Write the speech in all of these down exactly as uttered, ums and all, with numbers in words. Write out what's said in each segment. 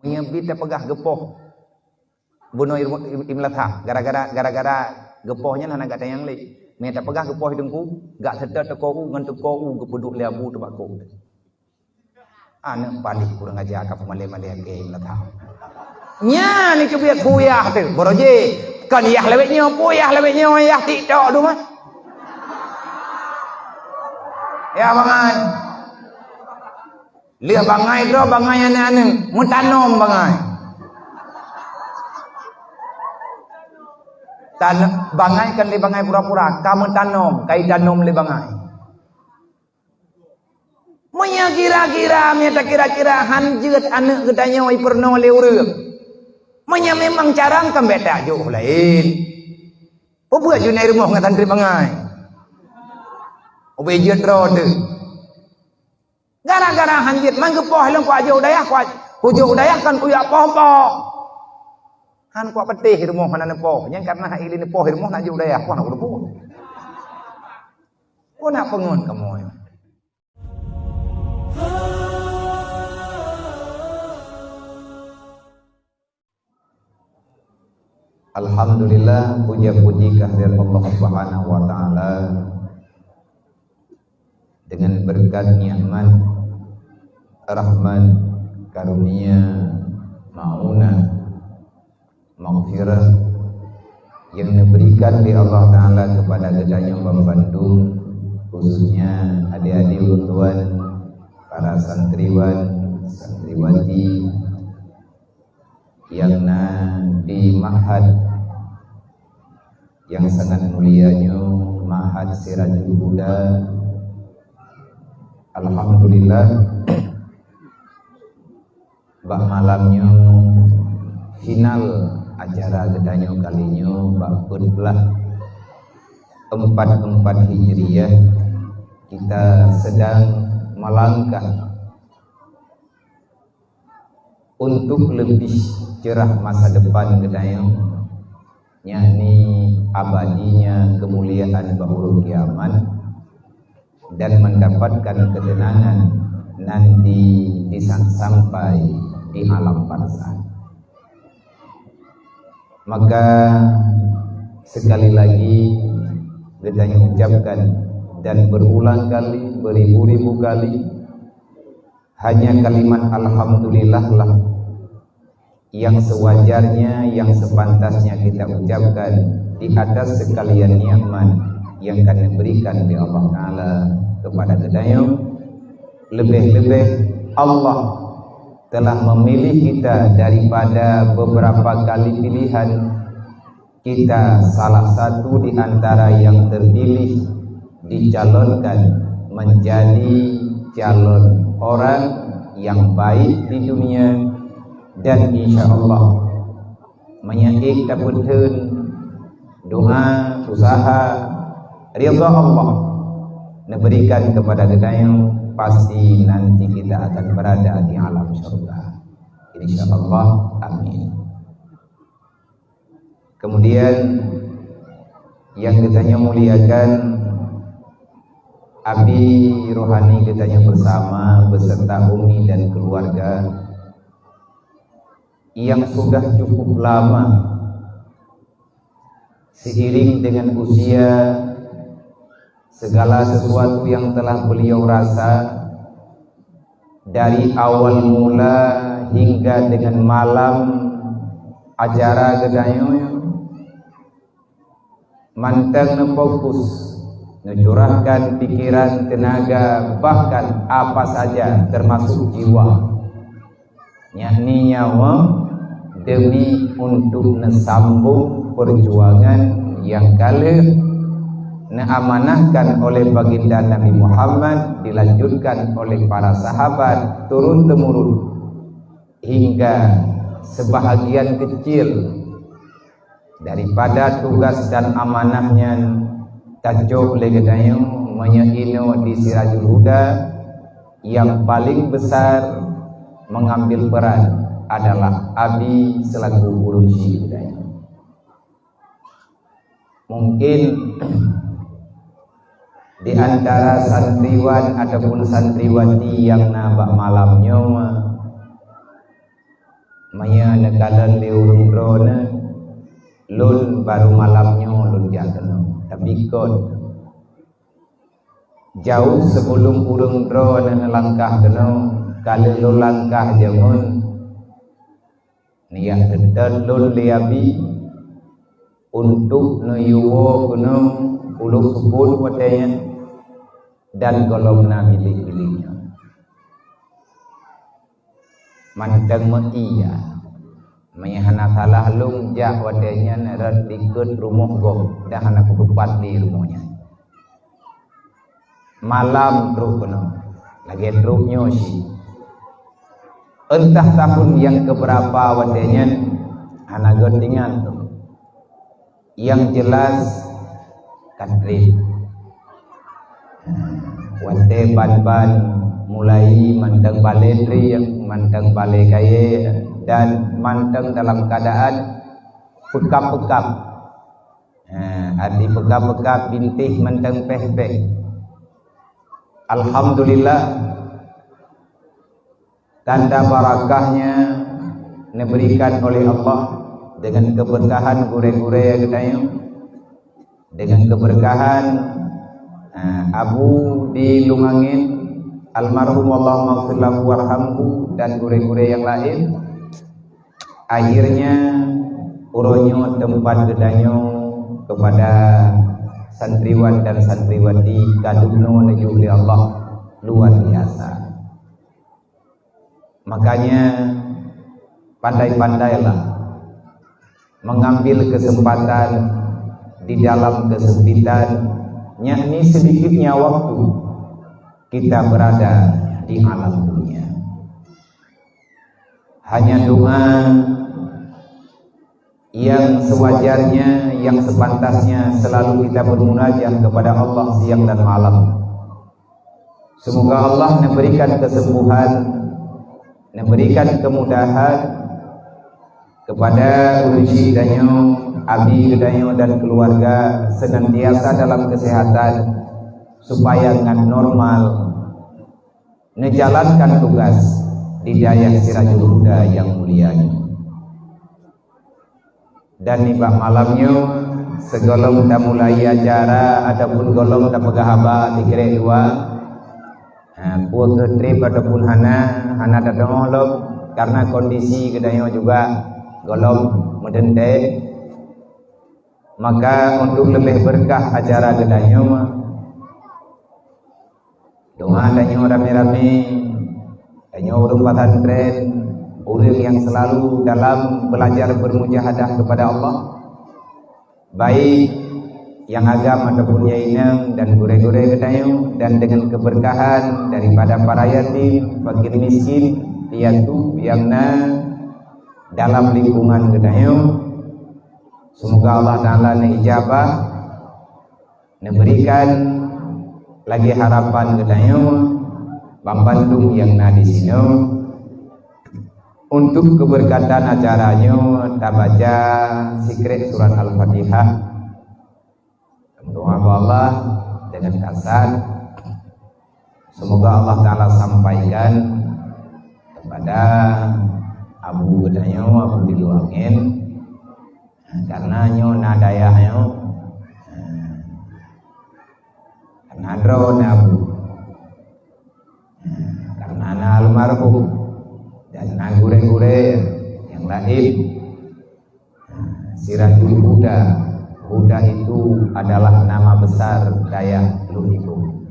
Nyoe bit tapeugah geupoh bunoe Imlathah, gara-gara, gara-gara geupoh nyan hana gata nyang lé. Mé tapeugah geupoh Teungku, gak seutôt teuko u ngon teuko u geupeuduek lé Abu teuh bak ko. Aneuk paléh kurang aja ka peumalée-malée lagée Imlathah. Nyan keubiet kuyah teuh, boro jih. Kon yah lawét nyoe, peue yah lawét nyoe, yah TikTok tu mah. Ya bangai. Lheueh bangai droe, bangai aneuk-aneuk, meutanom bangai. Tan-, bangai kan lé bangai pura-pura, ka meutanom, ka itanom lé bangai. Meunyoe kira-kira, meunyoe takira-kira han jeuet aneuk geutanyoe ipeurunoe lé ureuëng. Meunyoe memang carang kan bék tajok laén. Peue buet jeuet na i rumoh ngon santri bangai? Ubé jeuet droe teuh. Gara-gara han jeuet man geupoh lôn kuajok u dayah, kuaj-, kujok u dayah kan kujak poh-poh. Han kuat peuteh i rumoh hana neupoh. Nyan karena hai lé neupoh i rumoh nak jok u dayah, poh nak kuteupue. Peue nak peungon kamoe? Alhamdulillah, puja-puji kehadirat Allah Subhanahu wa Taala. Dengan berkat nikmat, rahmat, karunia, maunah, maghfirah yang diberikan oleh Allah Taala kepada geutanyoe bandum, khususnya adik-adik ulôn tuan, para santriwan, santriwati, nyang na di ma'had nyang sangat mulia nyoe, Ma'had Sirajul Huda. Alhamdulillah, bak malam nyoe final acara geutanyoe kali nyoe bak peuet blah empat empat Hijriah, kita sedang melangkah untuk lebih cerah masa depan geutanyoe, yakni abadinya kemuliaan bak uroe kiamat dan mendapatkan ketenangan nanti di saat sampai di alam barzakh. Maka sekali lagi geutanyoe ucapkan dan berulang kali, beribu-ribu kali, hanya kalimat alhamdulillah lah yang sewajarnya, yang sepantasnya kita ucapkan di atas sekalian nikmat yang ka diberikan oleh Allah Taala kepada geutanyoe. Lebih-lebih Allah telah memilih kita daripada beberapa kali pilihan. Kita salah satu di antara yang terpilih dicalonkan menjadi calon orang yang baik di dunia, dan insya Allah meunyoe tapeutheun doa, usaha, ridha Allah neuberikan kepada geutanyoe, pasti nanti kita akan berada di alam syurga. Insya Allah, amin. Kemudian yang geutanyoe muliakan, abi rohani geutanyoe bersama beserta umi dan keluarga yang sudah cukup lama, seiring dengan usia, segala sesuatu yang telah beliau rasa dari awal mula hingga dengan malam acara geutanyoe, mantong neufokus, neucurahkan pikiran, tenaga, bahkan apa saja, termasuk jiwa, yakni nyawa, demi untuk neusambong perjuangan nyang ka lheueh neuamanahkan oleh Baginda Nabi Muhammad, dilanjutkan oleh para sahabat turun-temurun hingga sebahagian kecil daripada tugas dan amanah nyan tacok lé geutanyoe meunyoe inoe di Sirajul Huda, yang paling besar mengambil peran adalah abi selaku urusi geutanyoe. Mungkin di antara santriwan ataupun santriwati yang na bak malam nyoe, Meunyoe neukalon lé ureuëng droeneuh, lôn barô malam nyoe lôn jak keunoe. Tapi kon, jauh sibeulom ureuëng droeneuh neulangkah keunoe, ka lheueh lôn langkah jameun, neujak seutôt lôn lé Abi untuk neuyue woe keunoe ulôn seupôt watée nyan, dan gohlom na bilék-bilék nyoe. Mantong meuiya. Meunyoe hana salah lôn jak watée nyan rot dikeue rumoh gob, dan hana kutupat di rumoh nyan. Malam trok keunoe, lagée trok nyoe cit. Entah tahun nyang keberapa watée nyan, hana geutingat. Nyang jeulaih ka treb. Watée ban-ban mulai mantong balée trieng, mantong balée kayée, dan mantong dalam keuadaan peukab-peukab. Ha, arti peukab-peukab bintéh mantong péh-péh. Alhamdulillah, tanda barakahnya neuberikan oleh Allah dengan keberkahan gurée-gurée geutanyoe, dengan keberkahan, eh, Abu di Lungangin, almarhum, Allahumma ighfir lahu warhamhu, dan gurée-gurée nyang laén. Akhirnya, uroe nyoe teumpat geutanyoe kepada santriwan dan santriwati ka dumnoe neujok lé Allah luar biasa. Makanya, pandai-pandailah mengambil kesempatan di dalam kesempitan, yakni sedikitnya waktu kita berada di alam dunia. Hanya doa yang sewajarnya, yang sepantasnya selalu kita bermunajat kepada Allah siang dan malam. Semoga Allah neuberikan kesembuhan, neuberikan kemudahan kepada ureuëng geutanyoe, Abi geutanyoe dan keluarga senantiasa dalam kesehatan supaya ngat normal neujalankan tugas di dayah Sirajul Huda nyang mulia nyoe. Dan nibak malam nyoe, sigohlom tamulai acara ataupun gohlom tapeugah haba sikrek dua, ha, peue keuh treb ataupun hana, hana tadeungoe lom, karena kondisi geutanyoe juga gohlom meudeuntée. Maka, untuk leubeh beurkah acara geutanyoe, doa tanyoe ramé-ramé, tanyoe ureuëng pesantren, ureuëng nyang selalu dalam belajar bermujahadah kepada Allah, baik nyang agam ataupun nyang inong dan gurée-gurée geutanyoe, dan dengan keberkahan daripada para yatim, fakir miskin, piatu nyang na dalam lingkungan geutanyoe. Semoga Allah Ta'ala neuijabah, neuberikan lagée harapan geutanyoe, banmandum nyang na di sinoe. Untuk keberkatan acara nyoe, tabaca sikrek surat Al-Fatihah. Doa bak Allah dengan kasar. Semoga Allah Ta'ala sampaikan kepada Abu geutanyoe, Abu di Lungangin. Karena nyoe na dayah nyoe, karena droe na Abu, karena na almarhum, dan na gurée-gurée nyang laén. Sirajul Huda, Huda itu adalah nama besar dayah Lutikung.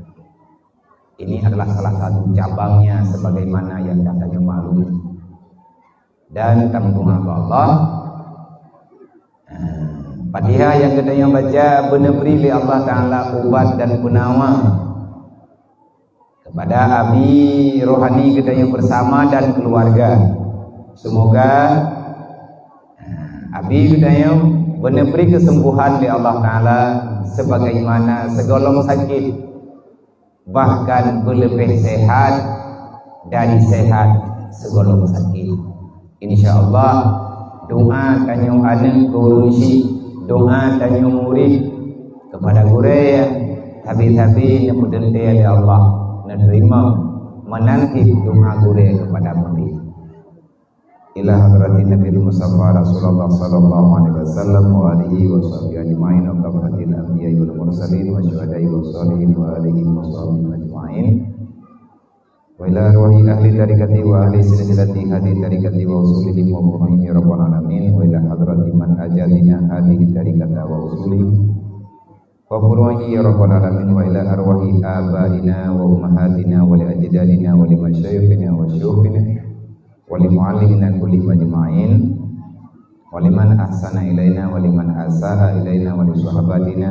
Ini adalah salah satu cabangnya sebagaimana yang katanya maklum. Dan tameudoa bak Allah. Nah, Fatihah nyang geutanyoe baca beuneubri lé Allah Ta'ala ubat dan peunawa kepada Abi rohani geutanyoe bersama dan keluarga. Semoga, nah, Abi geutanyoe beuneubri kesembuhan lé Allah Ta'ala sebagaimana sigohlom sakit, bahkan beuleubeh sehat dari sehat sigohlom sakit. Insya Allah, doa tanyoe aneuëk keu ureuëng syiek, doa tanyoe murit kepada gurée, sabe-sabe neupeuteuntée lé Allah, neuteurima, meunan cit doa gurée kepada murit. ila hadratin Nabil Mustafa Rasulullah sallallahu alaihi wasallam wa alihi wa sahbihi ajma'in wa kafatil anbiya wal mursalin wa syuhada'i wa shalihin wa alihim wa sahbihim ajma'in. Wa ila arwahi ahli tarikati wa ahli silsilati hadhihi tarikati wa usulihim wa furu'ihim ya rabbal alamin. Wa ila hadrati man ajadina hadhihi tarikata wa usulihim wa furu'ihim ya rabbal alamin. Wa ila arwahi abaina wa ummahatina wa li ajdadina wa li masyayikhina wa syuyukhina wa li muallimina kullihim ajma'in. Wa liman ahsana ilaina wa liman asa'a ilaina wa li sahabatina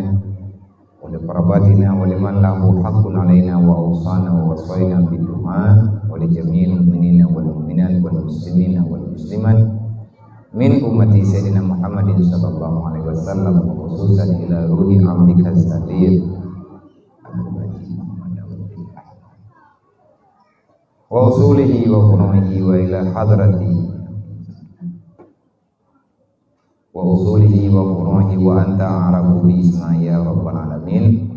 wa li qarabatina wa liman lahu haqqun alaina wa awsana wa wasaina bid du'a wa li jami'il mu'minina wal mu'minat wal muslimina wal muslimat min ummati Sayyidina Muhammadin sallallahu alaihi wasallam, wa khususan ila ruhi abdika Sadir Abdul Haji Muhammad Awwal bin Ahmad wa usulihi wa furu'ihi wa ila hadrati wa usulihi wa furu'ihi wa anta a'rafu bi isma'i ya rabbal alamin.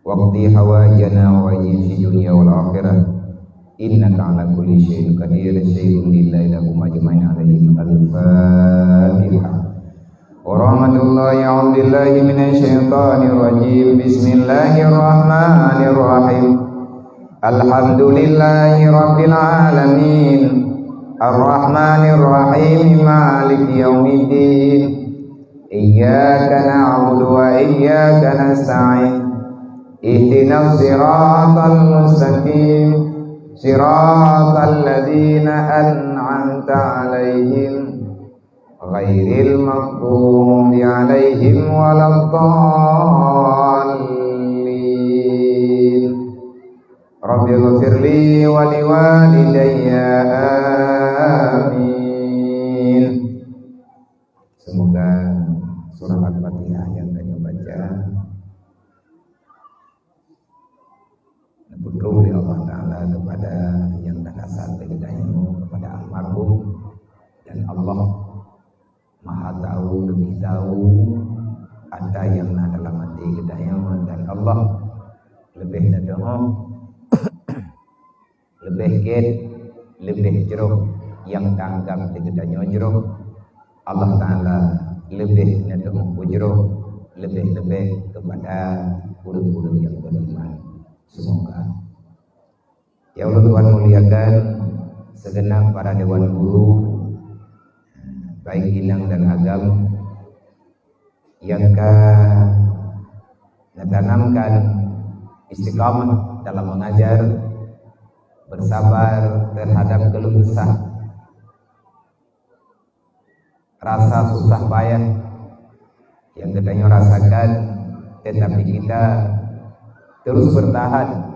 Waqdi hawaijana wa hawaiji fid dunya wal akhirah. Innaka ala kulli syai'in qadir. Syai'un lillahi lahum ajma'in alaihim al-Fatihah. Wa rahmatullahi, a'udzubillahi minasyaitonir rajim. Bismillahirrahmanirrahim. Alhamdulillahi rabbil alamin. Arrahmanirrahim. Maliki yaumiddin. Iyyaka na'budu wa iyyaka nasta'in. Ihdinas siratal mustaqim. Siratal ladzina an'amta 'alaihim ghairil maghdubi 'alaihim waladdallin. Rabbighfirli wa liwalidayya. Amin. Semoga surah Al-Fatihah yang kami baca diberkahi oleh Allah Ta'ala kepada yang dah kasar dari geutanyoe, kepada almarhum, dan Allah Maha Tahu, lebih tahu ata yang na dalam hati geutanyoe, dan Allah lebih neudoh, lebih gét, lebih jroh yang tanggap di geutanyoe jroh. Allah Ta'ala lebih neudoh bujroh, lebih-lebih kepada ureuëng-ureuëng yang beriman. Semoga. Ya Allah, Tuhan muliakan segenap para dewan guru, baik inong dan agam, yang ka menanamkan istiqamah dalam mengajar, bersabar terhadap keluh kesah, rasa susah payah yang geutanyoe rasakan, tetapi kita terus bertahan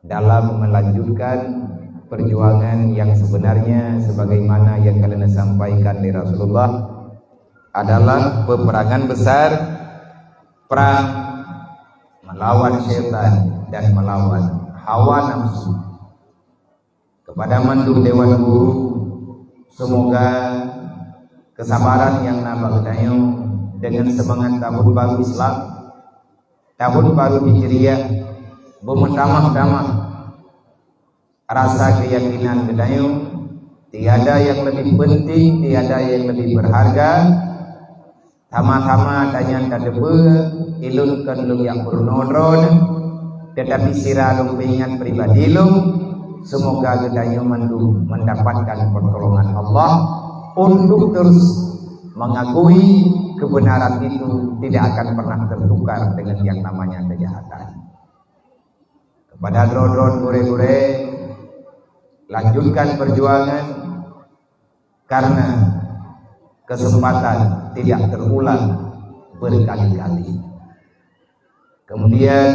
dalam melanjutkan perjuangan yang sebenarnya, sebagaimana yang ka lheueh sampaikan lé Rasulullah, adalah peperangan besar, perang melawan setan dan melawan hawa nafsu. Kepada mandum dewan guru, semoga kesabaran yang na bak geutanyoe dengan semangat tahun baru Islam, tahun baru Hijriah, beumeutamah-tamah rasa keuyakinan geutanyoe, tiada yang lebih penting, tiada yang lebih berharga. Sama-sama tanyan tateupeue, ilôn kon lôn jak peurunoe droeneuh, tetapi sira lôn peuingat pribadi lôn, semoga geutanyoe mandum mendapatkan pertolongan Allah untuk terus mengakui kebenaran itu tidak akan pernah tertukar dengan yang namanya kejahatan. Kepada droe-droe gurée-gurée, lanjutkan perjuangan, karena kesempatan tidak terulang berkali-kali. Kemudian,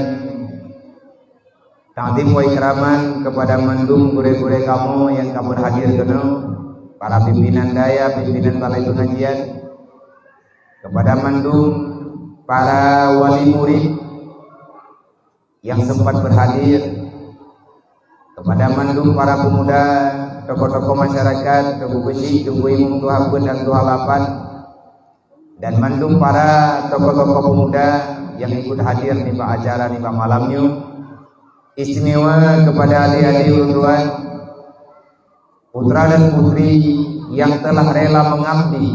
takzim wa ikraman kepada mandum gurée-gurée kamoe nyang ka berhadir keunoe, para pimpinan daya, pimpinan balai pengajian, kepada mandum para wali murid, yang sempat berhadir, kepada mandum para pemuda, tokoh-tokoh masyarakat, Teungku Keuchik, Teungku Imum, Tuha Peuet dan Tuha Lapan, dan mandum para tokoh-tokoh pemuda yang ikut hadir nibak acara nibak malam nyoe, istimewa kepada adik-adik ulôn tuan, Putra dan putri yang telah rela mengabdi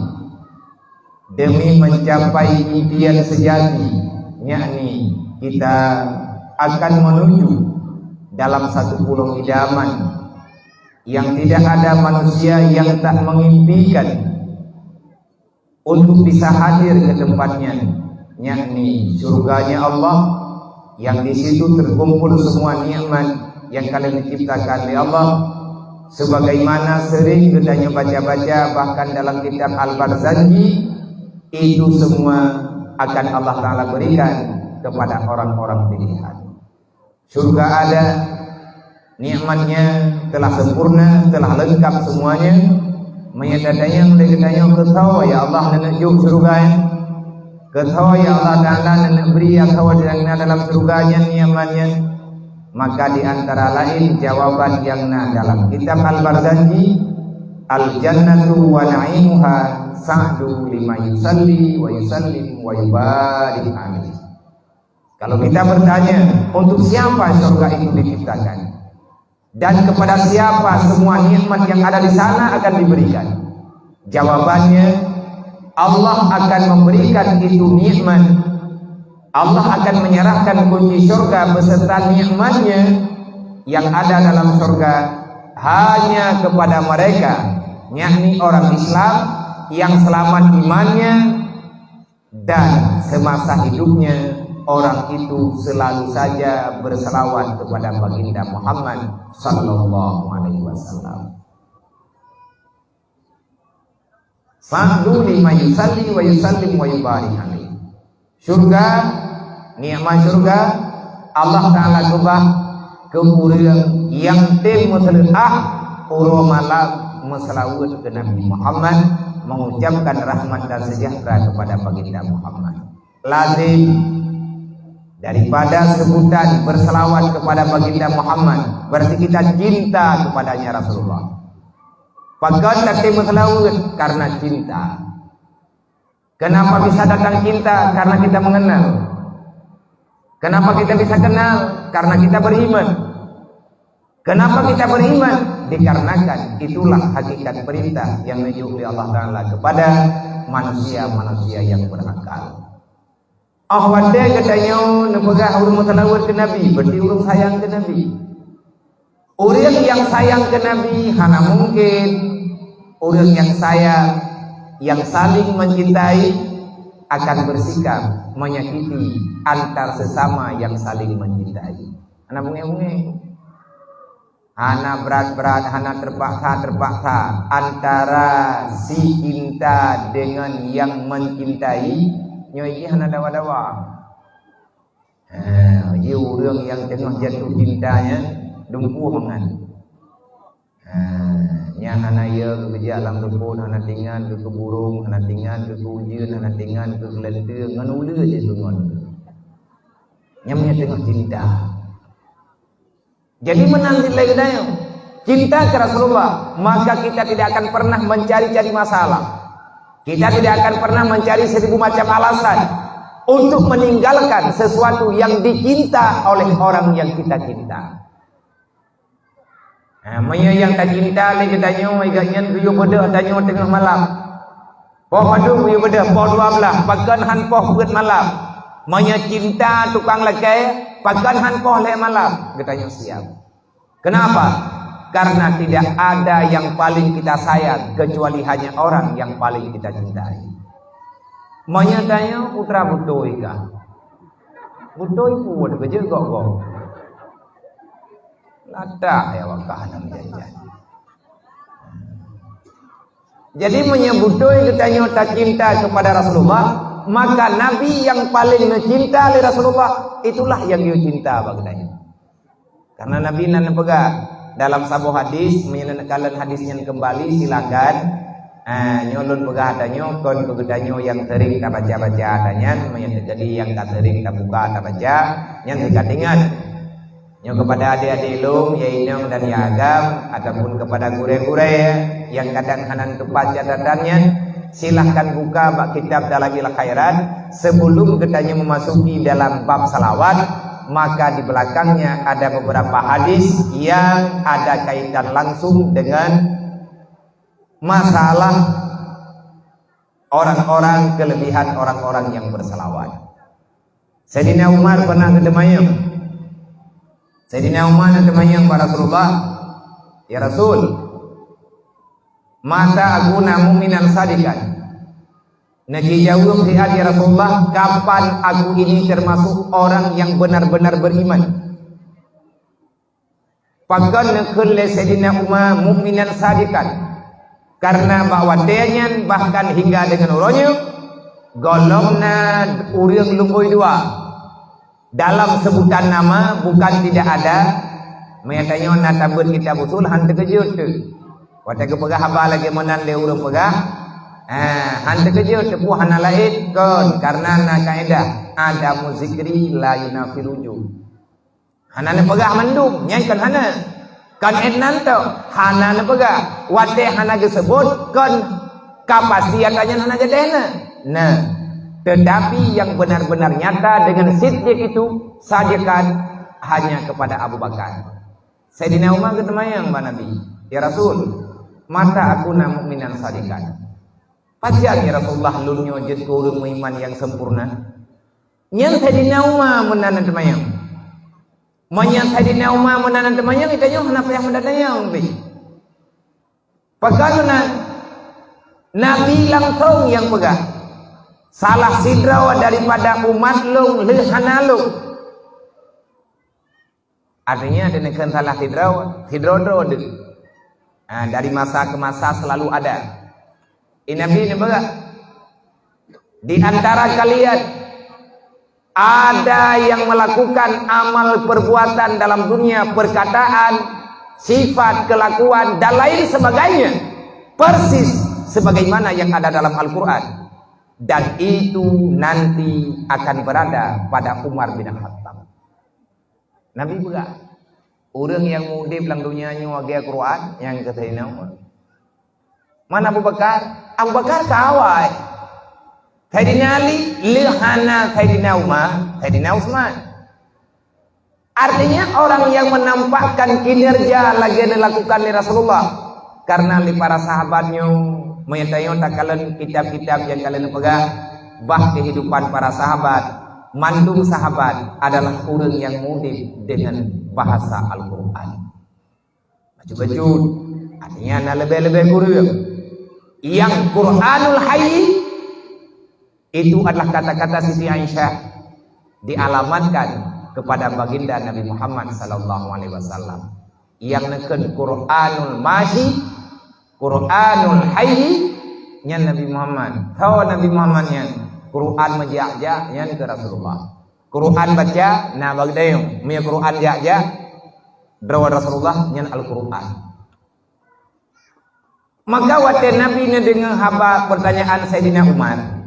demi mencapai impian sejati, yakni kita akan menuju dalam satu pulau idaman yang tidak ada manusia yang tak mengimpikan untuk bisa hadir ke tempatnya, yakni surganya Allah, yang di situ terkumpul semua nikmat yang ka lheueh diciptakan oleh Allah, sebagaimana sering geutanyoe baca-baca, bahkan dalam kitab Al-Barzanji, itu semua akan Allah Ta'ala berikan kepada orang-orang pilihan. Syurga ada, nikmatnya telah sempurna, telah lengkap semuanya. Meunyoe tatanyong lé geutanyoe, "Keu soe, ya Allah, neuneuk jok syurga nyan? Keu soe, ya Allah Ta'ala, neuneuk bri ya soe nyang na dalam syurga nyan nikmat nyan?" Maka di antara lain jawaban yang na dalam kitab Al-Barzanji, "Al-jannatu wa na'imuha sa'du liman yusalli wa yusallim wa yubarik alaihi." Kalau kita bertanya, untuk siapa surga itu diciptakan? Dan kepada siapa semua nikmat yang ada di sana akan diberikan? Jawabannya, Allah akan memberikan itu nikmat. Allah akan menyerahkan kunci surga beserta nikmatnya yang ada dalam surga hanya kepada mereka, yakni orang Islam yang selamat imannya, dan semasa hidupnya, orang itu selalu saja berselawat kepada Baginda Muhammad sallallahu alaihi wasallam. Sa'du liman yusalli wa yusallim wa yubarik alaihi. Syurga, nikmat syurga, Allah Ta'ala keubah keu ureuëng nyang tem meuseuleuah uroe malam meuseulaweuet keu Nabi Muhammad, mengucapkan rahmat dan sejahtera kepada Baginda Muhammad. Lazim daripada sebutan berselawat kepada Baginda Muhammad, berarti kita cinta kepadanya Rasulullah. Pakon tatem meuseulaweuet? Karena cinta. Kenapa bisa datang cinta? Karena kita mengenal. Kenapa kita bisa kenal? Karena kita beriman. Kenapa kita beriman? Dikarenakan itulah hakikat perintah yang dijok oleh Allah Ta'ala kepada manusia-manusia yang berakal. Oh watée geutanyoe neupeugah ureuëng meuseulaweuet keu Nabi, berarti ureuëng sayang keu Nabi. Ureuëng nyang sayang keu Nabi hana mungkin ureuëng nyang sayang, nyang saling mencintai akan bersikap menyakiti antar sesama yang saling mencintai. Hana bungéh-bungéh. Hana brat-brat, hana terpaksa-terpaksa antara si cinta dengan yang mencintai, nyoe jih hana dawa-dawa. Ha, jih ureuëng nyang teungoh jatuh cinta nyan dumpeue mangat. Ha, nyan hana yö keu geujak lam rumpon, hana tingat keu keuburong, hana tingat keu ujeuen, hana tingat keu keuleunteue, ngon uleue jih keu ngon. Nyan meunyo teungoh cinta. Jadi meunan cit lé geutanyoe, cinta keu Rasulullah, maka kita tidak akan pernah mencari-cari masalah. Kita tidak akan pernah mencari seribu macam alasan untuk meninggalkan sesuatu yang dicinta oleh orang yang kita cinta. Ha, meunyoe nyang tacinta lé geutanyoe, gobnyan geuyue beudôh tanyoe teungoh malam. Poh padub geuyue beudôh, poh dua belas, pakon han poh peuet malam. Meunyoe cinta tukang lakée, pakon han poh lhée malam, geutanyoe siab. Kenapa? Karena tidak ada yang paling kita sayang kecuali hanya orang yang paling kita cintai. Meunyoe tanyoe putra beutôi kah? Beutôi pun keujeuet gob-gob. Latah ya wakah hana meujanjan. Jadi meunyoe beutôi geutanyoe tacinta kepada Rasulullah, maka Nabi yang paling neucinta lé Rasulullah, itulah yang geucinta bak geutanyoe. Karena Nabi nan neupeugah dalam saboh hadis, meunyoe neukalon hadis nyan keumbali, silakan. Ah, nyoe lôn peugah tanyoe, kon keu geutanyoe nyang sering tabaca-baca ata nyan, meunyoe jadi nyang ka sering tabuka tabaca, nyan sikat ingat. Nyoe kepada adik-adik lôn, ya inong dan ya agam, ataupun kepada gurée-gurée nyang kadang hana teupat catatan nyan, silahkan buka bak kitab Dalail Khairat sebelum geutanyoe memasuki dalam bab salawat, maka di belakangnya ada beberapa hadis yang ada kaitan langsung dengan Masalah orang-orang, kelebihan orang-orang yang bersalawat. Saidina Umar pernah geuteumanyong. Saidina Umar geuteumanyong bak Rasulullah, "Ya Rasul, mata akuna mu'minan sadiqan?" Neujijaweueb siat, "Ya Rasulullah, kapan aku ini termasuk orang yang benar-benar beriman?" Pakon neukheun lé Saidina Umar mu'minan sadiqan? Karena bak watée nyan bahkan hingga deungon uroe nyoe, gohlom na ureuëng lumbôi dua. Dalam sebutan nama bukan tidak ada. Meunyoe tanyoe na tabeuet kitab usul, han teukeujot teuh. Watée geupeugah haba lagée meunan lé ureuëng peugah, eh, han teukeujot teuh, peue hana laén kon, karena na kaedah, "Adamu zikri la yunafil wujud." Hana neupeugah mandum, nyan kon hana. Kon 'et nan tok, hana neupeugah. Watée hana geuseubut, kon ka pasti ata nyan hana geudeh na. Nah, tetapi yang benar-benar nyata dengan siddiq itu sajikan hanya kepada Abu Bakar. Saidina Umar geuteumanyong bak Nabi, "Ya Rasul, mata akuna mu'minan sadiqan?" "Pajan, ya Rasulullah, lôn nyoe jeuet keu ureuëng meuiman nyang sempurna?" Nyan Saidina Umar meunan teumanyong. Meunyoe Saidina Umar meunan teumanyong, geutanyoe hana payah meudatanyong pih. Pakon meunan? Nabi langsong nyang peugah, "Salah sidroe daripada umat lôn lheueh hana lôn." Artinya, ada neukheun salah sidroe, sidroe-droe deuh. Ha, dari masa ke masa selalu ada. Di Nabi neupeugah, "Di antara kalian ada yang melakukan amal perbuatan dalam dunia, perkataan, sifat, kelakuan, dan lain sebagainya, persis sebagaimana yang ada dalam Al-Quran. Dan itu nanti akan berada pada Umar bin Khattab." Nabi peugah, ureuëng nyang mudeb lam donya nyoe lagée Quran, nyang keu Saidina Umar. Man Abu Bakar? Abu Bakar ka awai. Saidina Ali, lheueh hana Saidina Umar, Saidina Utsman. Artinya, orang yang menampakkan kinerja lagée dilakukan oleh Rasulullah. Karena lé para sahabat nyoe, meunyoe tanyoe takalon kitab-kitab nyang ka lheueh neupeugah, bah kehidupan para sahabat, mandum sahabat adalah ureuëng nyang mudeb dengan bahasa Al-Quran. Bacut-bacut, artinya na leubeh-leubeh kureueng. Yang Quranul Hayy itu adalah kata-kata Siti Aisyah dialamatkan kepada Baginda Nabi Muhammad sallallahu alaihi wasallam. Nyang neukheun Quranul Masyi, Quranul Hayy, nyan Nabi Muhammad. Soe Nabi Muhammad nyan? Quran meujak-jak, nyan keu Rasulullah. Quran baca, na bak geutanyoe. Meunyoe Quran jak-jak, droe Rasulullah, nyan Al-Quran. Maka watée Nabi neudeungoe haba pertanyaan Saidina Umar,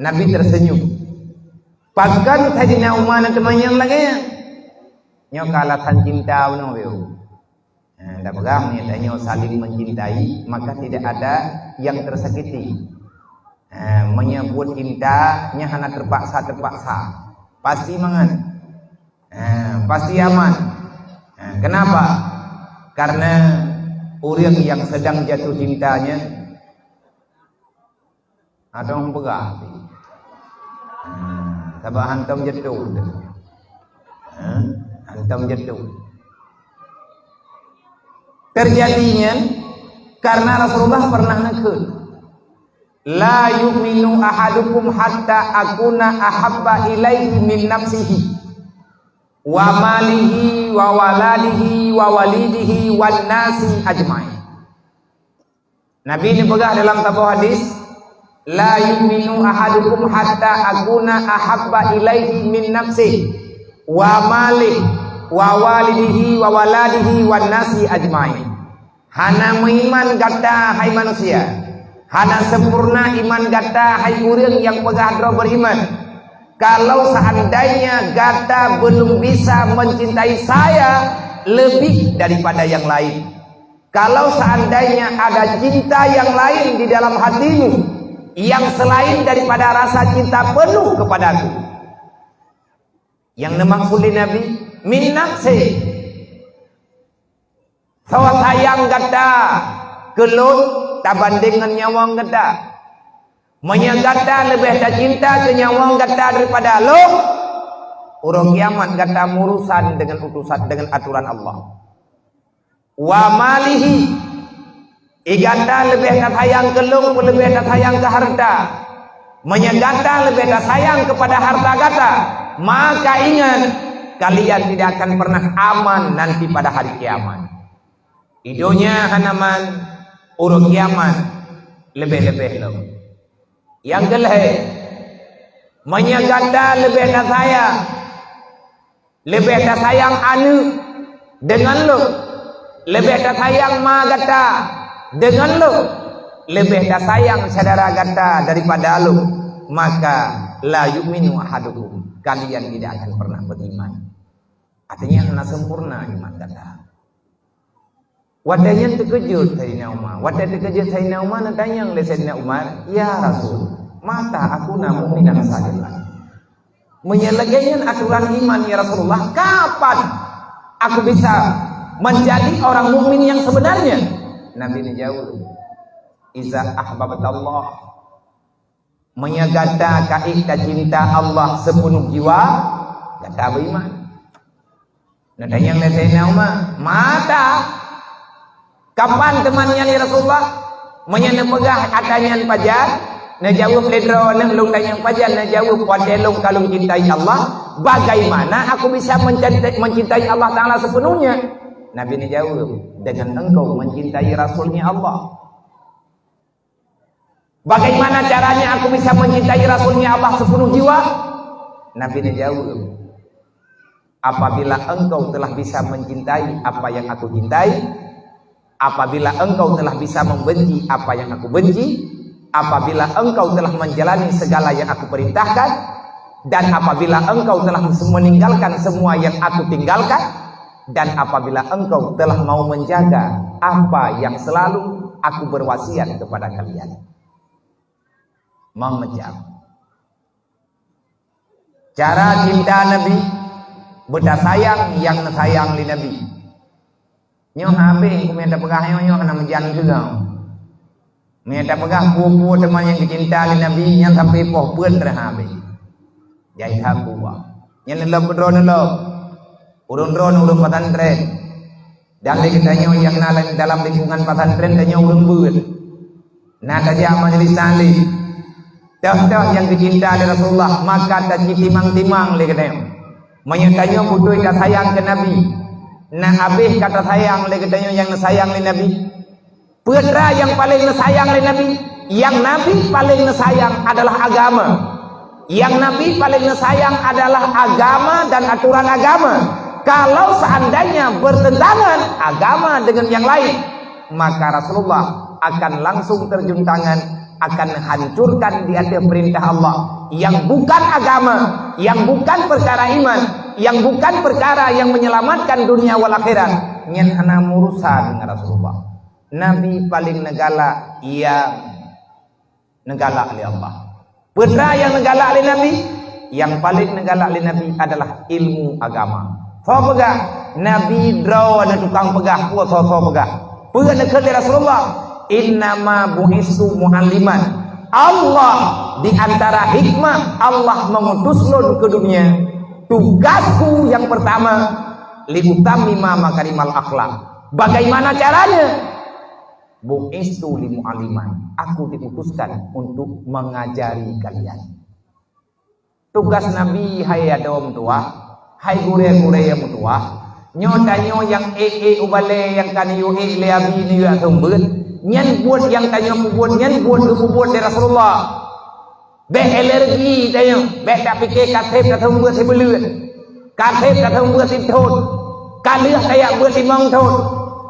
Nabi terseunyum. Pakon Saidina Umar na teumanyong lagée nyan? Nyoe ka alasan cinta bunoe, beuh. Nah, dak peugah, meunyoe tanyoe saling mencintai, maka tidak ada yang tersakiti. Nah, meunyoe buet cinta, nyan hana terpaksa-terpaksa. Pasti mangat. Nah, pasti aman. Nah, kenapa? Karena ureuëng yang sedang jatuh cintanya, atau peugah. Nah, sabab hantom jatuh. Nah, hantom jatuh. Terjadinya karena Rasulullah pernah neukheun, "La yu'minu ahadukum hatta akuna ahabba ilaihi min nafsihi, wa malihi, wa waladihi, wa walidihi, wan nasi ajmain." Nabi neupeugah dalam saboh hadis, "La yu'minu ahadukum hatta akuna ahabba ilaihi min nafsihi, wa malihi, wa walidihi, wa waladihi, wan nasi ajmain." Hana meuiman gata, hai manusia. Hana sempurna iman gata, hai ureuëng nyang peugah droe beriman, kalau seandainya gata belum bisa mencintai saya lebih daripada yang lain. Kalau seandainya ada cinta yang lain di dalam hatimu yang selain daripada rasa cinta penuh kepadaku. Nyang neumaksud lé Nabi, min nafsi. Soe sayang gata keu lôn, bandéng ngon nyawöng gata. Meunyoe gata leubeh tacinta keu nyawöng gata daripada lôn, uroe kiamat gata meurusan deungon utusan, deungon aturan Allah. Wa malihi, i gata leubeh tasayang keu lôn, leubeh tasayang keu hareuta. Meunyoe gata leubeh tasayang keupada hareuta gata, maka ingat, kalian tidak akan pernah aman nanti pada hari kiamat. I donya hana man, uroe kiamat leubeh-leubeh lom. Nyang keulhèe, meunyoe gata leubeh tasayang, leubeh tasayang aneuk deungon lôn, leubeh tasayang ma gata deungon lôn, leubeh tasayang syedara gata daripada lôn, maka la yu'minu ahadukum, kalian tidak akan pernah beriman. Artinya, hana sempurna iman gata. Watèe nyan teukeujot Saidina Umar. Watèe teukeujot Saidina Umar, neutanyong lé Saidina Umar, "Ya Rasul, mata akuna mu'minan sadiqan?" Meunyoe lagèe nyan aturan iman, ya Rasulullah, kapan aku bisa menjadi orang mukmin yang sebenarnya? Nabi neujaweueb, "Iza ahbabtallah." Meunyoe gata ka ék tacinta Allah sipeunoh jiwa, gata beuiman. Neutanyong lé Saidina Umar, "Mata? Kapan teuma nyan, ya Rasulullah?" Meunyoe neupeugah ata nyan pajan, neujaweueb lé droeneuh, lôn tanyong pajan, neujaweueb, "Watèe lôn ka lôn cintai Allah, bagaimana aku bisa mencintai, mencintai Allah Taala sepenuhnya?" Nabi neujaweueb, "Dengan engkau mencintai Rasulnya Allah." "Bagaimana caranya aku bisa mencintai Rasulnya Allah sepenuh jiwa?" Nabi neujaweueb, "Apabila engkau telah bisa mencintai apa yang aku cintai, apabila engkau telah bisa membenci apa yang aku benci, apabila engkau telah menjalani segala yang aku perintahkan, dan apabila engkau telah meninggalkan semua yang aku tinggalkan, dan apabila engkau telah mau menjaga apa yang selalu aku berwasiat kepada kalian." Meumeucam. Cara cinta Nabi, beutasayang nyang neusayang lé Nabi. Nyoe habéh, keumeung tapeugah nyoe, nyoe hana meujan keudroe. Meunyoe tapeugah peue-peue teuma nyang geucinta lé Nabi, nyan sampoe poh peuet teuma habéh. Jai that buwah. Nyan lom keudroe lom. Ureuëng droe ureuëng pesantren. Dan lé geutanyoe nyang na dalam lingkungan pesantren, tanyoe ureuëng beuet. Na tajak majelis taklim. Toh-toh nyang geucinta lé Rasulullah, maka tacitimang-timang lé geutanyoe. Meunyoe tanyoe beutôi tasayang keu Nabi, na habéh ka tasayang lé geutanyoe nyang neusayang lé Nabi. Peue teuma nyang paleng neusayang lé Nabi? Nyang Nabi paleng neusayang adalah agama. Nyang Nabi paleng neusayang adalah agama dan aturan agama. Kalau seandainya bertentangan agama dengan yang lain, maka Rasulullah akan langsung terjun tangan, akan hancurkan di atas perintah Allah. Yang bukan agama, yang bukan perkara iman, yang bukan perkara yang menyelamatkan dunia wal akhirat, nyan hana meurusan dengan Rasulullah. Nabi paleng neugalak nyang neugalak lé Allah. Peue teuma nyang neugalak lé Nabi? Nyang paleng neugalak lé Nabi adalah ilmu agama. Soe peugah Nabi droe na tukang peugah, peue soe-soe peugah? Peue neukheun lé Rasulullah? "Innama bu'istu mu'alliman." Allah, di antara hikmah Allah mengutus lôn ke dunia, tugasku yang pertama, "Liutammima makarimal akhlak." Bagaimana caranya? "Bu'istu li mu'alliman." Aku diutuskan untuk mengajari kalian. Tugas Nabi, hai adoe meutuwah, hai gurée-gurée nyang meutuwah, nyoe tanyoe nyang ék-ék ubalée nyang ka neuyue ék lé Abi neuyue seumeubeuet, nyan buet nyang tanyoe peubuet nyan buet geupeubuet lé Rasulullah. Bék alergi tanyoe, bék tapike ka seb taseumeubeuet sibuleuen, ka seb taseumeubeuet sithon, ka lheueh tajak beuet limong thon,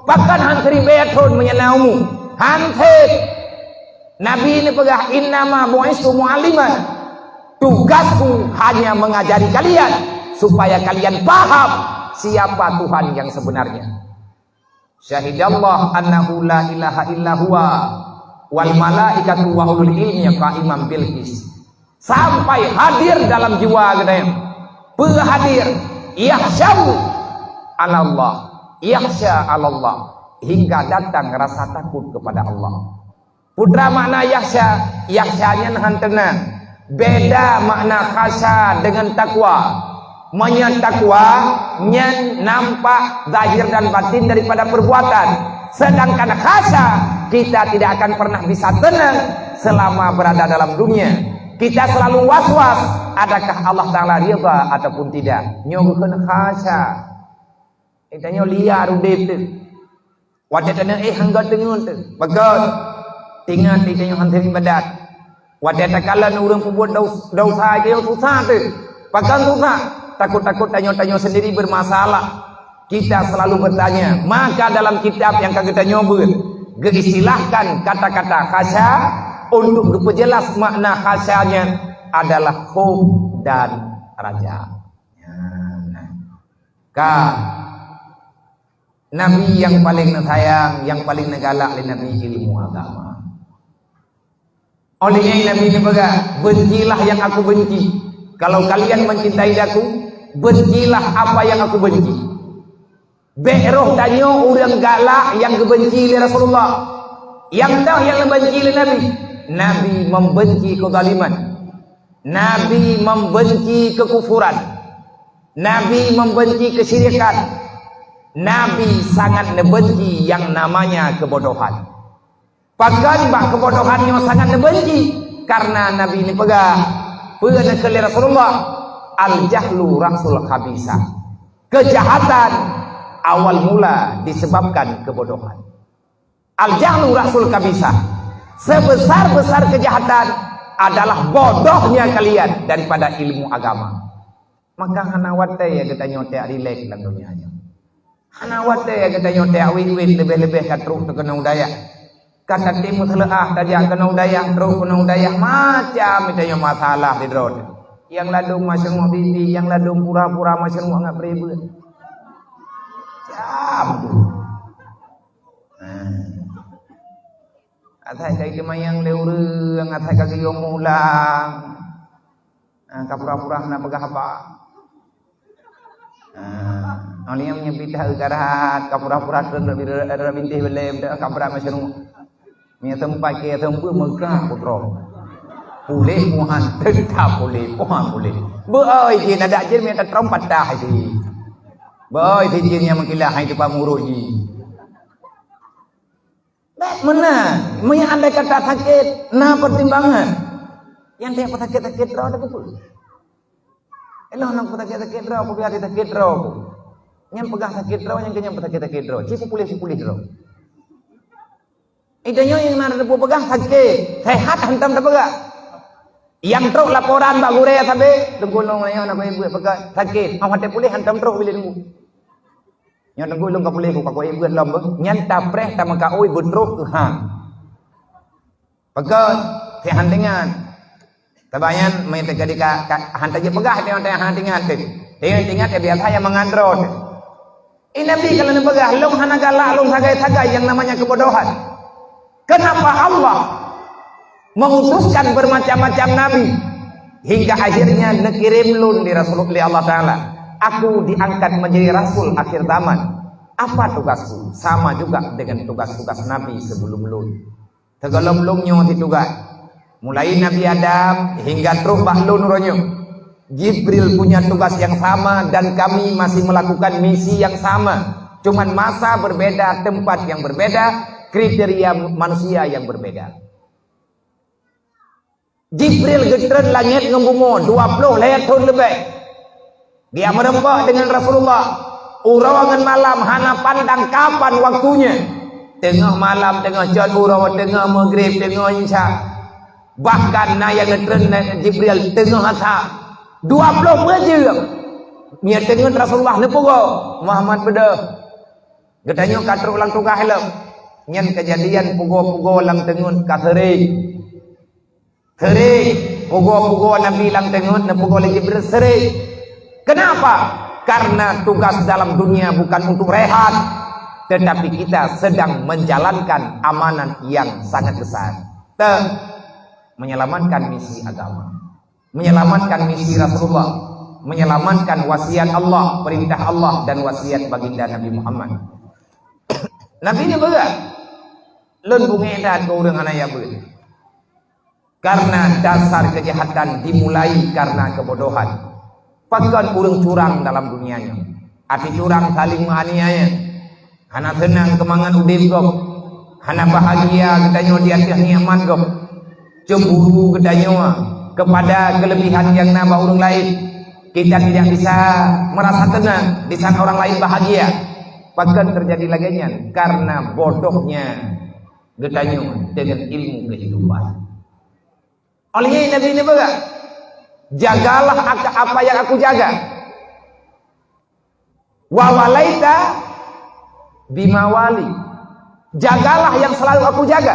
pakon han siribée thon meunyoe na umu. Han seb! Nabi neupeugah, "Innama bu'istu mu'alliman." Tugasku hanya mengajari kalian supaya kalian paham siapa Tuhan yang sebenarnya. "Syahidallah annahu la ilaha illa huwa wal malaikatu wa ulul ilmi qa'iman bil qis." Sampai hadir dalam jiwa geutanyoe. Peue hadir? Yakhsyau alallah, yakhsya alallah, hingga datang rasa takut kepada Allah. Peue treuk makna yakhsya? Yakhsya nyan han teunang. Beda makna khasya dengan takwa. Meunyoe takwa nyan nampak zahir dan batin daripada perbuatan. Sedangkan khasya, kita tidak akan pernah bisa tenang selama berada dalam dunia. Kita selalu was-was, adakah Allah Taala ridha ataupun tidak. Nyoe geukheun khasya. Geutanyoe liar udeb teuh. Watée taneuk éh hangga teungeut teuh. Pakon? Ingat, geutanyoe han seuring ibadat. Watée takalon ureuëng peubuet dau-, desya, geutanyoe susah teuh. Pakon susah? Takot-takot tanyoe-tanyoe sendiri bermasalah. Kita selalu bertanya, maka dalam kitab nyang ka geutanyoe beuet, geuistilahkan kata-kata khasya untuk geupeujelas makna khasya nyan adalah khauf dan raja. Nah, ka Nabi nyang paleng neusayang, nyang paleng neugalak lé Nabi ilmu agama. Óh lheueh nyan Nabi neupeugah, "Bencilah yang aku benci. Kalau kalian mencintai aku, bencilah apa yang aku benci." Bék roh tanyoe ureuëng galak nyang geubenci lé Rasulullah. Nyang toh nyang geubenci lé Nabi? Nabi membenci kezaliman. Nabi membenci kekufuran. Nabi membenci kesyirikan. Nabi sangat neubenci yang namanya kebodohan. Pakon bak kebodohan nyoe sangat neubenci? Karena Nabi neupeugah, peue neukheun lé Rasulullah, "Al-jahlu ra'sul khabisah." Kejahatan awal mula disebabkan kebodohan. Al-jahlu ra'sul khabisah. Sebesar-besar kejahatan adalah bodohnya kalian daripada ilmu agama. Maka hana watée geutanyoe tajak rilek lam donya nyoe. Hana watée geutanyoe tajak wét-wét, leubeh-leubeh ka trok teukeunong dayah. Ka tatem meuseuleuah tajak keunong dayah, trok keunong dayah, macam geutanyoe masalah sidroe. Nyang ladôm meusyeuruek bibi, nyang ladôm pura-pura meusyeuruek ngon pribeuet. Macam tu. Nah. Asai ka iteumayang lé ureuëng, asai ka geuyue mulang. Ah, ka pura-pura hana peugah haba. Ah, nyang nyeupitah u darat, ka pura-pura treun rot bintéh belém, ka brat meusyeuruek. Meunyo teumpat keu teumpeue meugah putroe. Puléh muhan, teutab puléh, muhan puléh. Beu-oi jih, adak jih meunyo tatrom patah jih. Beu-oi jih nyang meukilah hai teupamurot jih. Bék meunan, meunyo andai kata sakét, na pertimbangan. Nyang tajak peusakét-sakét droe teuh keupeue? Elok na peusakét-sakét droe, peugah sakét droe. Nyan peugah sakét droe, nyan keuh nyang peusakét-sakét droe. Ci peupuléh-peupuléh droe. Geutanyoe nyang na teupeugah sakét, sehat hantom teupeugah. Nyang trok laporan bak gurée sabe, Teungku lôn nyoe na peue sakét, 'oh watée puléh hantom trok bilék Teungku. Nyoe Teungku lôn ka puléh, ku ka kuék beuet lom beuh. Nyan tapreh tameukaôi beutrok keu han. Pakon? Keu han teuingat. Sabab nyan meunyo teuka di ka, ka, han tajeuet peugah, teuingat, teuingat, han teuingat teuh. Teuingat, teuingat, ya biasa nyang mangat droe teuh. Eh, Nabi kalau neupeugah, lôn hana galak lôn sagai-sagai yang namanya kebodohan. Kenapa Allah mengutuskan bermacam-macam nabi hingga akhirnya neukirém lôn lé Rasul, lé Allah Taala. Aku diangkat menjadi rasul akhir zaman. Apa tugasku? Sama juga dengan tugas-tugas nabi sebelum lôn. Sigohlom lôn nyoe situgas. Mulai Nabi Adam hingga trok bak lôn uroe nyoe. Jibril punya tugas yang sama dan kami masih melakukan misi yang sama. Cuman masa berbeda, tempat yang berbeda, kriteria manusia yang berbeda. Jibril geutreun langét ngon bumoe dua ploh lhée thon leubeh. Dia meureumpok deungon Rasulullah. Uroe ngon malam hana pandang kapan waktunya. Teungoh malam, teungoh cot uroe, teungoh maghrib, teungoh isya. Bahkan na nyang geutreun lé Jibril teungoh asa. Dua ploh peuet jeuem. Nyan teungeut Rasulullah neupugoe, Muhammad beudôh. Geutanyoe ka trok lam tugaih lom. Nyan keujadian pugoe-pugoe lam teungeut ka seuréng. Seuréng, pugoe-pugoe Nabi lam teungeut, neupugoe lé Jibril seuréng. Kenapa? Karena tugas dalam dunia bukan untuk rehat, tetapi kita sedang menjalankan amanat yang sangat besar. Te-, menyelamatkan misi agama. Menyelamatkan misi Rasulullah. Menyelamatkan wasiat Allah, perintah Allah, dan wasiat baginda Nabi Muhammad. Nabi ni berat. Lôn beungéh that keu ureuëng hana jak beuet. Karena dasar kejahatan dimulai karena kebodohan. Pakon ureuëng curang dalam dunia nyoe? Até curang saling menganiaya. Hana seunang keumangat udeb gob. Hana bahagia geutanyoe di ateueh nikmat gob. Cemburu geutanyoe kepada kelebihan nyang na bak ureuëng laén. Kita tidak bisa merasa tenang di saat orang lain bahagia. Pakon terjadi lagée nyan? Karena bodohnya geutanyoe dengan ilmu kehidupan. Oleh Nabi ni peugah, "Jagalah aka-, apa yang aku jaga. Wa walaita bima wali." Jagalah yang selalu aku jaga.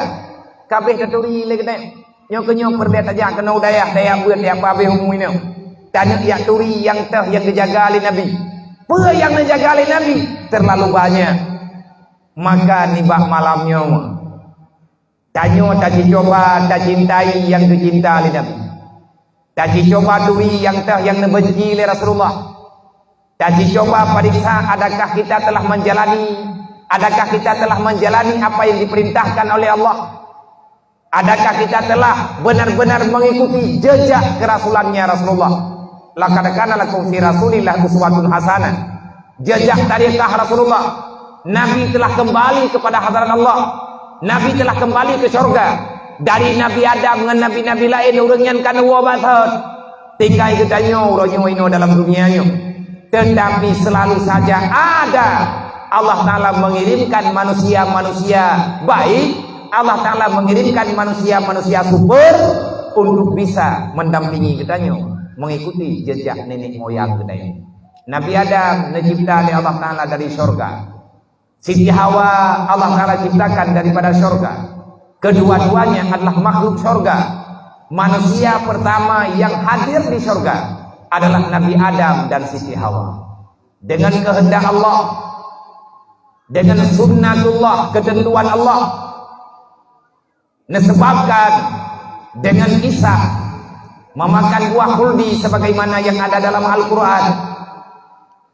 Kabeh taturi lé geutanyoe. Nyoe keuh nyoe peureulée tajak keunoe u dayah, tajak beuet, tajak pabéh umu inoe. Tanyoe jak turi nyang teuh nyang geujaga lé Nabi. Peue nyang neujaga lé Nabi? Terlalu banyak. Maka nibak malam nyoe, tanyoe tajicoba tacintai nyang geucinta lé Nabi. Tajicoba turi nyang teuh nyang neubenci lé Rasulullah. Tajicoba pariksa adakah kita telah menjalani, adakah kita telah menjalani apa yang diperintahkan oleh Allah. Adakah kita telah benar-benar mengikuti jejak kerasulannya Rasulullah? Laqad kana lakum fi Rasulillah uswatun hasanah. Jejak tareukah Rasulullah. Nabi telah kembali kepada hadarat Allah. Nabi telah kembali ke syurga. Dari Nabi Adam ngon nabi-nabi laén ureuëng nyan ka neuwoe bak thon. Tinggai geutanyoe uroe nyoe inoe dalam dunia nyoe. Tetapi selalu saja ada Allah Ta'ala mengirimkan manusia-manusia baik, Allah Ta'ala mengirimkan manusia-manusia super untuk bisa mendampingi geutanyoe mengikuti jejak nenek moyang geutanyoe. Nabi Adam neucipta lé Allah Ta'ala dari syurga. Siti Hawa Allah Ta'ala ciptakan daripada syurga. Kedua-duanya adalah makhluk syurga. Manusia pertama yang hadir di syurga adalah Nabi Adam dan Siti Hawa. Dengan kehendak Allah, dengan sunnatullah, ketentuan Allah, disebabkan dengan Isa memakan buah khuldi sebagaimana yang ada dalam Al-Quran.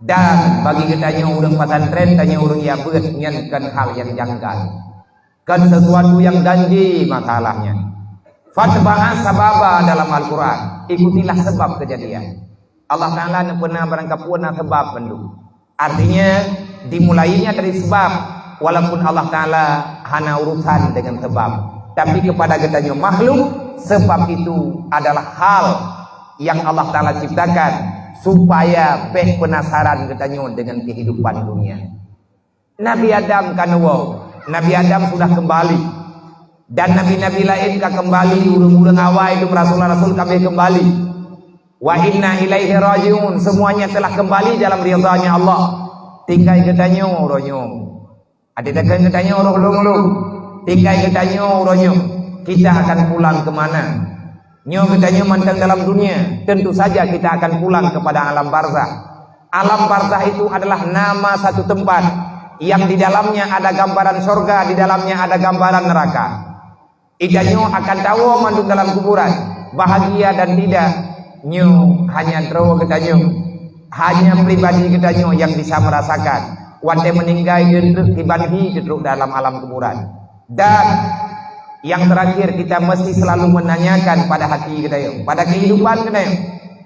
Dan bagi geutanyoe ureuëng pesantren, tanyoe ureuëng jak beuet, nyan kon hal nyang janggal. Kon sesuatu nyang ganji masalahnya. Fatba'a sababa dalam Al-Quran. Ikutilah sebab kejadian. Allah Ta'ala neupeuna barangkapeue na sebab bandum. Artinya, dimulainya dari sebab, walaupun Allah Ta'ala hana urusan dengan sebab. Tapi kepada geutanyoe makhluk, sebab itu adalah hal yang Allah Ta'ala ciptakan supaya bék penasaran geutanyoe dengan kehidupan dunia. Nabi Adam ka neuwoe, Nabi Adam sudah kembali. Dan nabi-nabi laén ka kembali, ureuëng-ureuëng awai dum rasul-rasul ka bék kembali. Wa inna ilaihi raji'un, semuanya telah kembali dalam ridhanya Allah. Tinggai geutanyoe uroe nyoe. Até takheun geutanyoe roh lôn-lôn. Tinggai geutanyoe uroe nyoe. Kita akan pulang ke mana? Nyoe geutanyoe mantong dalam dunia, tentu saja kita akan pulang kepada alam barzah. Alam barzah itu adalah nama satu tempat yang di dalamnya ada gambaran sorga, di dalamnya ada gambaran neraka. Geutanyoe akan tawoe mandum dalam kuburan, bahagia dan tidak, nyoe hanya droe geutanyoe, hanya pribadi geutanyoe yang bisa merasakan. Watée meuninggai, geutreuk kiban hi teutrok dalam alam kuburan. Dan yang terakhir, kita mesti selalu menanyakan pada hati geutanyoe, pada kehidupan geutanyoe.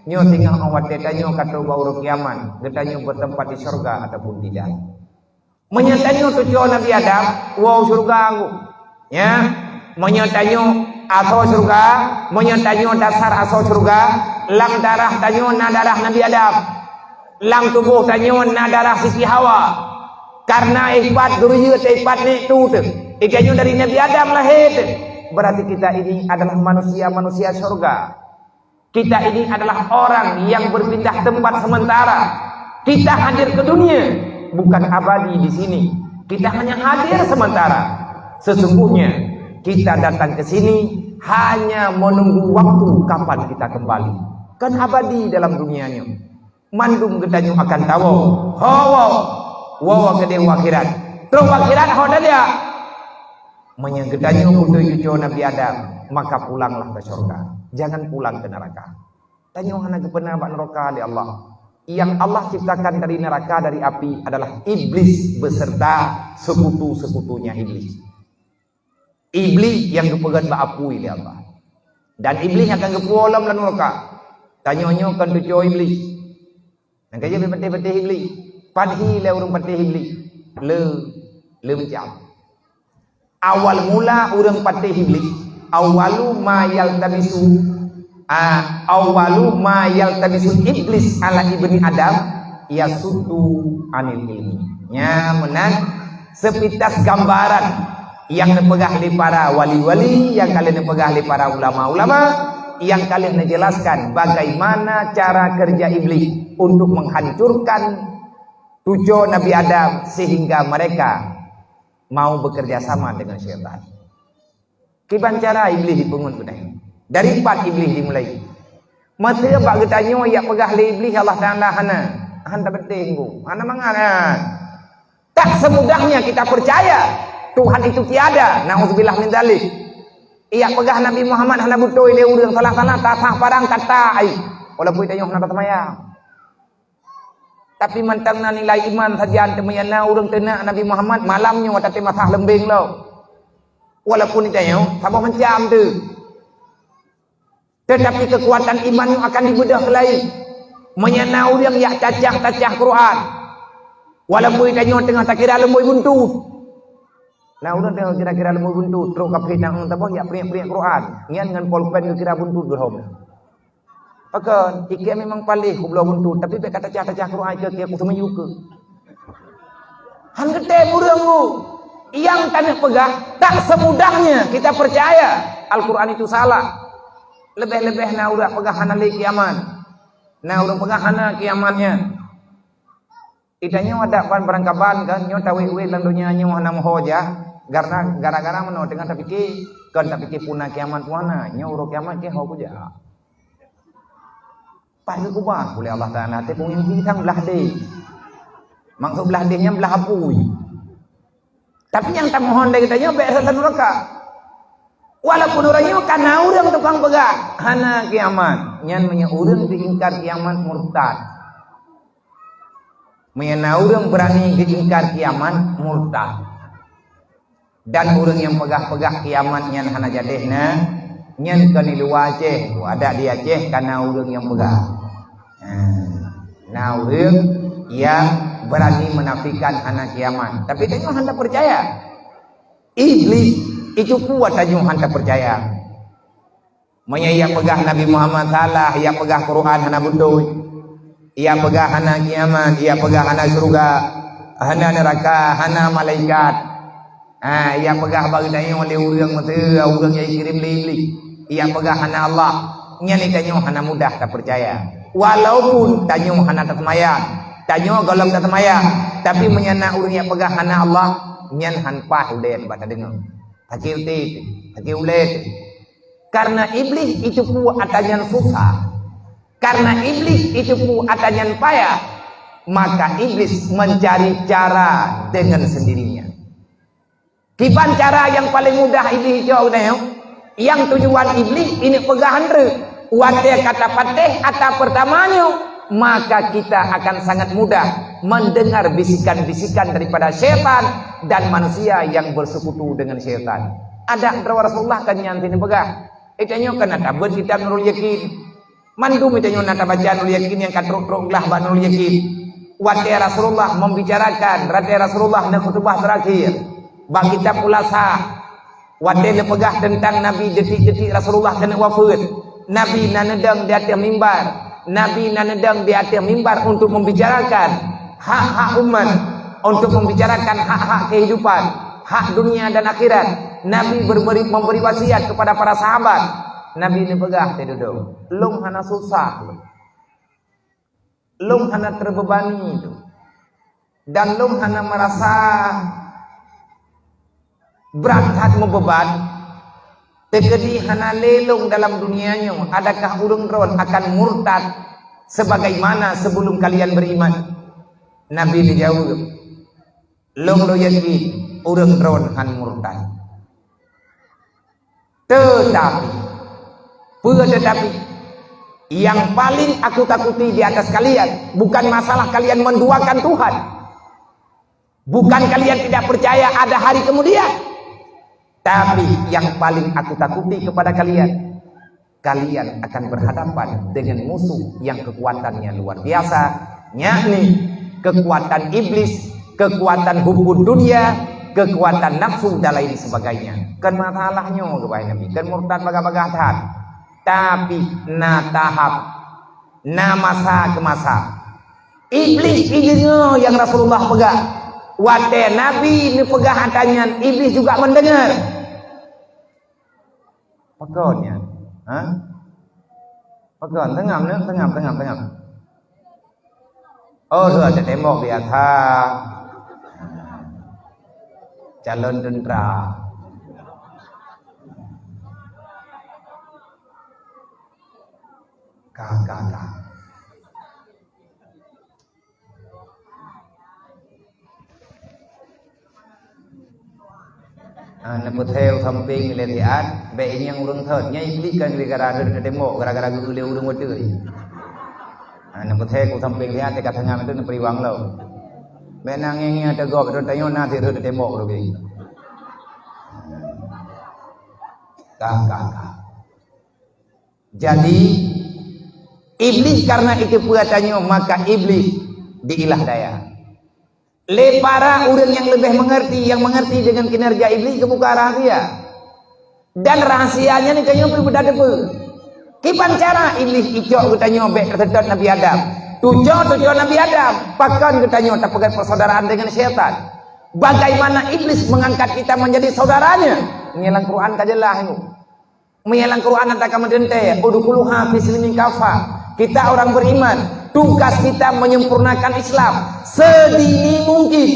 Nyoe singoh watée tanyoe ka trok bak uroe kiamat, geutanyoe bertempat di syurga ataupun tidak. Meunyoe tanyoe cucoe Nabi Adam, woe syurga nggu. Ya, meunyoe tanyoe asoe syurga, meunyoe tanyoe dasar asoe syurga, lam darah tanyoe na darah Nabi Adam. Lam tuboh tanyoe na darah Siti Hawa. Karena ipat duryeue teuipat nek tu teuh. Geutanyoe dari Nabi Adam lahé teuh. Berarti kita ini adalah manusia-manusia syurga. Kita ini adalah orang yang berpindah tempat sementara. Kita hadir ke dunia bukan abadi di sini. Kita hanya hadir sementara. Sesungguhnya kita datang ke sini hanya menunggu waktu kapan kita kembali. Kan abadi dalam dunia nyoe. Mandum geutanyoe akan tawoe. Ho woe. Woe keudeh u akhirat. Trok u akhirat ho tajak. Meunyoe geutanyoe beutôi cucoe Nabi Adam, maka pulanglah ke syurga. Jangan pulang ke neraka. Tanyoe hana geupeuna bak neraka lé Allah. Yang Allah ciptakan dari neraka, dari api adalah iblis beserta sekutu-sekutunya iblis. Iblih nyang geupeugét bak apui lé Allah. Dan Iblih akan geupuwoe lom lam nuraka. Tanyoe nyoe kon tucoe Iblih. Nyang ka jeuet patéh-patéh Iblih. Pat hi lé ureuëng patéh Iblih. Le, le macam. Awal mula ureuëng patéh Iblih, awwalu ma yaltabisu, ah, awwalu ma yaltabisu Iblis ala ibni Adam yasuddu anil ilmi. Nya meunan sepintas gambaran nyang neupeugah lé para wali-wali, nyang ka lheueh neupeugah lé para ulama-ulama, nyang ka lheueh neujelaskan bagaimana cara kerja Iblih untuk menghancurkan tucoe Nabi Adam sehingga mereka mau bekerja sama dengan syaitan. Kiban cara Iblih jipeungon geutanyoe? Dari pat Iblih dimulai? Meusé bak geutanyoe jak peugah lé Iblih Allah Taala hana, hana tabeuténg, hana mangat, ha. Tak semudahnya kita percaya Tuhan itu tiada. Nauzubillah min dzalik. Jak peugah Nabi Muhammad hana beutôi lé ureuëng, salah-salah tasah parang kata ai. Walaupun tanyoe hana taseumayang. Tapi mantong na nilai iman sajan, teuma na ureuëng teunak Nabi Muhammad malam nyoe watée masa leumbeng lom. Walaupun tanyoe saboh macam tu. Tetapi kekuatan iman nyoe akan dibeudôh keulayi. Meunyoe na ureuëng jak cacah-cacah Quran. Walaupun tanyoe teungoh takira leumboi buntut. Na ureuëng teungoh kira-kira leumboi buntut, trok kaphé na ureuëng saboh jak priek-priek Quran. Nyan ngon polpen geukira buntut geuhom. Pakon, ikei memang paléh kubloe buntut, tapi bék ka tacah-tacah Quran ikei, ikei kuteumiyup keu. Han geutem ureuëng ngu. Nyang taneuk peugah, tak semudahnya kita percaya Al-Quran itu salah. Leubeh-leubeh na ureuëng peugah hana lé kiamat. Na ureuëng peugah hana kiamat nyan. Geutanyoe adak ban barangkaban kan, nyoe tawét-wét lam donya nyoe hana meuho jah, karena gara-gara meunoe teungoh tapike, kon tapike puna kiamat pun hana, nyoe uroe kiamat keu ho kujak. Pat geukeubah uleh Allah Taala, tapi peungin pisang blah deh. Maksud blah deh nyan blah apui. Tapi nyang tamohon lé geutanyoe bék rasa nuraka. Walaupun ureuëng nyoe ka na ureuëng tukang peugah, hana kiamat. Nyan meunyoe ureuëng geuingkar kiamat murtad. Meunyoe na ureuëng beurani geuingkar kiamat, murtad. Dan ureuëng nyang peugah-peugah kiamat nyan hana jadeh na, nyan kon di luwa Aceh, adak di Aceh ka na ureuëng nyang peugah. Ha, na ureuëng nyang beurani menafikan hana kiamat. Tapi tanyoe hana peucaya. Iblih itu kuat tanyoe hana peucaya. Meunyoe jak peugah Nabi Muhammad salah, jak peugah Quran hana beutôi, jak peugah hana kiamat, jak peugah hana syeuruga, hana neuraka, hana malaikat. Ha, jak peugah bak geutanyoe lé ureuëng meusé, ureuëng nyang jikirém lé Iblih. Jak peugah hana Allah, nyan geutanyoe hana mudah tapeucaya. Walaupun tanyoe hana taseumayang, tanyoe gohlom taseumayang, tapi meunyoe na ureuëng jak peugah hana Allah, nyan han paih udeb bak tadeungoe. Sakét uté, sakét ulée. Karena Iblih itu kuat ata nyan susah. Karena Iblih itu kuat ata nyan payah, maka Iblis mencari cara dengan sendirinya. Kiban cara nyang paleng mudah Iblih icok geutanyoe? Nyang tujuan Iblih ini peugah han treuk. Watée ka tapatéh ata peurtama nyoe, maka kita akan sangat mudah mendengar bisikan-bisikan daripada syaitan dan manusia yang bersekutu dengan syaitan. Adak droe Rasulullah kan nyan sini peugah. Geutanyoe kan na tabeuet kitab Nurul Yakin. Mandum geutanyoe na tabaca Nurul Yakin nyang ka trok-trok glah bak Nurul Yakin. Watée Rasulullah membicarakan, watée Rasulullah neukhutubah terakhir bak kitab Khulasah, watée neupeugah teuntang Nabi, detik-detik Rasulullah keuneuk wafeuet, Nabi na neudong di ateueh mimbar. Nabi na neudong di ateueh mimbar untuk membicarakan hak-hak umat, untuk membicarakan hak-hak kehidupan, hak dunia dan akhirat. Nabi berberi, memberi wasiat kepada para sahabat. Nabi neupeugah teududoe, "Lôn hana susah lôn. Lôn hana terbebani lôn. Dan lôn hana merasa brat that meubeban. Teukeudi hana lé lôn dalam dunia nyoe, adakah ureuëng droen akan murtad sebagaimana sebelum kalian beriman?" Nabi neujaweueb, "Lôn lôn yakin ureuëng droen han murtad. Tetapi," peue tetapi? "Yang paling aku takuti di atas kalian bukan masalah kalian menduakan Tuhan, bukan kalian tidak percaya ada hari kemudian, Tapi yang paling aku takuti kepada kalian, kalian akan berhadapan dengan musuh yang kekuatannya luar biasa, yakni kekuatan iblis, kekuatan hubbu dunia, kekuatan nafsu dan lain sebagainya. Kan masalahnya, keuhai Nabi, kan murtad bagah-bagah that. Tapi na tahap, na masa ke masa. Iblis ideungoe nyang Rasulullah peugah. Watée Nabi neupeugah ata nyan, Iblis juga mendengar. Pakon nyan? Ha? Pakon? Tengam, ne? Tengam, tengam, tengam. Oh, tu ada tembok biasa. Calon tentara. Ka, ka, ka. Ah, neupeuthée u sampéng lé siat, bék ingieng ureuëng thot, nyan Iblih kan gara-gara rhot teuh tembok, gara-gara geu lé ureuëng watée. Ah, neupeuthée u sampéng siat, teuka teungoh itu neuperiwang lom. Bék na ngieng-ngieng teugob, rhot tanyoe na sit rhot teuh tembok lagée. Ka, ka, ka. Jadi, Iblih karena itu peue tanyoe, maka Iblih diilah daya. Lé para ureuëng nyang leubeh mengerti, nyang mengerti dengan kinerja Iblih geubuka rahasia. Dan rahasianya ni tanyoe pih mudah teupeue. Kiban cara Iblih icok geutanyoe bék teuseutôt Nabi Adam. Tucok-tucok Nabi Adam, pakon geutanyoe tapeugét persaudaraan dengan syaitan. Bagaimana Iblis mengangkat kita menjadi saudaranya? Ngieng lam Quran ka jeulaih nyoe. Meunyoe lam Quran ata ka meuteuntée, "Udkhuluha fi silmin kafa." Kita orang beriman, tugas kita menyempurnakan Islam sedini mungkin.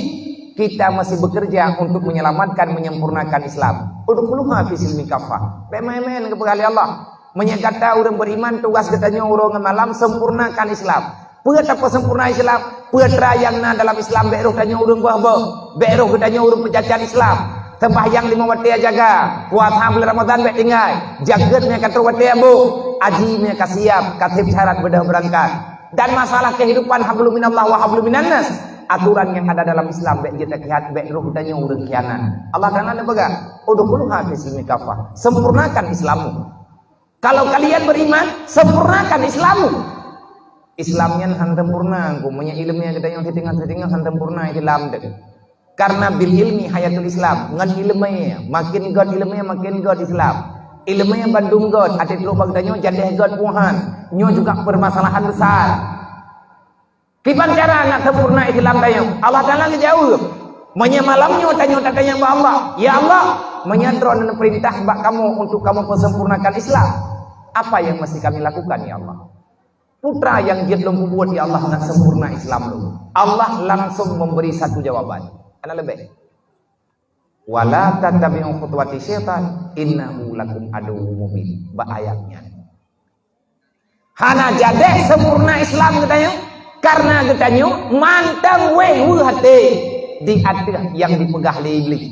Kita masih bekerja untuk menyelamatkan, menyempurnakan Islam. "Udkhuluha fi silmin kafa." Bék main-main geupeugah lé Allah. Meunyoe gata ureuëng beriman, tugas geutanyoe uroe ngon malam sempurnakan Islam. Peue tapeusempurna Islam? Peue atra nyang na dalam Islam, bék roh tanyoe ureuëng boh-boh, bék roh geutanyoe ureuëng peucacat Islam. Sembahyang lima watée jaga, puasa bulan Ramadan bék tinggai, jakeuet meunyoe ka trok watée abôh, aji meunyoe ka siap, ka sép syarat beudôh beurangkat. Dan masalah kehidupan hablum minallah wa hablum minannas, aturan yang ada dalam Islam bék jeuet takhianat, bék roh geutanyoe ureuëng khianat. Allah Taala neupeugah, "Udkhuluha fi silmi kafah." Sempurnakan Islammu. Kalau kalian beriman, sempurnakan Islammu. Islam nyan han sempurna, engko meunyoe ileumé geutanyoe siteungoh-siteungoh han sempurna Islam teuh. Karena bil ilmi hayatul Islam, ngon ileumé, makin gét ileumé, makin gét Islam. Ileumé bandum gét, até trok bak geutanyoe jadeh gét puhan. Nyoe juga permasalahan besar. Kiban cara nak sempurna Islam tanyoe? Allah Taala geujaweueb. Meunyoe malam nyoe tanyoe tatanyong bak Allah, "Ya Allah, meunyoe Droeneuh neupeurintah bak kamoe untuk kamoe peusempurnakan Islam, apa yang mesti kami lakukan, ya Allah?" Peue atra nyang jeuet lôn peubuet, ya Allah, nak sempurna Islam lôn? Allah langsung memberi satu jawaban. Hana leubeh. "Wala tattabi'u khutuwati syaitan, innahu lakum aduwwum mubin." Bak ayat nyan. Hana jadeh sempurna Islam geutanyoe, karena geutanyoe mantong wéh-weuh até di ateueh nyang dipeugah lé Iblih.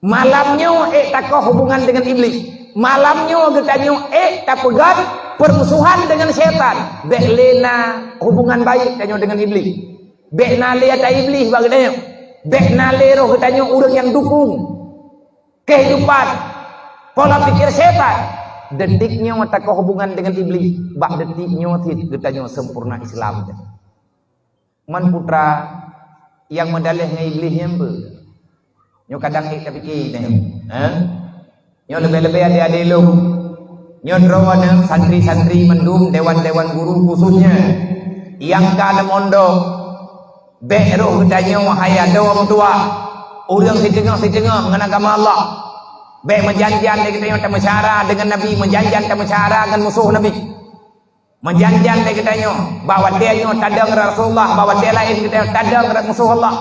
Malam nyoe ék takoh hubungan dengan Iblih. Malam nyoe geutanyoe ék tapeugét permusuhan dengan syaitan. Bék lé na hubungan baik tanyoe dengan Iblih. Bék na lé ata Iblih bak geutanyoe. Bék na lé roh geutanyoe ureuëng nyang dukung kehidupan, pola pikir syaitan. Detik nyoe takoh hubungan dengan Iblih, bak detik nyoe cit geutanyoe sempurna Islam. Man peue atra nyang meudaleh ngon Iblih nyan beu? Nyoe kadang ék tapike nyan, ha? Nyoe leubeh-leubeh adé-adé lôn. Nyoe droeneuh santri-santri mandum, dewan-dewan guru khususnya nyang ka neumondok. Bék roh geutanyoe hai adoe meutuwah, ureuëng siteungoh-siteungoh ngon agama Allah. Bék meujanjian lé geutanyoe tameusyara deungon Nabi, meujanjian tameusyara ngon musoh Nabi. Meujanjian lé geutanyoe, bak watée nyoe tadong Rasulullah, bak watée laén geutanyoe tadong musoh Allah.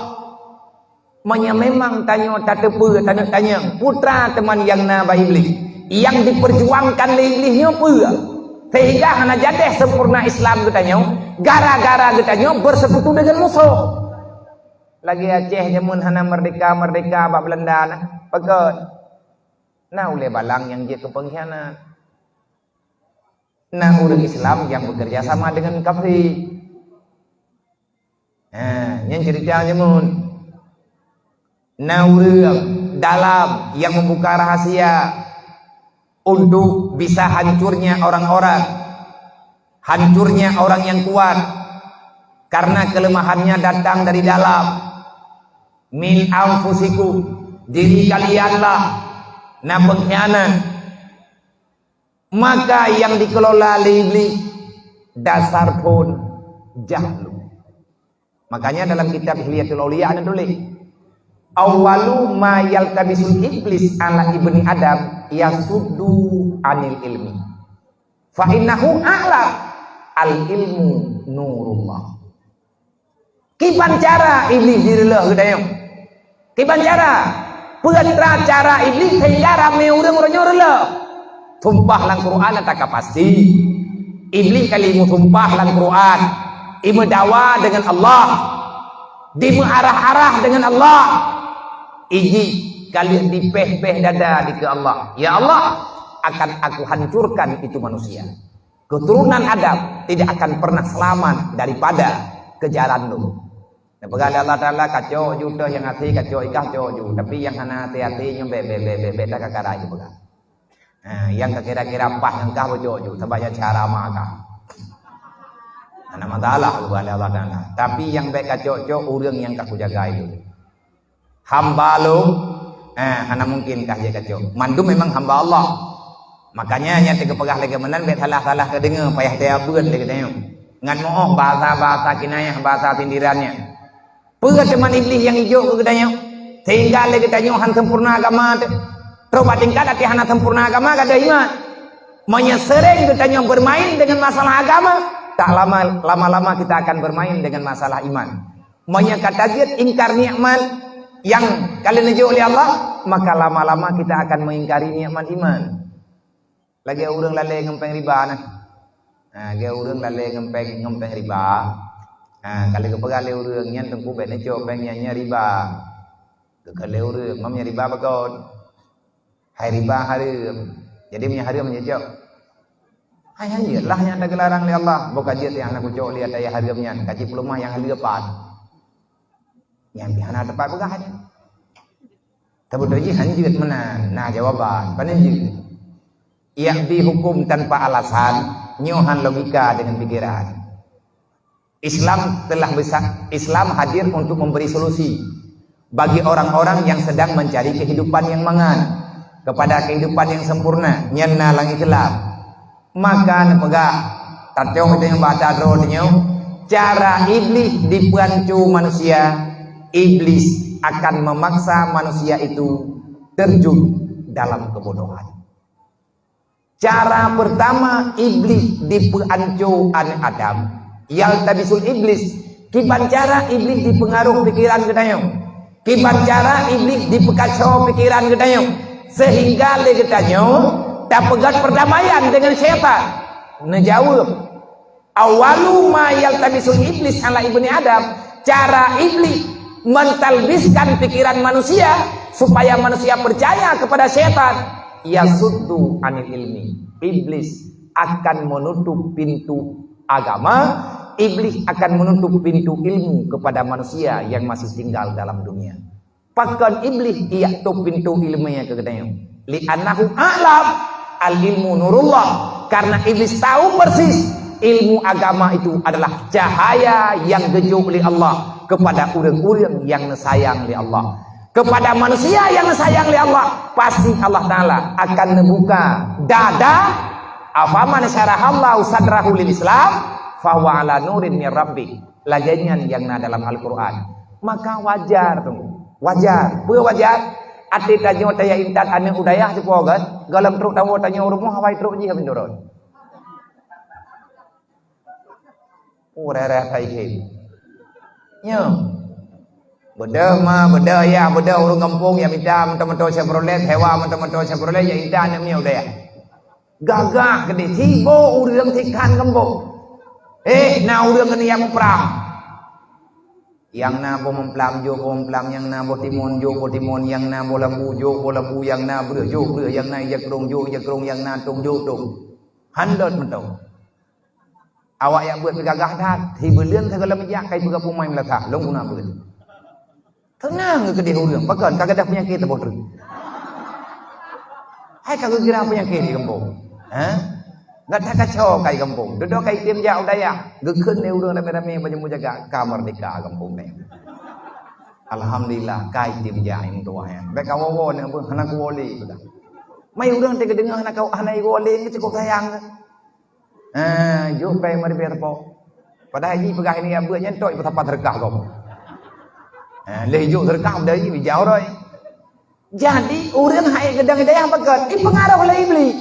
Meunyoe memang tanyoe tateupeue, tanyoe tanyong, peue atra teuma nyang na bak Iblih, nyang diperjuangkan lé Iblih nyoe peue? Sehingga hana jadeh sempurna Islam geutanyoe, gara-gara geutanyoe bersekutu dengan musoh. Lagée Aceh jameun hana merdeka-merdeka bak Belanda na, pakon? Na ulée balang nyang jeuet keu pengkhianat. Na ureuëng Islam nyang bekerja sama dengan kafé. Ha, nyan cerita jameun. Na ureuëng dalam yang membuka rahasia untuk bisa hancurnya orang-orang, hancurnya orang yang kuat, karena kelemahannya datang dari dalam. Min anfusikum, diri kalianlah na pengkhianat. Maka yang dikelola lé Iblis dasar pun jahlu. Makanya dalam kitab Hilyatul Auliya ada tulis, "Awwalu ma yaltabisul iblis ala ibni Adam yasuddu anil ilmi. Fa innahu a'lam, al ilmu nurullah." Kiban cara Iblis jireuleuh geutanyoe? Kiban cara? Peue cara Iblis sehingga ramé ureuëng uroe nyoe reuleuh? Sumpah lam Quran ata ka pasti. Iblis kali meusumpah lam Quran, imeudawa dengan Allah, dimeuarah-arah dengan Allah. Iji kali dipéh-péh dada dikeue Allah, "Ya Allah, akan aku hancurkan itu manusia. Keturunan Adam tidak akan pernah selamat daripada kejaran Nuh." Neupeugah lé Allah Taala, "Kacok ju teuh nyang até, kacok ikah cok ju, tapi nyang hana até-até nyoe bèk, bèk, bèk, bèk, bèk takakara ju peugah. Ha, nyang ka kira-kira paih ngon kah beucok ju, sabab nyan cara ma kah." Hana masalah, geupeugah lé Allah Taala. Tapi nyang bèk kacok-cok ureuëng nyang ka kujaga ilôn. Hamba lôn, eh, hana mungkin kah jeuet kacok. Mandum memang hamba Allah. Makanya nyan teuka peugah lagèe meunan bèk salah-salah teudeungoe, payah teuabeuet lé geutanyoe. Ngat meu'oh bahasa-bahasa kinayah, bahasa sindiran nyan. Peue teuma Iblis nyang ijok keu geutanyoe? Sehingga lé geutanyoe han sempurna agama teuh. Trok bak tingkat até hana sempurna agama, gadôh iman. Meunyoe sering geutanyoe bermain dengan masalah agama, tak lama, lama-lama kita akan bermain dengan masalah iman. Meunyoe ka tajeuet ingkar nikmat nyang ka lheueh neujok lé Allah, maka lama-lama kita akan mengingkari nikmat iman. Lagèe ureuëng lalè ngon péng riba nah. Ha, lagèe ureuëng lalè ngon péng, ngon péng riba. Ha, ka lheueh geupeugah lé ureuëng nyan teungku bèk neucok péng nyan, nyan riba. Geukheun lé ureuëng, "Mam, nyan riba bagon. Hai riba hareuem." Jadi meunyoe hareuem nyan cok. Hai, han jeuet lah nyang teugelarang lé Allah. Boh ka jeuet nyang hana kucok lé ata nyang hareuem nyan. Ka cit peuleumah nyang haleue pat. Nyan pih hana teumpat peugah nyan. Tapi beutôi jih han jeuet meunan. Nah, jawaban. Pane jeuet? Yakbi hukum tanpa alasan, nyoe han logika dengan pikiran. Islam telah besar, Islam hadir untuk memberi solusi bagi orang-orang yang sedang mencari kehidupan yang mangat kepada kehidupan yang sempurna, nyan na lam Islam. Maka neupeugah, tacok teuh bak ata droe nyoe, cara Iblis dipeuanco manusia, Iblis akan memaksa manusia itu terjun dalam kebodohan. Cara pertama Iblis dipeuanco aneuk Adam, yaltabisul Iblis, kiban cara Iblis dipeungaruh pikiran geutanyoe, kiban cara Iblis dipeukaco pikiran geutanyoe, sehingga lé geutanyoe tapeugöt perdamaian dengan syaitan. Neujaweueb, "Awwalu ma yaltabisul iblis ala ibni Adam." Cara Iblis mentalbiskan pikiran manusia supaya manusia percaya kepada syaitan, yasuddu anil ilmi. Iblis akan menutup pintu agama, Iblis akan menutup pintu ilmu kepada manusia yang masih tinggal dalam dunia. Pakon Iblis ijak tôp pintoe iéleumé keu geutanyoe? "Li'annahu a'lam, al-ilmu nurullah." Karena Iblis tahu persis ilmu agama itu adalah cahaya yang geujok lé Allah kepada ureuëng-ureuëng nyang neusayang lé Allah. Kepada manusia nyang neusayang lé Allah, pasti Allah Taala akan neubuka dada, "Afaman syarahallahu sadrahu lil Islam, fahuwa ala nurin mir rabbih." Lagée nyan nyang na dalam Al-Qur'an. Maka wajar tu. Wajar. Peue wajar? Até tanyoe tajak intat aneuëk u dayah sipoh kan, gohlom trok tawoe tanyoe rumoh awai trok jih meunurot. Oh, raya-raya thai khem. Nyo. Beudôh ma, beudôh ayah, beudôh ureuëng gampông nyang mita meuto-meuto Chevrolet, sewa meuto-meuto Chevrolet, jak intat aneuëk miet u dayah. Gagah keudeh, siboh ureuëng sikhan geumbok. Eh, na ureuëng keuneuk jak muprang. Nyang na boh muprang, jok boh muprang, nyang na boh timon, jok boh timon, nyang na boh labu, jok boh labu, nyang na breueh, jok breueh, nyang na ija krông, jok ija krông, nyang na tông, jok tông. Han dot meuto. Awak jak beuet gagah that, hi beuleuen sigohlom jak, kai peugah pumai meulasah, lôn guna beuet. Teunang geukeudeh ureuëng, pakon ka gadoh peunyakét saboh treuk. Hai ka geukira peunyakét di gampông. Ha? Gata kacau ka di gampông. Dudoe ka item jak u dayah. Geukheun lé ureuëng ramé-ramé bak jeumu jaga ka meurdeka gampông nyan. Alhamdulillah, ka item jak nyang tuha nyan. Bék ka woe-woe nyan beuh, hana kuwoe lé beuh. Mai ureuëng teuka deungoe hana ka, hana iwoe lé, cukôp sayang. Ha, jok péng meuribée teupok. Padahai jipeugah ini ya beuet nyan tok ipeusapat reuka gob. Ha, lheueh jok reuka dari bijau roi. Jadi ureuëng hai geudang hidayah pakon dipengaruh lé Iblih.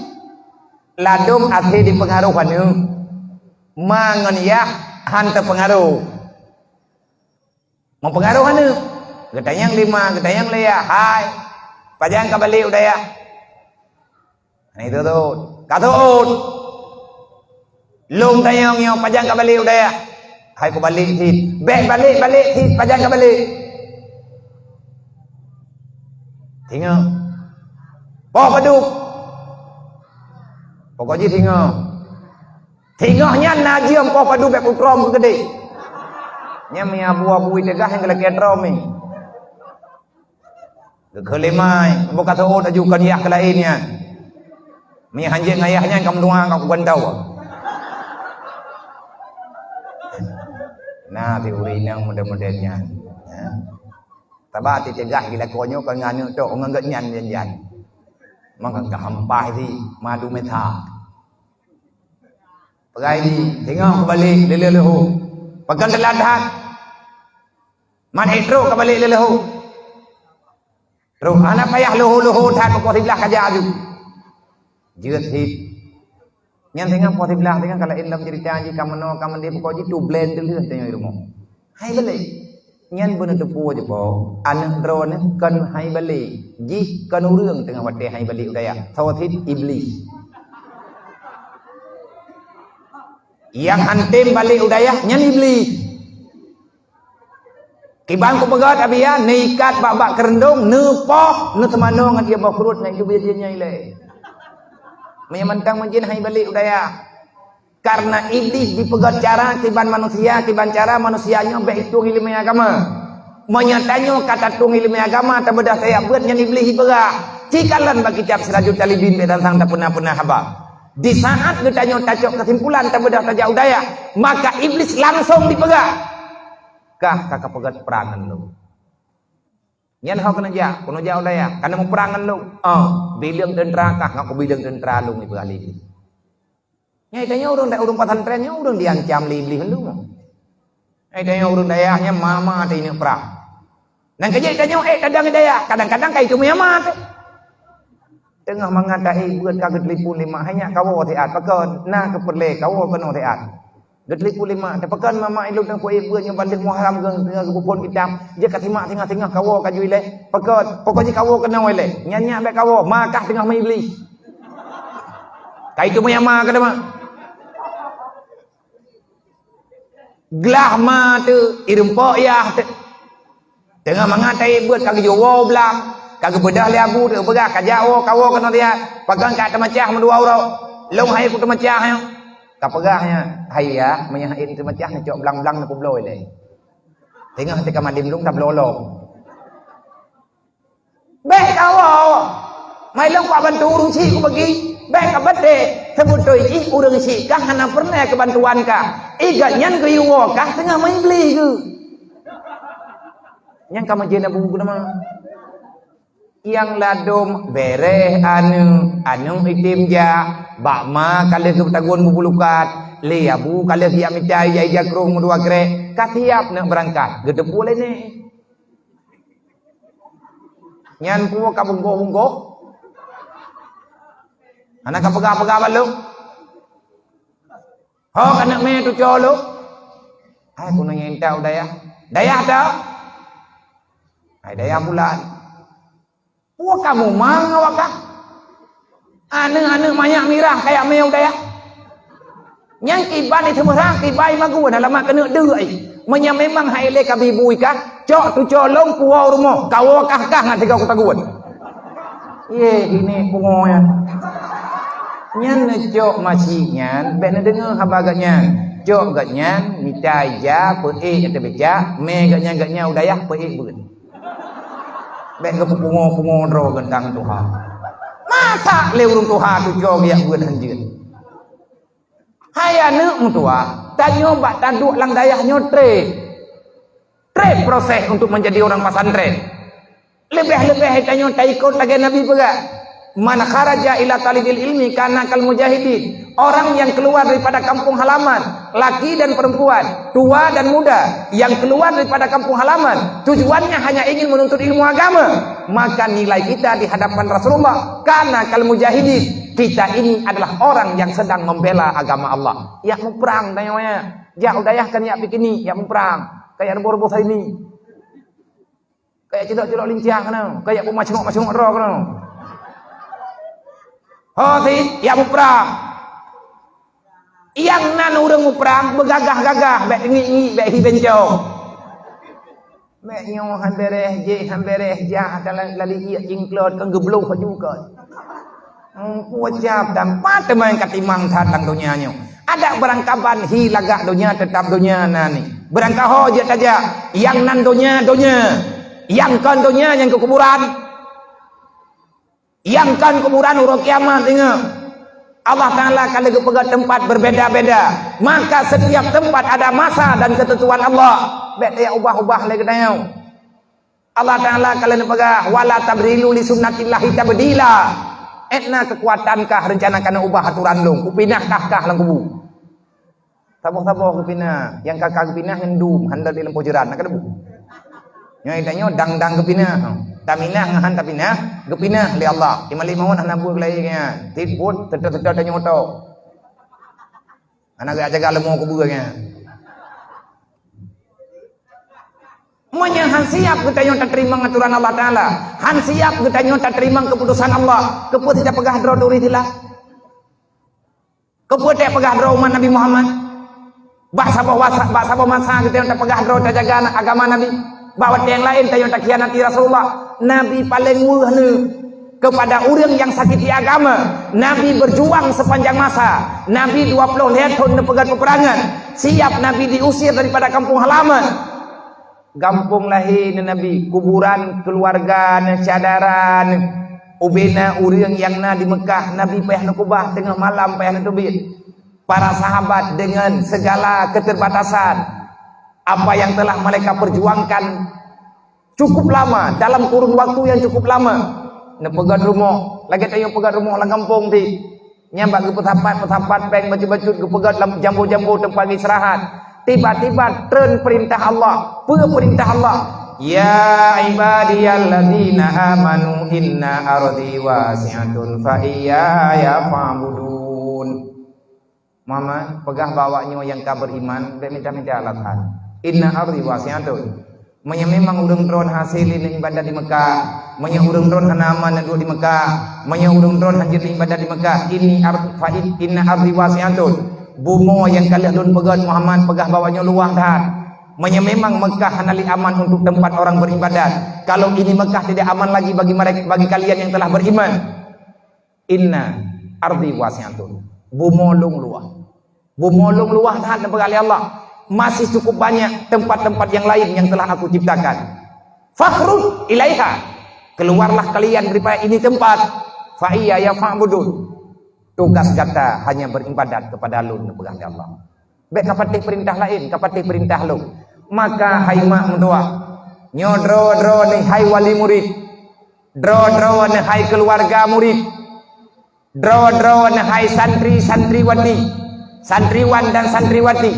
Ladom até dipengaruh aneuëk. Ma ngon yah han teupengaruh. Meupeungaruh aneuëk. Geutanyong lima, geutanyong lé yah, hai. Pajan ka balek u dayah? Hana iteuôt. Ka teuôt. Lôn tanyong nyoe pajan ka balek u dayah? Hai kubalek cit. Bék balek-balek cit, pajan ka balek? Singoh. Poh padub? Pokok jih singoh. Singoh nyan na jeuem poh padub bék kutrom keu keudeh. Nyan meuabu-abu iteugah nyang geulakée trom nyan. Geukheun lé mai, bôh ka teuôt aju kon yah keu laén nyan. Meuhanjeuet ngon yah nyan ka meutuha ka kugantoe. Na teuri nyang model-model nyan. Ya. Taba teucegah gila konyo kon ngon aneuk tok ngon geuh nyan jan-jan. Maka ka hampah di madu metha. Peugah di, tengok kubalek lele lehu. Pakon teulat that. Man ék trok ka balek lé leuho. Trok hana payah leuho-leuho that, poh siblaih ka jak aju. Jeuet hit. Nyan singoh poh siblaih singoh ka laén lom ceurita jih, ka meunoe ka meudeh, pokok jih tublen teulheueh tanyoe i rumoh. Hai balek. Nyan beuneuteupeu jih po, aneuk droeneuh kon hai balek. Jih kon ureueng teungoh watée hai balek u dayah. Soe cit? Iblih. Nyang han tem balek u dayah nyan Iblih. Kiban kupeugah, Abiya, neuikat bak-bak keureundong, neupoh, neuteumanoe ngon ié boh krot, ngon ié beuet jih nyan ilée. Meunyoe mantong meujin hai balek u dayah. Karena Iblih jipeugah cara kiban manusia, kiban cara manusia nyoe bék itueng ileumé agama. Meunyoe tanyoe ka tatueng ileumé agama, tabeudah tajak beuet nyan Iblih jipeugah. Cikalon bak kitab Sirajut Talibin bék tantang tapeuna-peuna haba. Di saat geutanyoe tacok keusimpulan tabeudah tajak u dayah, maka Iblih langsong jipeugah. Kah ka kapeugét prang ngon lôn. Nyan ho keuneuk jak, keuneuk jak u dayah, ka neumuprang ngon lôn. Oh, bileueng teuntra kah, ngaku bileueng teuntra lôn, ipeugah lé Iblih. Nyan tanyoe ureueng, ureueng pesantren nyoe ureueng diancam lé Iblih mandum. Nyan tanyoe ureueng dayah nyan ma-ma teuh ineuk prang. Nyan keuh jeuet tanyoe ék tadong i dayah, kadang-kadang ka iteumé ma teuh. Teungoh mangat taék beuet ka geutelepon lé mak, hai nyak kawoe siat, pakon na keu peureulée kawoe keunoe siat. Geutelepon lé mak, pakon mak, mak, ilôn teungoh kuék beuet nyoe ban lheueh Muharram geu-, geu-, geupeuphon kitab. Jeuet ka simak singoh-singoh kawoe ka jui lé. Pakon, pokok jih kawoe keunoe lé. Nyan nyak bék kawoe, ma kah teungoh meuiblih. Ka iteumé ma keu teuma. Glah ma teuh, ireumpok yah teuh. Teungoh mangat taék beuet ka geujok woe u blang, ka geubeudôh lé abu teuh, peugah, "Ka jak woe, kawoe keunoe siat, pakon ka teumacah meudua uroe, lôn hai kuteumacah nyoe." Ka peugah nyan, "Hai yah, meunyoe hai teumacah neucok blang-blang neupeubloe ilée. Teungoh teuka mandum lôn tabloe lom." Bék kawoe. Mai lôn kubantu ureueng syiek kubagi. Bék kapatéh. Seubeutôi jih ureueng syiek kah hana peureulée keu bantuan kah. I gobnyan geuyue woe kah teungoh meuiblih geuh. Nyan ka meujeuet abu keunoe. Nyang ladom bèrèh aneuk, aneuk item jak, bak ma ka lheueh geupeutanggong bubulukat, lé abu ka lheueh geujak mita ija-ija krông meudua krek, ka siap neuk beurangkat, geuteupeue lé nèk. Nyan peue ka bungkôh-bungkôh? Hana ka peugah-peugah bak lôn? Ho keuneuk mé tuco lôn? Hai keuneuk nyang intat u dayah. Dayah teuh? Hai dayah bulan. Peue kamoe mang awak kah? Aneuk-aneuk manyak mirah kajak mé u dayah. Nyang kiban iteumeusa kiban magun alamat keuneuk deuk ai. Meunyoe memang hai lé ka bibui kah, cok tuco lôn kuwoe u rumoh, kawoe kah kah ngat sigoe kutagun. Yeh, ini pungo nyan. Nyan neucok masjid nyan, bék neudeungoe haba gobnyan. Cok gobnyan, mita ija, peuék ateueh becak, mé gobnyan-gobnyan u dayah peuék beuet. Bèk geupeupungo-pungo droe geuntang tuha. Masa lé ureueng tuha tujoe geujak beuet hanjeuet. Hai aneuk meutuah, tanyoe bak taduek lam dayah nyoe treb. Treb proses untuk menjadi orang pesantren. Leubeh-leubeh tanyoe taikot lagèe Nabi peugah, "Man kharaja ila talibil ilmi kana kal mujahidin." Orang yang keluar daripada kampung halaman, laki dan perempuan, tua dan muda, yang keluar daripada kampung halaman, tujuannya hanya ingin menuntut ilmu agama, maka nilai kita di hadapan Rasulullah kana kal mujahidin. Kita ini adalah orang yang sedang membela agama Allah. Jak muprang tanyoe nyan. Jak u dayah kan jak piknik, jak muprang. Kajak ruboh-ruboh saini. Kajak cilok-cilok lincah keunoe, kajak peumacrok-macrok droe keunoe. Ho sit, jak muprang. Nyang nan ureueng muprang beugagah-gagah, bèk teungiek-ngiek, bèk hi bencong. Bèk nyoe han bèrèh, jéh han bèrèh, jah dan la-, lali iek jingklot, kan geubloh laju kan. Hmm, ucap dan pat teuma ka timang that lam donya nyoe. Adak barangkaban hi lagak donya, teutap donya na ni. Barangkaho jeuet tajak, nyang nan donya, donya. Nyang kon donya, nyang keu kuburan. Nyang kon kuburan uroe kiamat, ingat. Allah Taala ka lheueh geupeugah teumpat berbeda-beda. Maka setiap tempat ada masa dan ketentuan Allah. Bèk tajak ubah-ubah lé geutanyoe. Allah Taala ka lheueh neupeugah, "Wala tabdilu li sunnatillahi tabdila." Ét na keukuatan kah reuncana keuneuk ubah aturan lôn, kupinah kah kah lam kubu. Saboh-saboh geupinah, nyang ka ka geupinah ngon dum, han lom di lampôh jeurat, na ka debu. Nyoe tanyoe dang-dang geupinah. Taminah ngon han tapinah, geupinah lé Allah. Imam Limon hana buet lagèe nyan. Tit buet, teutap-teutap tanyoe oto. Hana geujaga leumo kubu nyan. Meunyoe han siap geutanyoe tateurimong aturan Allah Taala, han siap geutanyoe tateurimong keuputusan Allah, keupeue sit tapeugah droe turi sila? Keupeue sit tapeugah droe umat Nabi Muhammad? Bak saboh wasa-, bak saboh masa geutanyoe tapeugah droe tajaga agama Nabi, bak watèe nyang laén tanyoe takhianati Rasulullah. Nabi paleng weueh neuh kepada ureueng nyang sakiti agama. Nabi berjuang sepanjang masa. Nabi dua ploh lhèe thôn neupeugèt peperangan. Siap Nabi diusir daripada kampung halaman. Gampông lahé neuh Nabi, kuburan keuluwarga neuh, syedara neuh. Ubena ureueng nyang na di Meukah, Nabi payah neukeubah, teungoh malam payah neuteubiet. Para sahabat dengan segala keterbatasan, apa yang telah mereka perjuangkan cukup lama, dalam kurun waktu yang cukup lama. Neupeugèt rumoh, lagèe tanyoe peugèt rumoh lam gampông ti. Nyan bak geupeusapat-peusapat péng bacut-bacut, geupeugèt lam jambo-jambo teumpat istirahat. Tiba-tiba treun peurintah Allah. Peue peurintah Allah? "Ya ibadiyalladzina amanu inna ardi wasi'atun fa iyaya fa'budun." Muhammad, peugah bak awak nyoe nyang ka beriman, bèk minta-minta alasan. "Inna ardi wasi'atun." Meunyoe memang ureueng droen hase lé neuibadat di Meukah, meunyoe ureueng droen hana aman neuduek di Meukah, meunyoe ureueng droen hanjeuet neuibadat di Meukah, ini ar-, fa in-, inna ardi wasi'atun. Bumoe nyang ka lheueh lôn peugèt Muhammad peugah bak awak nyoe luwah that. Meunyoe memang Meukah hana lé aman untuk tempat orang beribadat, kalau ini Meukah tidak aman lagi bagi mereka, bagi kalian yang telah beriman. Inna ardi wasi'atun. Bumoe lôn luwah. Bumoe lôn luwah that neupeugah lé Allah. Masih cukup banyak tempat-tempat yang lain yang telah Aku ciptakan. Fakhruj ilaiha. Keluarlah kalian daripada ini tempat. Fa iyaya fa'budun. Tugas gata hanya beribadat kepada Lôn, neupeugah lé Allah. Bèk kapatéh peurintah laén, kapatéh peurintah Lôn. Maka hai mak meutuah, nyoe droe-droe neuh hai wali murid, droe-droe neuh hai keuluwarga murid, droe-droe neuh hai santri-santriwati, santriwan dan santriwati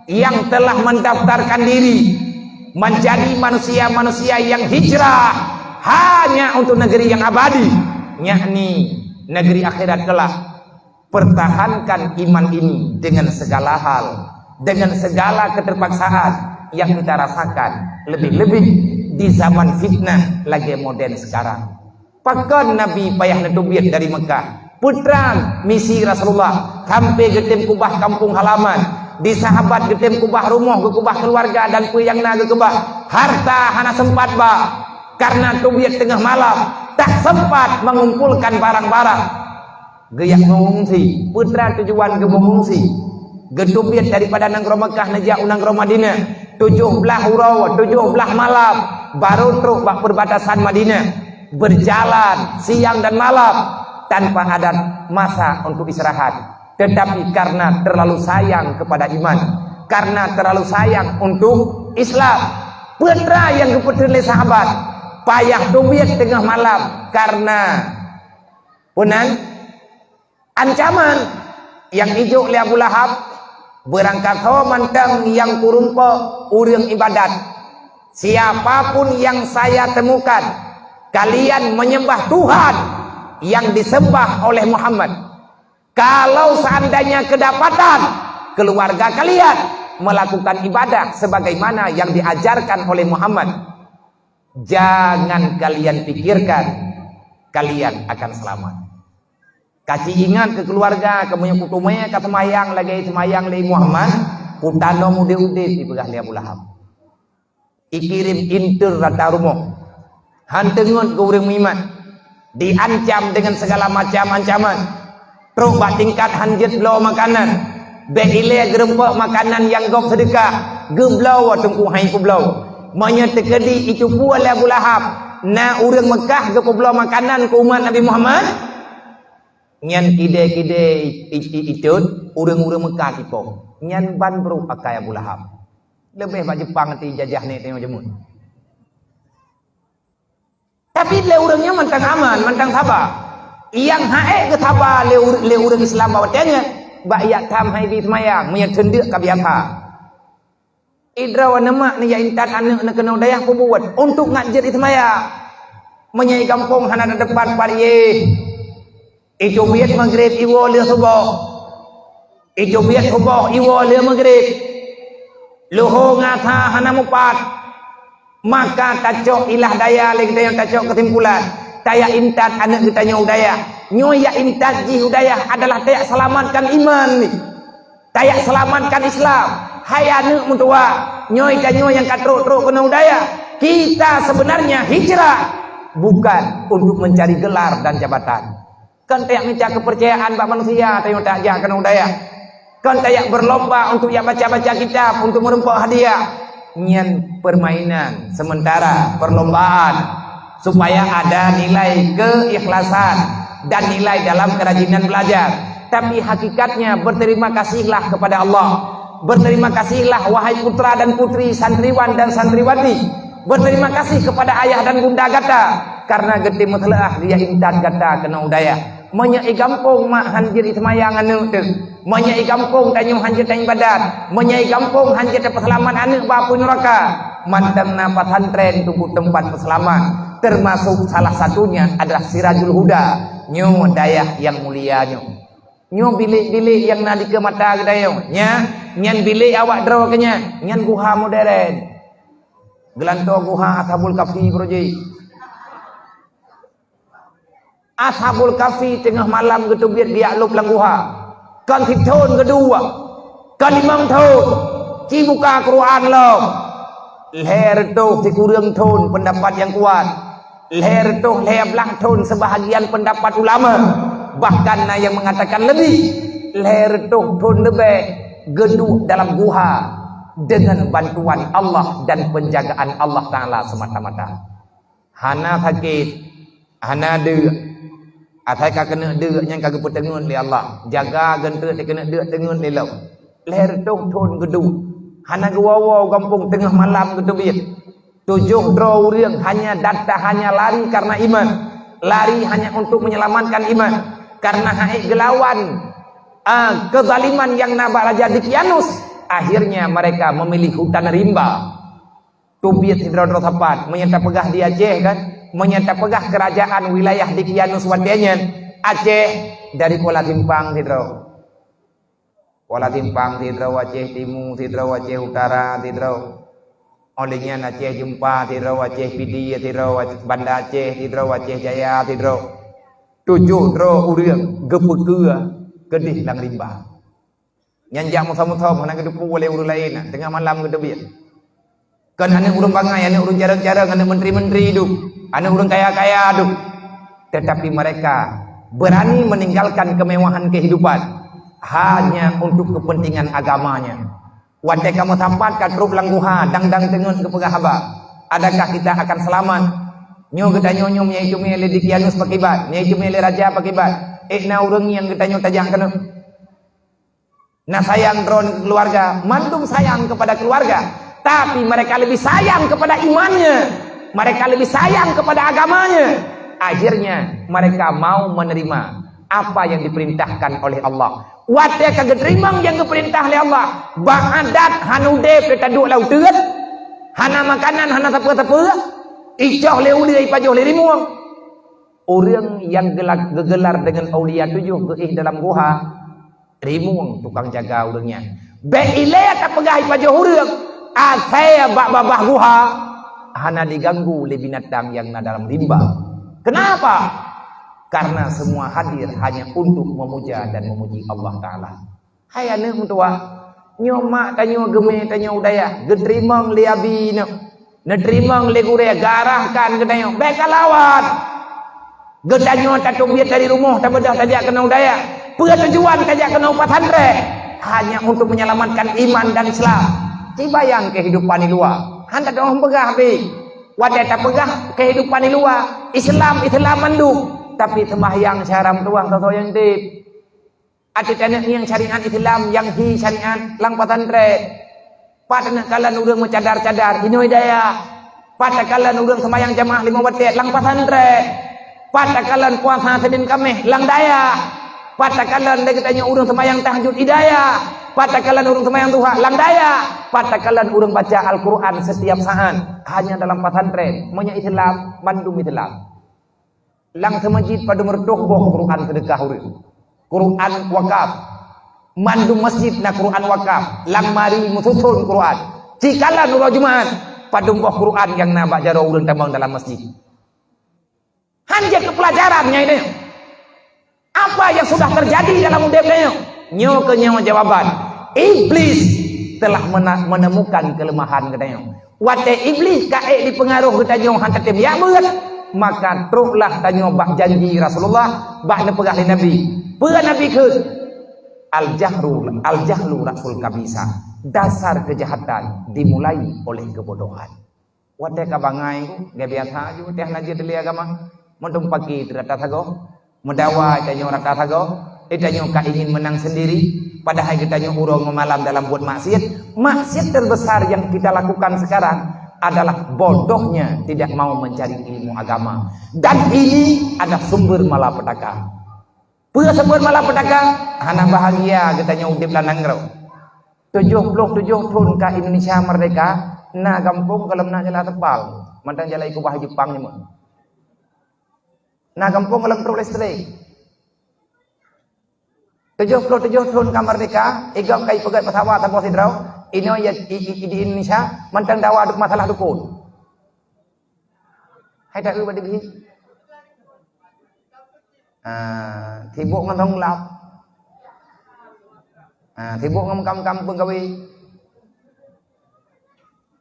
yang telah mendaftarkan diri menjadi manusia-manusia yang hijrah hanya untuk negeri yang abadi, yakni negeri akhirat kelak. Pertahankan iman ini dengan segala hal, dengan segala keterpaksaan yang kita rasakan, lebih-lebih di zaman fitnah lagèe modern sekarang. Pakon Nabi payah neuteubiet dari Meukah? Peue treun misi Rasulullah, sampai geutem keubah kampung halaman, di sahabat geutem keubah rumoh, geukeubah keuluwarga dan peue nyang na geukeubah. Harta hana sempat ba, karena teubiet teungoh malam, tak sempat mengumpulkan barang-barang. Geujak meungungsi. Peue treun tujuan geumeungungsi? Geuteubiet daripada nanggroe Meukah neujak u nanggroe Madinah. Tujoh blaih uroe, tujoh blaih malam. baru trok bak perbatasan Madinah, berjalan siang dan malam tanpa ada masa untuk istirahat. Tetapi karena terlalu sayang kepada iman, karena terlalu sayang untuk Islam, peue teuma nyang geupeutheun lé sahabat, payah teubiet teungoh malam karena peue nan ancaman nyang ijok lé Abu Lahab, beurangkasoe mantong nyang kureumpok ureuëng ibadat. Siapapun yang saya temukan, kalian menyembah Tuhan yang disembah oleh Muhammad. Kalau seandainya kedapatan keluarga kalian melakukan ibadah sebagaimana yang diajarkan oleh Muhammad, jangan kalian pikirkan kalian akan selamat. Kaci ingat keu keuluwarga, keu meunyoe kuteumé ka seumayang lagée seumayang lé Muhammad, kutanom udeb-udeb, ipeugah lé Abu Lahab. Ikirém inter rata rumoh. Han teungeut keu ureuëng meuiman. Diancam dengan segala macam ancaman. Trok bak tingkat han jeuet bloe makanan. Bék ilée geureumpok makanan nyang gob seudeukah, geubloe teungku hai peubloe. Meunyoe teukeudi itupeue lé Abu Lahab, na ureuëng Meukah geupeubloe makanan keu umat Nabi Muhammad, nyan kidée-kidée i-, i-, i-, itot ureuëng-ureuëng Meukah ipoh. Nyan ban brok akai Abu Lahab. Leubeh bak Jepang ti jajah nèk tanyoe jameun. Tapi lé ureuëng nyan mantang aman, mantang saba. Nyang ha'ék geusaba lé ur-, lé ureuëng Islam bak watée nyan, bak jak tham hai bi seumayang, meunyoe teundeuk ka biasa. Idroe neumak neujak intat aneuëk neukeunoe dayah peubuet untuk ngat jeuet iseumayang. Meunyoe i gampông hana na depan pat yeh. Iteubiet Maghrib iwoe lheueh suboh. Iteubiet suboh iwoe lheueh Maghrib. Luho ngon Asha hana mupat. Maka tacok ilah daya lé geutanyoe tacok keusimpulan. Tajak intat aneuëk geutanyoe u dayah. Nyoe jak intat jih u dayah adalah tajak seulamatkan iman jih. Tajak seulamatkan Islam. Hai aneuëk meutuwah, nyoe tanyoe nyang ka trok-trok keunoe u dayah. Kita sebenarnya hijrah bukan untuk mencari gelar dan jabatan. Kon tajak mita keupeurcayaan bak manusia tanyoe tajak keunoe u dayah. Kon tajak beurlomba untuk jak baca-baca kitab, untuk meureumpok hadiah. Nyan permainan sementara, perlombaan, supaya ada nilai keikhlasan dan nilai dalam kerajinan belajar. Tapi hakikatnya, berterima kasihlah kepada Allah. Berterima kasihlah, wahai putra dan putri, santriwan dan santriwati. Berterima kasih kepada ayah dan bunda gata karena geutem meuseuleuah geujak intat gata keunoe u dayah. Meunyoe i gampông mak han jeuet iseumayang aneuëk teuh, meunyoe i gampông tanyoe han jeuet taibadat, meunyoe i gampông han jeuet tapeuseulamat aneuëk bak apui nuraka, mantong na pesantren teungku teumpat peuseulamat, termasuk salah satunya adalah Sirajul Huda. Nyoe dayah nyang mulia nyoe. Nyoe bilék-bilék nyang na dikeue mata geutanyoe. Nya, nyan bilék awak droe keu nyan. Nyan guha modern. Geulantoe guha Ashabul Kahfi projek. Ashabul Kahfi teungoh malam geuteubiet geujak lôb lam guha. Kon sithon geuduek, kon limong thon, ci buka Quran lom. Lhée reutôh sikureueng thon peundapat nyang kuat. Lhée reutôh lhée blaih thon seubahagian peundapat ulama. Bahkan na nyang meungatakan leubeh. Lhée reutôh thon leubeh geuduek dalam guha deungon bantuan Allah dan peunjagaan Allah Taala seumata-mata. Hana sakét, hana deuk. Asai ka keuneuk deuk nyan ka geupeuteungeut lé Allah. Jaga geunteuk dikeuneuk deuk teungeut lé lom. Lhée reutôh thon geuduek. Hana geuwoe-woe u gampông teungoh malam geuteubiet. Tujoh droe ureuëng hanya data hanya lari karena iman. Lari hanya untuk menyelamatkan iman. Karena ha'ék geulawan, ah, kezaliman nyang na bak Raja Dikyanus, akhirnya mereka memilih hutan rimba. Teubiet sidroe-droe sapat, meunyoe tapeugah di Aceh kan, meunyoe tapeugah keurajaan wilayah Dikyanus watée nyan, Aceh dari Kuala Simpang sidroe. Kuala Simpang sidroe, Aceh Timu sidroe, Aceh Utara sidroe. Óh lheueh nyan Aceh Jeumpa sidroe, Aceh Pidie sidroe, Banda Aceh sidroe, Aceh Jaya sidroe. Tujoh droe ureuëng geupeukeue keudeh lam rimba. Nyan jak musom-musom hana geuteupeue lé ureuëng laén, teungoh malam geuteubiet. Kon aneuëk ureuëng bangai, aneuëk ureuëng carông-carông, aneuëk menteri-menteri duek, aneuëk ureuëng kaya-kaya duek. Tetapi mereka berani meninggalkan kemewahan kehidupan hanya untuk kepentingan agamanya. Watée ka meusapat ka trok lam guha, dang-dang teungeut geupeugah haba. Adakah kita akan selamat? Nyoe geutanyoe nyoe meunyoe iéleumé lé Dikyanus pakiban, meunyoe iéleumé lé raja pakiban. Eh, na ureuëng nyang geutanyoe tajak keunoe. Na sayang droe keluarga, mandum sayang kepada keluarga, tapi mereka lebih sayang kepada imannya, mereka lebih sayang kepada agamanya. Akhirnya mereka mau menerima apa yang diperintahkan oleh Allah. Watée ka geuteurimong nyang geupeurintah lé Allah, bak adat hana udeb teuduek lam uteuen, hana makanan, hana sapeue-sapeue, icoh lé uleue ipajoh lé rimueng. Ureuëng nyang geugelar deungon aulia tujoh geuéh dalam guha, rimueng tukang jaga ureuëng nyan. Bék ilée tapeugah ipajoh ureuëng, asai bak babah guha hana diganggu lé binatang nyang na dalam rimba. Kenapa? Karena semua hadir hanya untuk memuja dan memuji Allah Taala. Hai aneuëk meutuwah, nyoe mak tanyoe geumé tanyoe u dayah, geuteurimong lé abi nyoe. Neuteurimong lé gurée, garahkan geutanyoe, bék kalawat. Geutanyoe tateubiet dari rumoh tabeudôh tajak keunoe u dayah. Peue tujuan tajak keunoe u pesantren? Hanya untuk menyelamatkan iman dan Islam. Ci bayang kehidupan di luwa. Hana tadoh peugah pih. Watée tapeugah kehidupan di luwa, Islam, Islam mandum. Tapi sembahyang syara meutuwah soe-soe nyang tieb. Até taneuk ngieng syariat Islam nyang hi syariat lam pesantren. Pat taneuk kalon ureuëng meucadar-cadar, inoe dayah. Pat takalon ureuëng seumayang jamaah lima watée lam pesantren. Pat takalon puasa Senin Kaméh lam dayah. Pat takalon lé geutanyoe ureuëng seumayang tahajud di dayah. Pat takalon ureuëng seumayang duha lam dayah. Pat takalon ureuëng baca Al-Quran setiap saat. Hanya dalam pesantren. Meunyoe Islam, mandum Islam. Lam seumasjid padum reutôh boh Quran seudeukah ureuëng. Quran wakaf. Mandum masjid na Quran wakaf. Lam mari meususon Quran. Ci kalon uroe Jumat, padum boh Quran nyang na bak jaroe ureuëng tamong dalam masjid. Hanjeuet keu peulajaran nyang nyoe. Apa yang sudah terjadi dalam udeb nyoe? Nyoe keuh nyoe jawaban. Iblis telah mena-, menemukan kelemahan geutanyoe. Watée Iblis ka ék dipeungaroh geutanyoe han tatem jak beuet, maka troklah tanyoe bak janji Rasulullah, bak neupeugah lé Nabi. Peue Nabi kheun? Al-jahru, al-jahlu ra'sul kabisa. Dasar kejahatan dimulai oleh kebodohan. Watée ka bangai ku, geubiasa ju watée hana jeuet lé agama. Meutumpaki rata sagoe, meudawa tanyoe rata sagoe, tanyoe ka ingin menang sendiri, padahai geutanyoe uroe ngon malam dalam buet maksiat. Maksiat terbesar yang kita lakukan sekarang adalah bodohnya tidak mau mencari ilmu agama. Dan ini ada sumber malapetaka. Peue sumber malapetaka? Hana bahagia geutanyoe udeb lam nanggroe. Tujoh ploh tujoh thon ka Indonesia merdeka, na gampông gohlom na jalan teumpal, mantong jalan ikeubah Jepang nyoe. Na gampông gohlom trok listrik. Tujoh ploh tujoh thon ka merdeka, igop ka ipeugét pesawat saboh sidroe, inoe ya, i, i, i, di Indonesia, mantong dawa duk masalah dukun. Hai taeu bak dibhi. Ah, sibok ngon thong lap. Ah, sibok ngon kam-kam peugawée.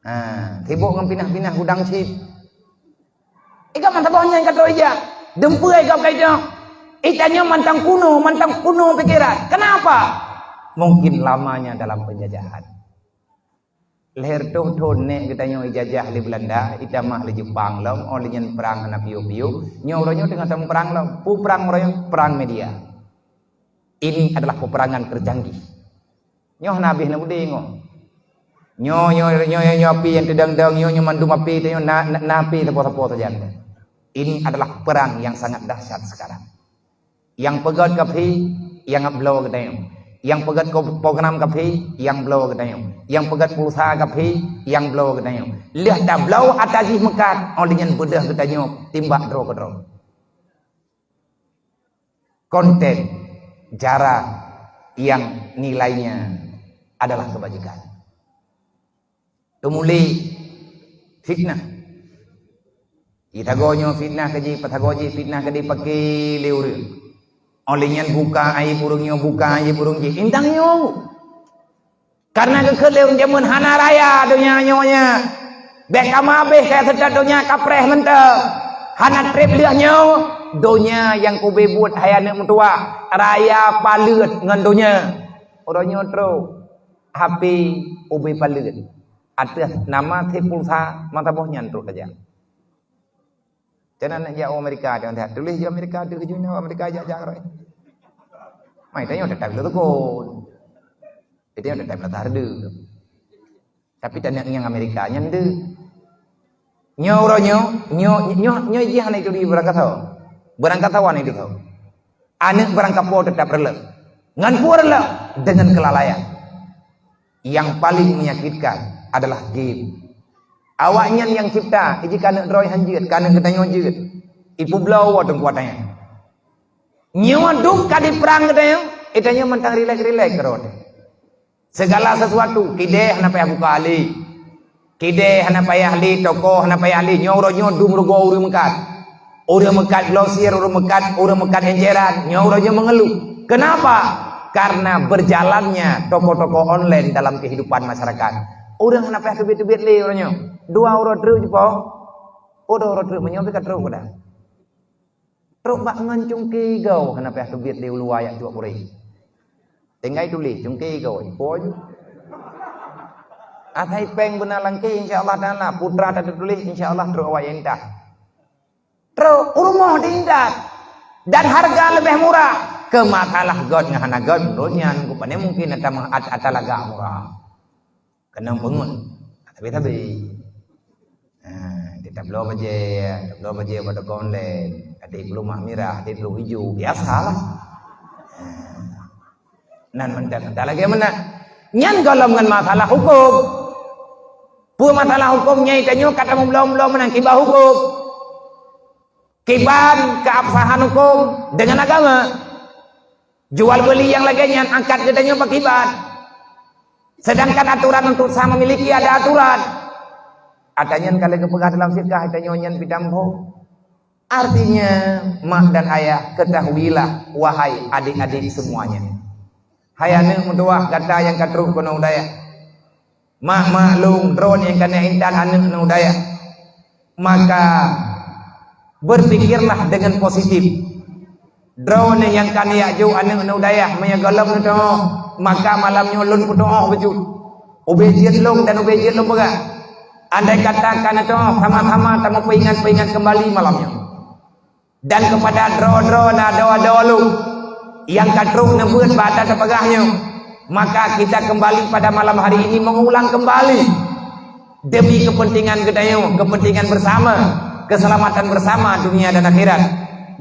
Ah, sibok ngon pinah-pinah gudang chip. Iga mantong boh nyan ka troh ija. Dum peue iga kai teuh. Itanyoe mantong kuno, mantong kuno pikiran. Kenapa? Mungkin lamanya dalam penjajahan. Lhèe reutôh thôn nèk geutanyoe ijajah lé Beulanda, itamah lé Jepang lom, óh lheueh nyan prang hana piôh-piôh. Nyoe uroe nyoe teungoh tameuprang lom. Peue prang uroe nyoe? Prang media. Ini adalah peperangan tercanggih. Nyoe hana habéh na beudé nyoe. Nyoe, nyoe, nyoe, nyoe, nyoe api nyang teudong-dong, nyoe, nyoe mandum api, nyoe na, na, na api sapo-sapo sajan. Ini adalah perang yang sangat dahsyat sekarang. Nyang peugöt ka phi, nyang bloe geutanyoe. Nyang peugöt ko-, program ka phi, nyang bloe geutanyoe. Nyang peugöt pulsa ka phi, nyang bloe geutanyoe. Lheueh tabloe ata jih meukat, óh lheueh nyan beudôh geutanyoe timbak droe keudroe. Konten, cara yang nilainya adalah kebajikan. Teumulé fitnah. Jisagoe nyoe fitnah keu jih, pasagoe jih fitnah keu jih, paké lé ureueng. Óh lheueh nyan buka aéb ureueng nyoe, buka aéb ureueng jih. Intang nyoe. Karena geukheun lé ureueng jameun hana raya donya nyoe nyan. Bèk ka mabéh kaya seutôt donya kapreh mantong. Hana trép lheueh nyoe, donya nyang kubé buet hai aneuk meutuwah, raya paleuet ngon donya. Uroe nyoe trok. H P ubé paleuet. Ateueh nama si pulsa mata boh nyan trok tajak. Keunan nak jak u Amerika, dia tulis di Amerika, di ujung Amerika jak-jak rot. Mai tanyoe teutap le tukon. Tanyoe teutap le hareude. Tapi tanyoe nyang Amerika nyan deuh. Nyoe uroe nyoe, nyoe, nyoe, nyoe jih hana itu di barangkasoe. Barangkasoe hana itu. Aneuk barangkasoe teutap reuloh. Ngon peue reuloh? Dengan kelalaian. Yang paling menyakitkan adalah game. Awaknyan nyang cipta, iji ka aneuk droe han jeuet, ka aneuk geutanyoe jeuet. Ipeubloe woe teungku ata nyan. Nyoe dum ka diprang geutanyoe, geutanyoe mantong rilek-rilek keudroe. Segala sesuatu, kideh hana payah buka lé. Kideh hana payah lé, toko hana payah lé. Nyoe uroe nyoe dum rugoe ureuëng meukat. Ureuëng meukat glosir, ureuëng meukat, ureuëng meukat enceran. Nyoe uroe nyoe mengeluh. Kenapa? Karena berjalannya toko-toko online dalam kehidupan masyarakat. Ureuëng hana payah teubiet-teubiet lé uroe nyoe. Dua uroe treuk jipoh. Oh, dua uroe treuk meunyoe ka treuk dah. Trok bak ngon cungke goe hana payah teubiet lé u luwa jak tuak purée. Tinggai tuléh cungke goe, ipo ju. Asai péng beuna langkée, insya Allah Taala, putra tateutuléh, insya Allah trok awak nyang intat. Trok u rumoh diintat. Dan harga leubeh murah. Keu masalah göt ngon hana göt, menurut nyan, kupane mungkin ata, ata lagak murah. Keunong peungeut. Tapi-tapi. Ha, tabloe bajée, tabloe bajée bak toko online. Ada peulumah mirah, ada peulumah ijo, biasalah. Ha. Nan mantong, mantong lagée meunan. Nyan gohlom ngon masalah huköm. Peue masalah huköm nyang tanyoe ka tameubloe-bloe meunan kiban huköm. Kiban keabsahan huköm dengan agama. Jual beli nyang lagée nyan angkat geutanyoe pakiban. Sedangkan aturan untuk sah memiliki ada aturan. Ata nyan ka lheueh geupeugah dalam fiqah, ata nyoe nyan bidang boh. Artinya, mak dan ayah, ketahuilah, wahai adik-adik semuanya. Hai aneuk meutuwah gata nyang ka trok keunoe u dayah. Mak maklum, droeneuh nyang ka na intat aneuk nyoe u dayah. Maka, berpikirlah dengan positif. Droeneuh nyang ka neujak jok aneuk nyoe u dayah, meunyoe gohlom neutuoh, maka malam nyoe lôn peutuoh bacut. Ubé jeuet lôn dan ubé jeuet lôn peugah. Andai kata ka neutuoh, sama-sama tameupeuingat-peuingat kembali malam nyoe. Dan kepada droe-droe na doa-doa lôn nyang ka trok neubeuet bak ata teupeugah nyoe, maka kita kembali pada malam hari ini mengulang kembali demi kepentingan geutanyoe, kepentingan bersama, keselamatan bersama dunia dan akhirat.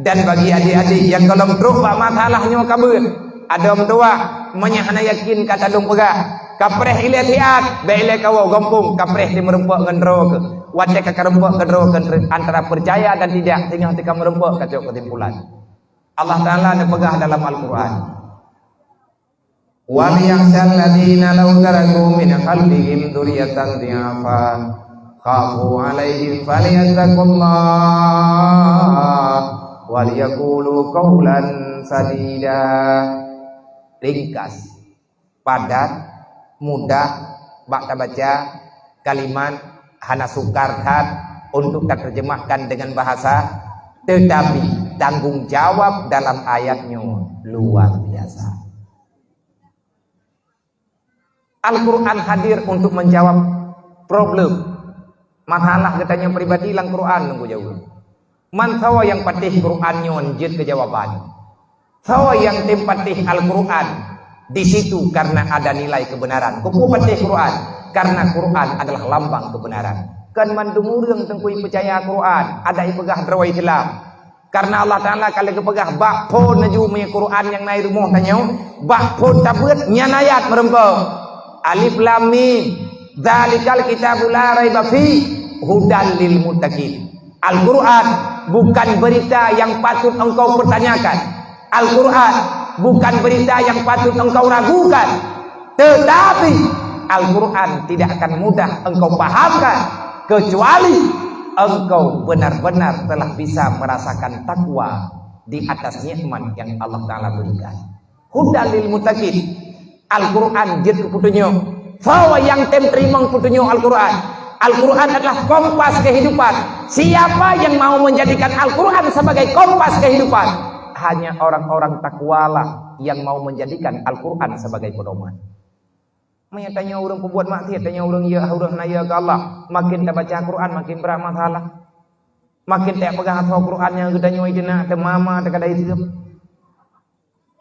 Dan bagi adik-adik nyang gohlom trok bak masalah nyoe ka beuet, adoe meutuwah, meunyoe hana yakin ka talôn peugah, kapreh ilée siat, bék ilée kawoe gampông, kapreh di meurumpok ngon droe keuh. Watée ka kareumpok keudroe antara percaya dan tidak, singoh teuka meurumpok kacok keusimpulan. Allah Taala neupeugah dalam Al-Quran, "Wal yakhshal ladzina law taraku min khalfihim dzurriyyatan dhi'afa khafu 'alaihim falyattaqullaha wal yaqulu qaulan sadida." Ringkas, padat, mudah bak tabaca, kalimat hana sukar that untuk taterjemahkan dengan bahasa, tetapi tanggung jawab dalam ayat nyoe luar biasa. Al-Quran hadir untuk menjawab problem, masalah geutanyoe pribadi lam Quran nunggu jaweueb. Man sawa nyang patéh Quran nyoe jeuet keu jawaban. Sawa nyang tem patéh Al-Quran, di situ karena ada nilai kebenaran. Keupeue patéh Quran? Karena Quran adalah lambang kebenaran. Kan mandum ureuëng teungku peucaya Quran, ada ipeugah droe Islam. Karena Allah Taala ka lheueh geupeugah bak phon laju meunyoe Quran nyang na i rumoh tanyoe, bak phon tabeuet nyan ayat meurumpok. Alif Lam Mim. Dzalikal kitabu la raiba fi, hudal lil muttaqin. Al-Quran bukan berita yang patut engkau pertanyakan. Al-Quran bukan berita yang patut engkau ragukan. Tetapi, Al-Quran tidak akan mudah engkau pahamkan kecuali engkau benar-benar telah bisa merasakan takwa di atas nikmat yang Allah Taala berikan. Hudal lil muttaqin. Al-Quran jeuet keu peutunyok. Soe nyang tem teurimong peutunyok Al-Quran? Al-Quran adalah kompas kehidupan. Siapa yang mau menjadikan Al-Quran sebagai kompas kehidupan? Hanya orang-orang takwalah yang mau menjadikan Al-Quran sebagai pedoman. Meunyoe tanyoe ureuëng peubuet maksiat, tanyoe ureuëng yeu, ureuëng hana yeu keu Allah, makin tabaca Quran makin brat masalah. Makin tapeugah asoe Quran nyang geutanyoe ijeuna teumama teuka dai seueb.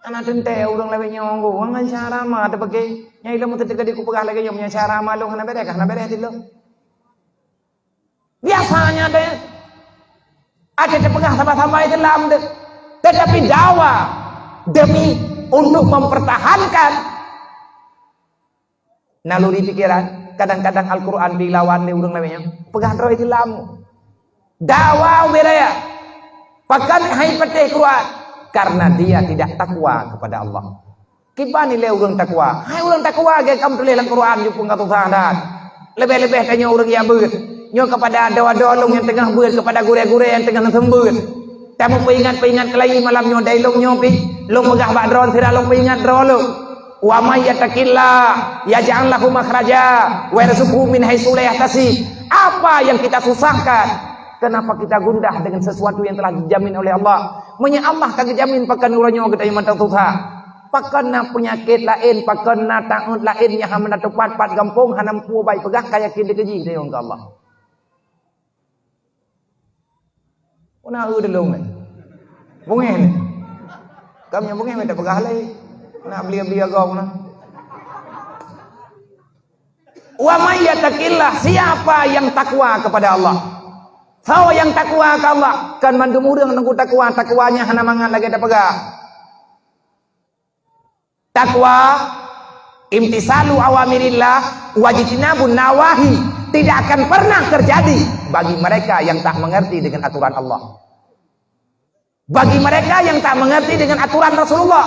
Hana teuntée ureuëng lawét nyoe ngon cara ma teupeugah. Nyang ilong meuteuk teuka di kupeugah lagée nyoe, meunyoe cara ma lôn hana bereh, ka hana bereh di lôn. Biasanya deh, ada terpeugah sama-sama Islam deh. Tetapi dakwah demi untuk mempertahankan naluri pikiran, kadang-kadang Al-Quran dilawan di ureuëng lainnya. Peugah droe Islam. Dakwah ubé raya. Pakon hai patéh Quran? Karena dia tidak takwa kepada Allah. Kiban ilée ureuëng takwa? Hai ureuëng takwa, gét kam tuléh lam Quran, jupung ka susah that. Leubeh-leubeh tanyoe ureuëng nyang beuet. Nyoe kepada adoe-adoe lôn nyang teungoh beuet, kepada gurée-gurée nyang teungoh neuseumbeuet. Tamu peuingat-peuingat keulayi malam nyoe, dai lôn nyoe pih. Lôn peugah bak droe sira, lôn peuingat droe lôn. "Wa may yattaqillah yaj'al lahu makhraja wa yarzuqhu min haitsu la yahtasib." Apa yang kita susahkan? Kenapa kita gundah dengan sesuatu yang telah dijamin oleh Allah? Meunyoe Allah ka geujamin, pakon uroe nyoe geutanyoe mantong susah? Pakon na peunyakét laén, pakon na taát laén nyang hana teupat pat gampông, hana meupeue bai peugah, ka yakin dikeue jih tayong keu Allah. Puna eu deulong nyan. Bungéh nyan. Kam nyang bungéh minta peugah lé. Nak beli-beli agam na. "Wa may yattaqillah," siapa yang takwa kepada Allah? Soe nyang takwa keu Allah? Kan mandum ureuëng nunggu takwa, takwanya hana mangat lagée tapeugah. Takwa, imtisalu awamirillah, wajtinabun nawahi, tidak akan pernah terjadi bagi mereka yang tak mengerti dengan aturan Allah. Bagi mereka yang tak mengerti dengan aturan Rasulullah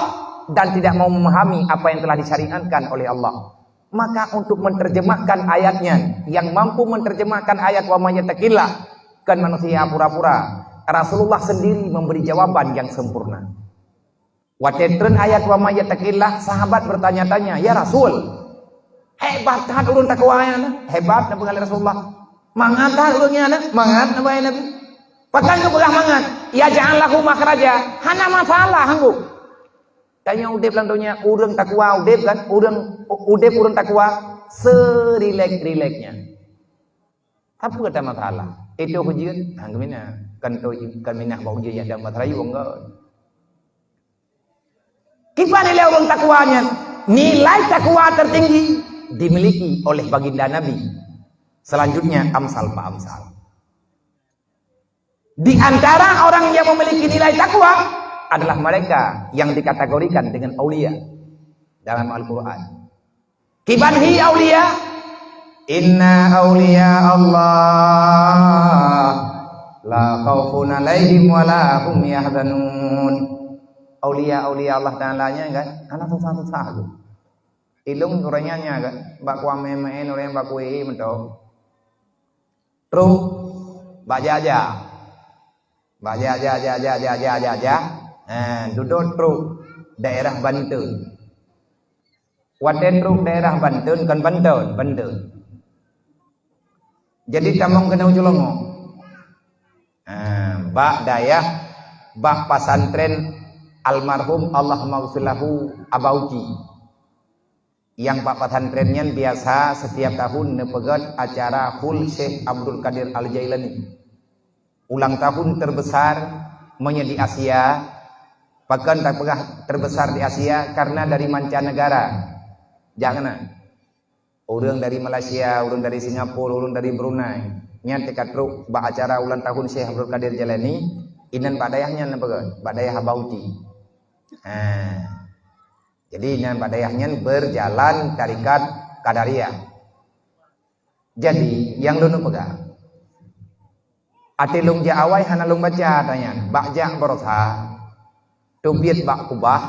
dan tidak mau memahami apa yang telah disyariatkan oleh Allah. Maka untuk menerjemahkan ayatnya, yang mampu menerjemahkan ayat "Wa may yattaqillah", kan manusia pura-pura. Rasulullah sendiri memberi jawaban yang sempurna. Watée treun ayat "Wa may yattaqillah", sahabat bertanya-tanya, "Ya Rasul, hebat that ureuëng takwa nyan?" "Hebat," na peugah lé Rasulullah. "Mangat that ureuëng nyan?" "Mangat," na peugah Nabi. "Pakon keupeugah mangat?" "Yaj'al lahu makhraja." Hana masalah, hanggu. Tanyoe udeb lam donya, ureuëng takwa udeb kan? Ureuëng udeb ureuëng takwa serilek-rileknya. Apa kata masalah? Itu ujian, ha, kemina. Kan tu, kan minah bak ujian yang dalam masa rayu enggak. Kiban nilai ureuëng takwa nyan? Nilai takwa tertinggi dimiliki oleh baginda Nabi. Selanjutnya, amsal fa amsal. Di antara orang yang memiliki nilai takwa adalah mereka yang dikategorikan dengan aulia dalam Al-Quran. Kiban hi aulia? "Inna aulia Allah la khaufun alaihim wa la hum yahzanun." Aulia-aulia Allah Taala nyan kan, hana susah-susah tu. Ilong ureuëng nyan kan, bak kuah meu'en-meu'en, ureuëng bak kueh meuto. Trok bak jak-jak. Bak jak-jak, jak-jak, jak-jak, jak-jak. Ha, dudoe trok daerah Banten. Watée trok daerah Banten, kon Banten, Banten. Jadi tamong keunoe Cilongok. Ha, bak dayah, bak pesantren almarhum Allahumma ghfir lahu Abauci. Nyang bak pesantren nyan biasa setiap tahun neupeugét acara Haul Syekh Abdul Qadir Al-Jailani. Ulang tahun terbesar meunyoe di Asia, pakon tapeugah terbesar di Asia, karena dari mancanegara. Jak keunan. Ureuëng dari Malaysia, ureuëng dari Singapura, ureuëng dari Brunei. Nyan teuka trok bak acara ulang tahun Syekh Abdul Qadir Jailani, inan bak dayah nyan neupeugét, bak dayah Abauci. Ha. Jadi, nyan bak dayah nyan berjalan tarekat Qadariyah. Jadi, nyang lôn peugah, até lôn jak awai hana lôn baca ata nyan. Bak jak baroesa, teubiet bak kubah,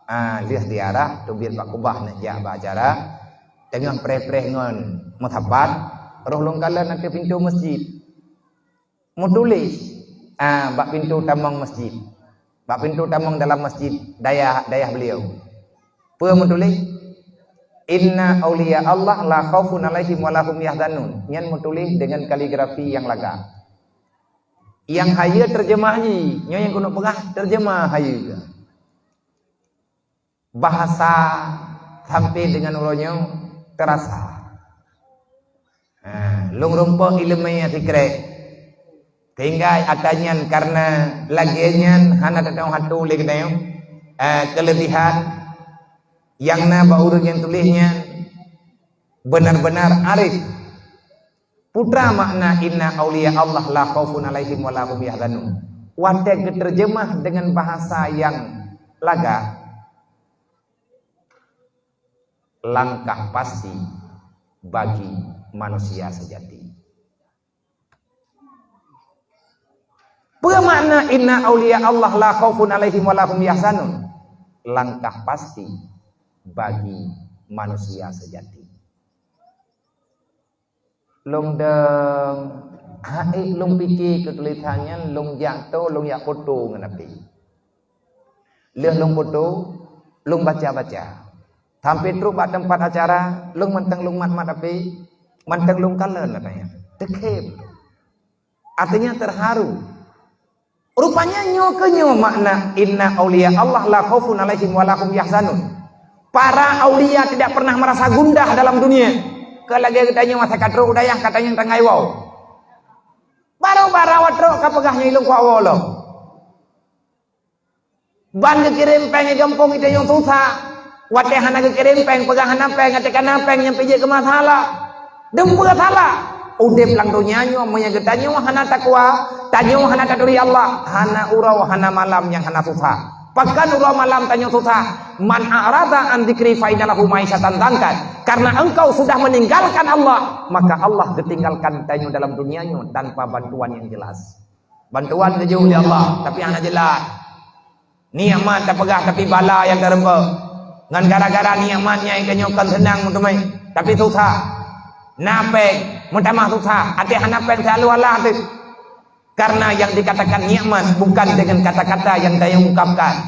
ah, lheueh ziarah, teubiet bak kubah neujak bak acara, teungoh preh-preh ngon meusapat, roh lôn kalon ateueh pintoe masjid. Meutuléh, ah, bak pintoe tamong masjid. Bak pintoe tamong dalam masjid dayah, dayah beliau. Peue meutuléh? "Inna aulia Allah la khaufun alaihim wa la hum yahzanun." Nyan meutuléh dengan kaligrafi nyang lagak. Nyang hayeue terjemah jih, nyoe nyang keuneuk peugah terjemah hayeue. Bahasa sampai dengan uroe nyoe, Terasa. Ha, lôn rumpok ileumèe sikrek. Tinggai ata nyan karena lagèe nyan hana tatu'oh atu lé geutanyoe. Eh, kelebihan nyang na bak ureueng nyang tuléh nyan benar-benar arif. Peue makna inna auliya Allah la khaufun alaihim wa la hum yahzanun. Watèe geuteurjeumah deungon bahasa nyang lagak, langkah pasti bagi manusia sejati. Peue makna inna auliya Allah la khaufun alaihim wa la hum yahzanun? Langkah pasti bagi manusia sejati. Lôn dong, hai lôn pike keu tulisan nyan, lôn jak to, lôn jak foto ngon api. Lheueh lôn foto, lôn baca-baca. Sampai trok bak teumpat acara, lôn mantong lôn mat-mat api, mantong lôn kalon katanya. Teukhém. Artinya terharu. Rupanya nyoe keuh nyoe makna inna auliya Allah la khaufun alaihim wa la hum yahzanun. Para aulia tidak pernah merasa gundah dalam dunia. Keu lagèe geutanyoe masa ka trok u dayah katanya tanggai wow. Baru-baru trok ka peugah nyoe ilong kuat wow lom. Ban geukirém péng i gampông geutanyoe susah. Watèe hana geukirém péng, peugah hana péng, até kana péng nyang pijék keu masalah. Dum peue salah. Udép lam donya nyoe meunyoe geutanyoe hana takwa, tanyoe hana taturi Allah, hana uroe, hana malam nyang hana susah. Pakon uroe malam tanyoe susah? Man a'rada an dzikri fa inna lahu ma'isyatan dhankan. Karena engkau sudah meninggalkan Allah, maka Allah geutinggalkan tanyoe dalam dunia nyoe tanpa bantuan yang jelas. Bantuan geujok lé Allah, tapi hana jelas. Nikmat tapeugah, tapi bala nyang tareumpok. Ngon gara-gara nikmat nyan geutanyoe kon seunang meuteumé, tapi susah. Na péng, meutamah susah, até hana péng selalu Allah teuh. Karena yang dikatakan nikmat bukan dengan kata-kata yang daya ungkapkan.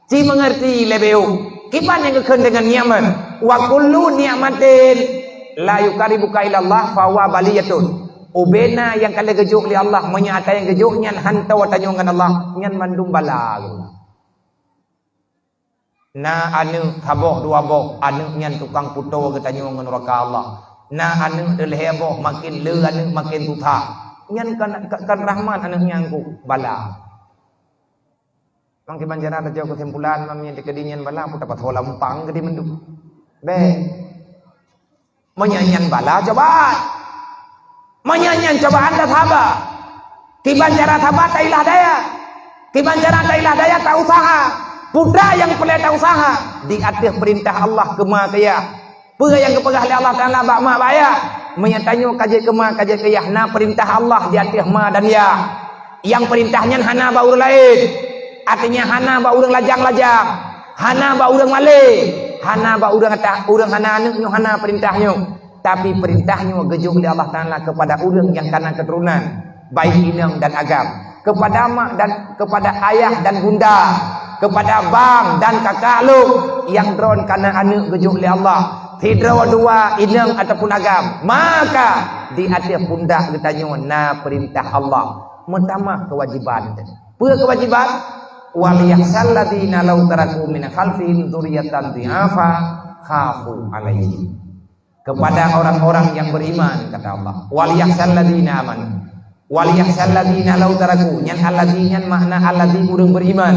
Ci meungerti leubeh ôh. Kiban nyang geukheun deungon nikmat? Wa kullu nikmatin la yuqarribuka ilallah fa huwa baliyatun. Ubena nyang ka lheueh geujok lé Allah, meunyoe ata nyang geujok nyan hanto tanyoe ngon Allah, nyan mandum bala. Na aneuëk saboh dua boh, aneuëk nyan tukang puto geutanyoe ngon nuraka Allah. Na aneuëk lhèe boh, makin le aneuëk makin susah. Nyan kan, kan rahmat aneuëk nyan ku bala. Mang kiban cara tajok keusimpulan, mam nyan teukeudi nyan bala, peue tapasoe lampang keudéh mandum. Bèk. Meunyoe nyan bala, cobaan. Meunyoe nyan cobaan, tasaba. Kiban cara saba, tailah daya. Kiban cara tailah daya, tausaha. Peue nyang peureulèe tausaha di ateueh peurintah Allah keuma keuyah. Peue nyang geupeugah lé Allah Taala bak ma bak yah? Meunyoe tanyoe ka jeuet keuma ka jeuet keuyah, na peurintah Allah di ateueh ma dan yah. Nyang peurintah nyan hana bak ureuëng laén. Artinya hana bak ureuëng lajang-lajang, hana bak ureuëng malée, hana bak ureuëng ata-, ureuëng hana aneuëk nyoe hana peurintah nyoe. Tapi peurintah nyoe geujok lé Allah Taala keupada ureuëng nyang kana keuturonan, baik inong dan agam, keupada mak dan keupada ayah dan bunda, keupada bang dan kakak lôn nyang droen kana aneuëk geujok lé Allah. Sidroe dua inong ataupun agam, maka di ateueh pundak geutanyoe na peurintah Allah, meutamah keuwajiban. Peue keuwajiban? "Wal yakhsyal ladzina law taraku min khalfihim dzurriyyatan dhi'afa khafu 'alaihim." Kepada orang-orang yang beriman, kata Allah. "Wal yakhsyal ladzina amanu." "Wal yakhsyal ladzina law taraku." Nyan alladzi nyan makna alladzi ureuëng beriman.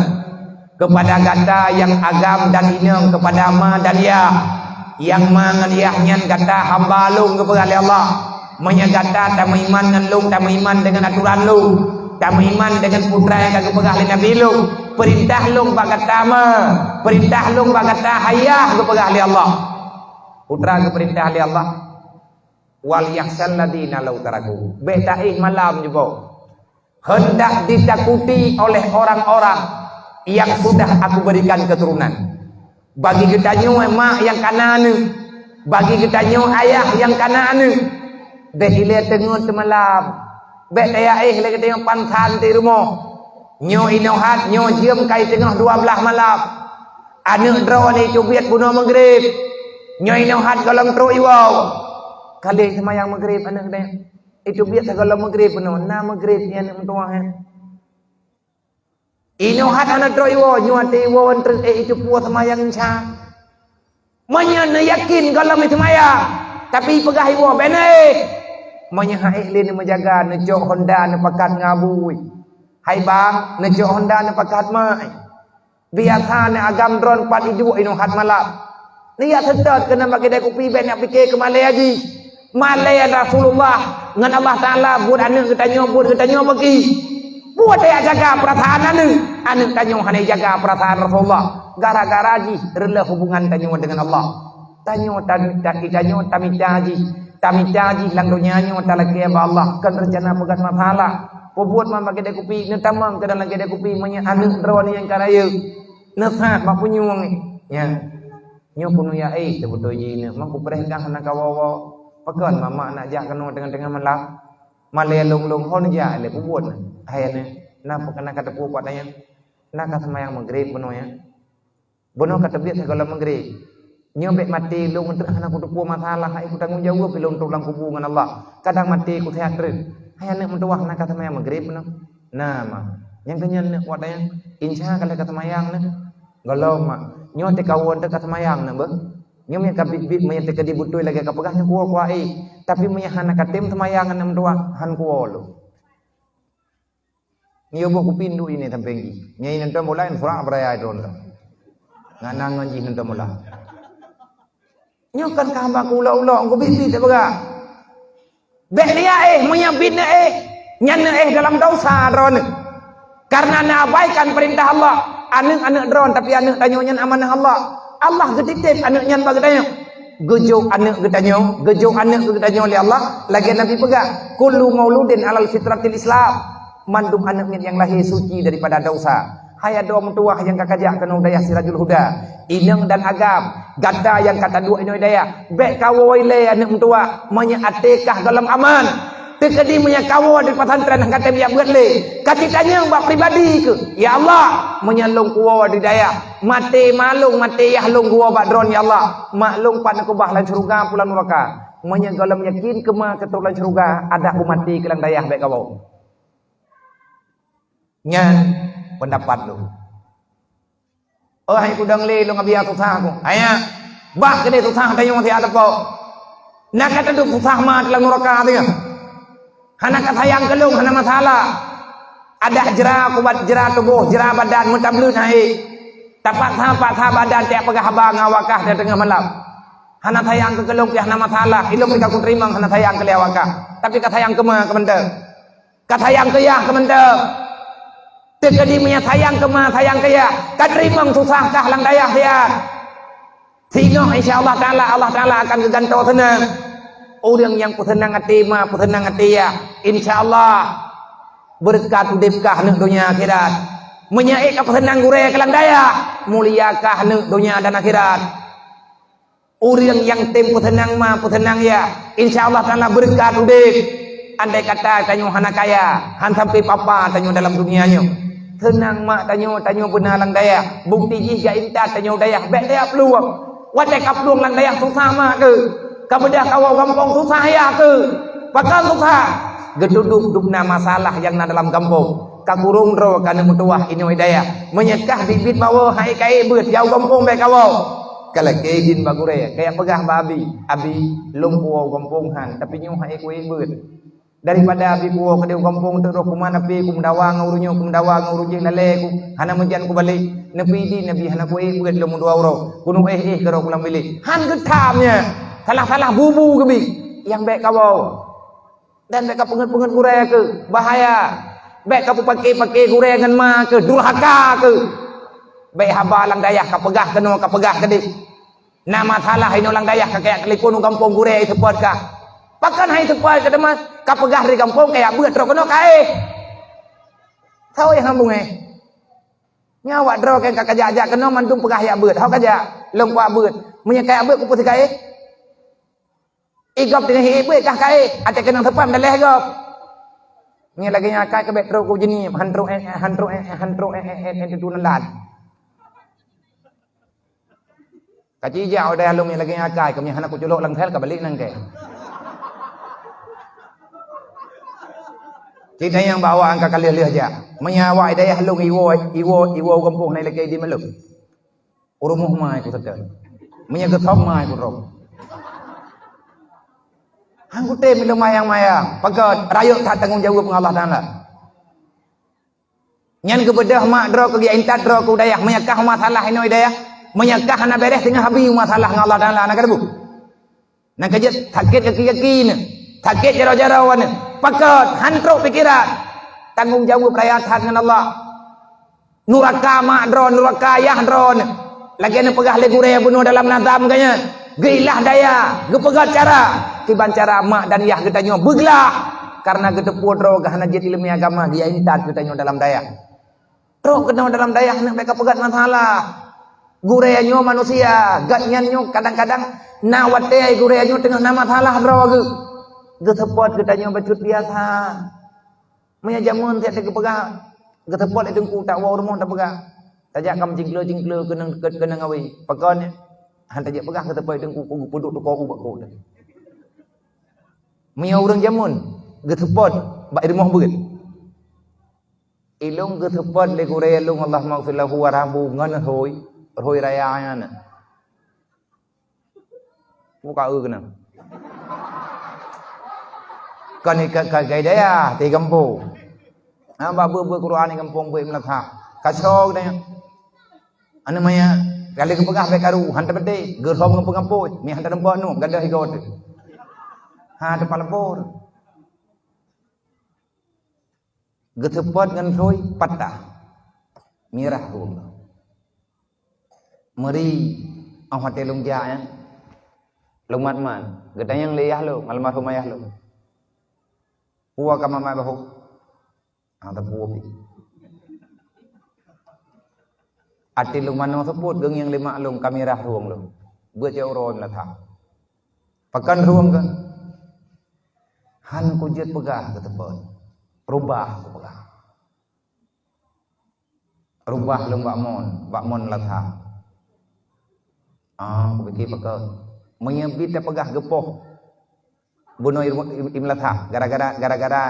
Kepada gata nyang agam dan inong, kepada ma dan yah. Nyang ma ngon yah nyan gata hamba lôn geupeugah lé Allah. Meunyoe gata tameuiman ngon lôn, tameuiman deungon aturan lôn, tameuiman deungon peue nyang ka geupeugah lé Nabi lôn, peurintah lôn bak gata ma, peurintah lôn bak gata hai yah geupeugah lé Allah. Peue geupeurintah lé Allah, "Wal yakhsyal ladzina law taraku." Bèk taéh malam jeuet. Hendak ditakuti oleh orang-orang yang sudah Aku berikan keturunan. Bagi geutanyoe mak nyang kana aneuëk, bagi geutanyoe ayah nyang kana aneuëk, bèk ilèe teungeut teumalam, bèk tayaéh lé geutanyoe pansan di rumoh. Nyoe inoe hat, nyoe jeuem ka teungoh dua blaih malam. Aneuëk droeneuh teubiet bunoe meugreb. Nyoe inoe hat gohlom trok iwoe. Ka lheueh seumayang meugreb aneuëk deh. Teubiet sigohlom meugreb bunoe, na meugreb nyan meutuwah, eh. Inoe hat hana trok iwoe, nyoe até iwoe treuk, eh, iteupeue seumayang Isya. Meunyoe neuyakin gohlom seumayang, tapi peugah iwoe, "Bèk neuéh." Meunyoe han éh lé neumeujaga, neucok honda neupakat ngon bui. Hai bang, neucok honda neupakat mai. Biasa na agam droen pat iduek inoe hat malam. Neujak seutôt keunan bak keudè kupi, bèk neujak pike keu malèe jih. Malèe Rasulullah ngon Allah Taala buet aneuk geutanyoe, buet geutanyoe bagi. Buet tajak jaga peurasaan aneuk. Aneuk tanyoe hana jaga peurasaan Rasulullah. Gara-gara jih reuloh hubungan tanyoe deungon Allah. Tanyoe tamita, tanyoe tamita jih. Tamita jih lam donya nyoe talakèe bak Allah, kon reuncana peugöt masalah. Peubuet man bak keudè kupi, neutamong keunan lam keudè kupi, meunyoe aneuk droeneuh nyang ka rayeuk. Neusat bak punyueng, nya. Nyoe keuneuk ya éh, teubeutôi jih neuk, man kupreh kah hana kawoe-woe. Pakon mamak nak jak keunoe teungoh-teungoh malam? Malèe lôn-lôn ho neujak lé peubuet. Hai aneuk, na peue keunan ka teupeu pat nyan? Na ka seumayang Maghrib bunoe nyan. Bunoe ka teubiet sigohlom Maghrib. Nyoe bèk maté lôn treuk hana kuteupeu masalah, hai kutanggong jaweueb lôn trok lam kubu ngon Allah. Kadang maté kuseuhat treuk. Hai aneuk meutuwah, na ka seumayang Maghrib bunoe? Na, ma. Nyang keu nyan neuk watèe nyan, insya ka lheueh ka seumayang neuk. Gohlom, ma. Nyoe teuka woe teuka seumayang neuk beuh. Nyoe meunyo ka biet-biet, meunyo teuka di beutôi lagèe ka peugah nyoe kuwoe kuwoe éh. Tapi meunyo hana ka tem seumayang aneuk meutuwah, han kuwoe lôn. Nyoe boh kupindu ini sampéng jih. Nyai nonton bola, surak beuraya droen tu. Ngan nang ngon jih nonton bola. Nyoe kan ka hamba ku ulok-ulok, ku biet-biet teupeugah. Bèk liya éh, meunyo biet neuéh, nyan neuéh dalam dosa droeneuh. Karena neuabaikan peurintah Allah. Aneuk-aneuk droen, tapi aneuk tanyoe nyan amanah Allah. Allah geutitép aneuk nyan bak geutanyoe. Geujok aneuk geutanyoe, geujok aneuk geutanyoe lé Allah, lagèe Nabi peugah, "Kullu mauludin alal fitratil Islam." Mandum aneuk miet nyang lahé suci daripada dosa. Hai adoe meutuwah nyang ka kajak keunoe dayah Sirajul Huda, inong dan agam, gata nyang ka taduek inoe dayah, bèk kawoe lé aneuk meutuwah, meunyo até kah gohlom aman. Teukeudi meunyo kawoe di pesantren han ka tem jak beuet lé, ka jitanyong bak pribadi keuh, "Ya Allah, meunyo lôn kuwoe di dayah, maté ma lôn, maté yah lôn kuwoe bak droen, ya Allah, mak lôn pat neukeubah lam syeuruga peue lam nuraka?" Meunyo gohlom yakin keu ma keu trok lam syeuruga, adak beumaté keu lam dayah bèk kawoe. Nyan peundapat lôn. Oh, hai kudong lé lôn abiya susah ku. Hai nyak, bah keudeh susah tanyoe siat teupok. Na ka teuduek susah ma lam nuraka teuh. Hana ka sayang keu lôn, hana masalah. Adak jra kubat jra tuboh, jra badan meutableut hai. Tapaksa-paksa badan tiep peugah haba ngon awak kah di teungoh malam. Hana sayang keu lôn pih hana masalah. Ilôn pih ka kuteurimong hana sayang keu lé awak kah. Tapi ka sayang keu ma keu mantong. Ka sayang keu yah keu mantong. Teukeudi meunyo sayang keu ma, sayang keu yah, ka teurimong susah kah lam dayah siat. Singoh insya Allah Taala, Allah Taala akan geugantoe seunang. Ureueng nyang peuseunang até ma, peuseunang até yah, insya Allah beureukat udeb kah neuk donya akhirat. Meunyo ék ka peuseunang gurée keu lam dayah, mulia kah neuk donya dan akhirat. Ureueng nyang tem peuseunang ma, peuseunang yah, insya Allah Taala beureukat udeb. Andai kata tanyoe hana kaya, han sampai papa tanyoe dalam dunia nyoe. Seunang mak tanyoe, tanyoe beuna lam dayah. Bukti jih jak intat tanyoe dayah, bèk dayah peulueng. Watèe ka peulueng lam dayah susah mak keuh. Ka beudah kawoe gampông susah yah keuh. Pakon susah? Geutudôh dubna masalah nyang na dalam gampông. Ka kurong droe ka neumeutuwah inoe dayah. Meunyo kah biet-biet bawoe hai ka ék beuet, yah u gampông bèk kawoe. Ka lakèe idin bak gurée, ka jak peugah bak abi, "Abi, lôn kuwoe u gampông han, tapi nyoe hai kuék beuet." Daripada abi kuwoe keudeh u gampông teuk roh kuman api, kumeudawa ngon ureueng nyoe, kumeudawa ngon ureueng jéh lalée ku, hana meujan kubalek. Neupidin abi hana kuék beuet lôn meudua uroe. Kuneuk éh-éh keudroe kulam bilék. Han geutham nyan. Salah-salah bubu geubi. Nyang bèk kawoe. Dan bèk kapeungeut-peungeut gurée keuh. Bahaya. Bèk kapeupaké-paké gurée ngon ma keuh. Durhaka keuh. Bèk haba lam dayah kapeugah keunoe, kapeugah keudeh. Na masalah inoe lam dayah ka kajak telepon u gampông gurée, seupôt kah. Pakon hai seupôt keu teuma, kapeugah di gampông kajak beuet trok keunoe ka éh. Saboh nyang hambung éh. Nyan awak droe ka kajak-jak keunoe mandum peugah jak beuet. Ho kajak, lôn kuat beuet. Meunyo kajak beuet kupeue si ka éh. Igop teungoh éh beuet kah ka éh, até keunong seupôt daleh gop. Nyan lagée nyan akai keubek trok ku jeunieb, han trok éh, han trok éh, han trok éh, éh, éh, éh, tutoe neulat. Ka cijak u dayah lôn nyang lagée nyan akai, keu meunyo hana kuculok lam sel ka balek nangkée. Cit nyang bak awak angka ka lheueh-lheueh jak. Meunyo awak dayah lôn iwoe, iwoe, iwoe u gampông hana ilakée idin bak lôn. U rumoh ma ku seutôt. Meunyoe geuthom mai kudroe. Han kutem ileumayang-mayang. Pakon rayeuk that tanggong jaweueb ngon Allah Taala. Nyan geubeudôh mak droe keu geujak intat droe keu dayah. Meunyoe kah masalah inoe dayah, meunyoe kah hana beres teungoh abi masalah ngon Allah Taala na keudeubu. Nang keujeuet sakét kaki-kaki nyoe, sakét jaroe-jaroe nyoe. Pakon han trok pikeran. Tanggong jaweueb raya that ngon Allah. Nuraka mak droe, nuraka ayah droe nyoe. Lagée neupeugah lé gurée bunoe dalam nazam geuh nyan, geuilah daya, geupeugét cara, kiban cara mak dan yah geutanyoe beuglah, kareuna geuteupeue droe geuh hana jeuet ileumé agama, geujak intat geutanyoe dalam daya. Trok keunoe dalam daya hana bék kapeugét masalah. Gurée nyoe manusia, gét nyan nyoe kadang-kadang na watée gurée nyoe teungoh na masalah droe geuh. Geuseupôt geutanyoe bacut biasa. Meunyoe jameun siat teupeugah, geuseupôt lé teungku tak woe rumoh tapeugah. Tajak kam jingkle-jingkle keunong deukeue keunong awé. Pakon nyan? Han tajak peugah geuseupôt lé teungku, ku geupeuduek teuko u bak kota. Meunyoe ureuëng jameun geuseupôt bak rumoh beuet. Ilong geuseupôt lé gurée lôn, Allahummaghfir lahu warhamhu, ngon rhoi, rhoi raya nyan. Buka eu keunan. Kon ikat ka gaya daya di gampông. Ha, bak beuet-beuet Quran di gampông beuet meulathah. Kasoe geutanyoe. Aneuk maya kali geupeugah bék karu, han teupeudeh, geurhom ngon peungampôi, mi han teuneumpa nu, gadoh igoe teuh. Ha, teupalapor. Geuseupôt ngon rhoi patah. Mirah tu. Meuri, oh watée lôn jak nyan. Lôn mat-mat. Geutanyong lé yah lôn, almarhum ayah lôn. Peue ka mamat bahô? Ah, teupeu pih. Até lôn manoe seupôt geungieng lé mak lôn ka mirah rhueng lôn. Beuet cit uroe meulathah. Pakon rhueng keuh? Han kujeuet peugah geuteupeu. Reubah kupeugah. Reubah lôn bak mon, bak mon meulathah. Ah, kupike pakon. Meunyoe bit tapeugah geupoh bunoe i, i, i meulathah, gara-gara, gara-gara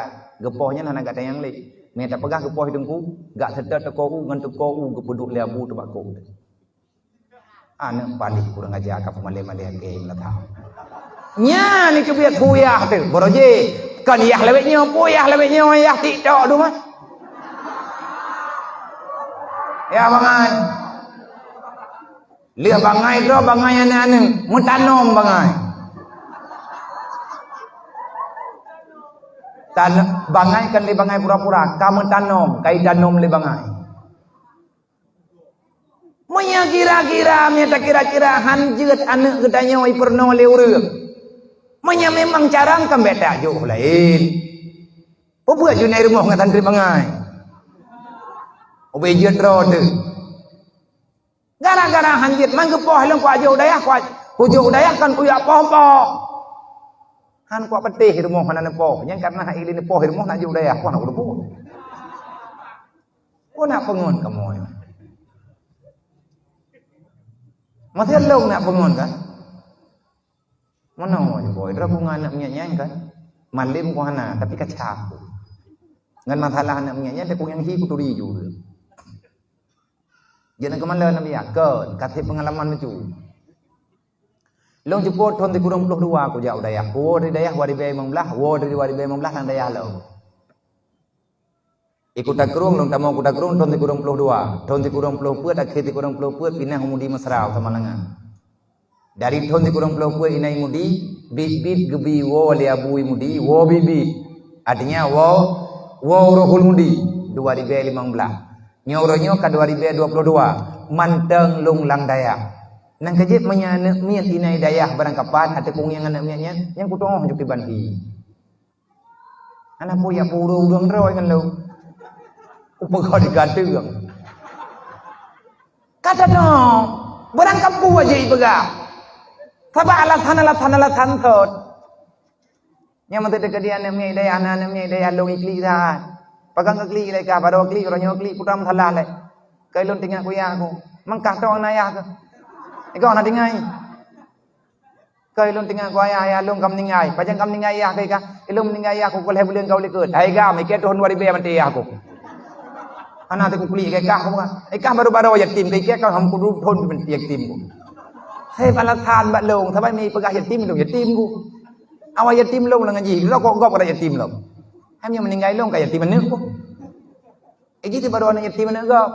geupoh nyan hana gata nyang lé. Meunyoe tapeugah geupoh i teungku, gak seutôt teuko u ngon teuko u geupeuduek lé abu teuh bak kôk. Aneuk paléh kurang aja ka peumalée-malée keu meulathah. Nyan keubiet puyah teuh, boro jih. Kon yah lawét nyoe, puyah lawét nyoe, yah TikTok tu mah. Ya, bangai. Lheueh bangai droe, bangai aneuk-aneuk, meutanom bangai. Tan-, bangai kan lé bangai pura-pura, ka meutanom, ka itanom lé bangai. Meunyoe kira-kira, meunyoe takira-kira han jeuet aneuk geutanyoe ipeurunoe lé ureuëng. Meunyoe memang carang kan bék tajok laén. Peubuet jeuet na i rumoh ngon santri bangai. Ubé jeuet droe teuh. Gara-gara han jeuet man geupoh lôn kuat jok dayah, kuat kujok dayah kon kujak poh-poh. Han kuat peuteh rumoh hana neupoh. Nyan karena hai lé neupoh rumoh nak jok dayah, kuat nak kudepoh. Ku nak peungon kamoe. Masih lôn nak peungon kan? Manoe boh, droe ku ngon aneuk miet nyan kan? Malem ku hana, tapi ka cah ku. Ngon masalah aneuk miet nyan, ku nyang hi kuturi ju. Jadi keumalon Nabi Yakon, kasih pengalaman lucu. Lôn jipôt thon sikureueng ploh dua kujak u dayah. Kuwoe dari dayah dua ribèe limong blah, woe dari dua ribèe limong blah lam dayah lôn. I Kuta Krueng, lôn tamong Kuta Krueng thon sikureueng ploh dua. Thon sikureueng ploh peuet, akhé sikureueng ploh peuet, pinah u Mudi Mesra, u Samalanga. Dari thon sikureueng ploh peuet inan i Mudi, biet-biet geubi woe lé abu i Mudi, woe biet-biet. Artinya woe, woe u Rohul Mudi, dua ribèe limong blah. Nyoe uroe nyoe ka dua ribèe dua ploh dua, mantong lôn lam dayah. Nang keujeuet meunyoe aneuk miet inan i dayah barangkapan, ateueh kunyang aneuk miet nyan, nyang kutongoh ju kiban hi. Hana peue jak peue ureuëng-ureuëng droe ngon lôn. Kupeugah di gata. Ka tanoe, barangkapeue jeuet ipeugah. Sabab alasan-alasan-alasan thot. Nyang meuteuk teukeudi aneuk miet dayah, aneuk miet dayah lôn iklik that. Pagang keu klik lé ka, baroe klik, uroe nyoe klik, putra meusalah lé. Keu lôn tinggai kuyah aku. Mengkah tong na yah aku. Iko na tinggai. Keu ilôn tinggai ku ayah, ayah lôn ka meuninggai. Pajan ka meuninggai ayah keu ikah? Ilôn meuninggai ayah ku lhèe buleuen ka u likot. Hai gam, ikah thon dua ribèe maté ayah ku. Hana teuku klik keu ikah ku bukan. Ikah baru-baru yatim, keu ikah ka hampôn thon yatim ku. Hai balasan bak lôn, sabab mi peugah yatim lôn, yatim ku. Awai yatim lôn lam ngaji, lôn kok gob keu yatim lôn. Hai meuninggai lôn ka yatim aneuk ku. Iji ti baru aneuk yatim aneuk gob.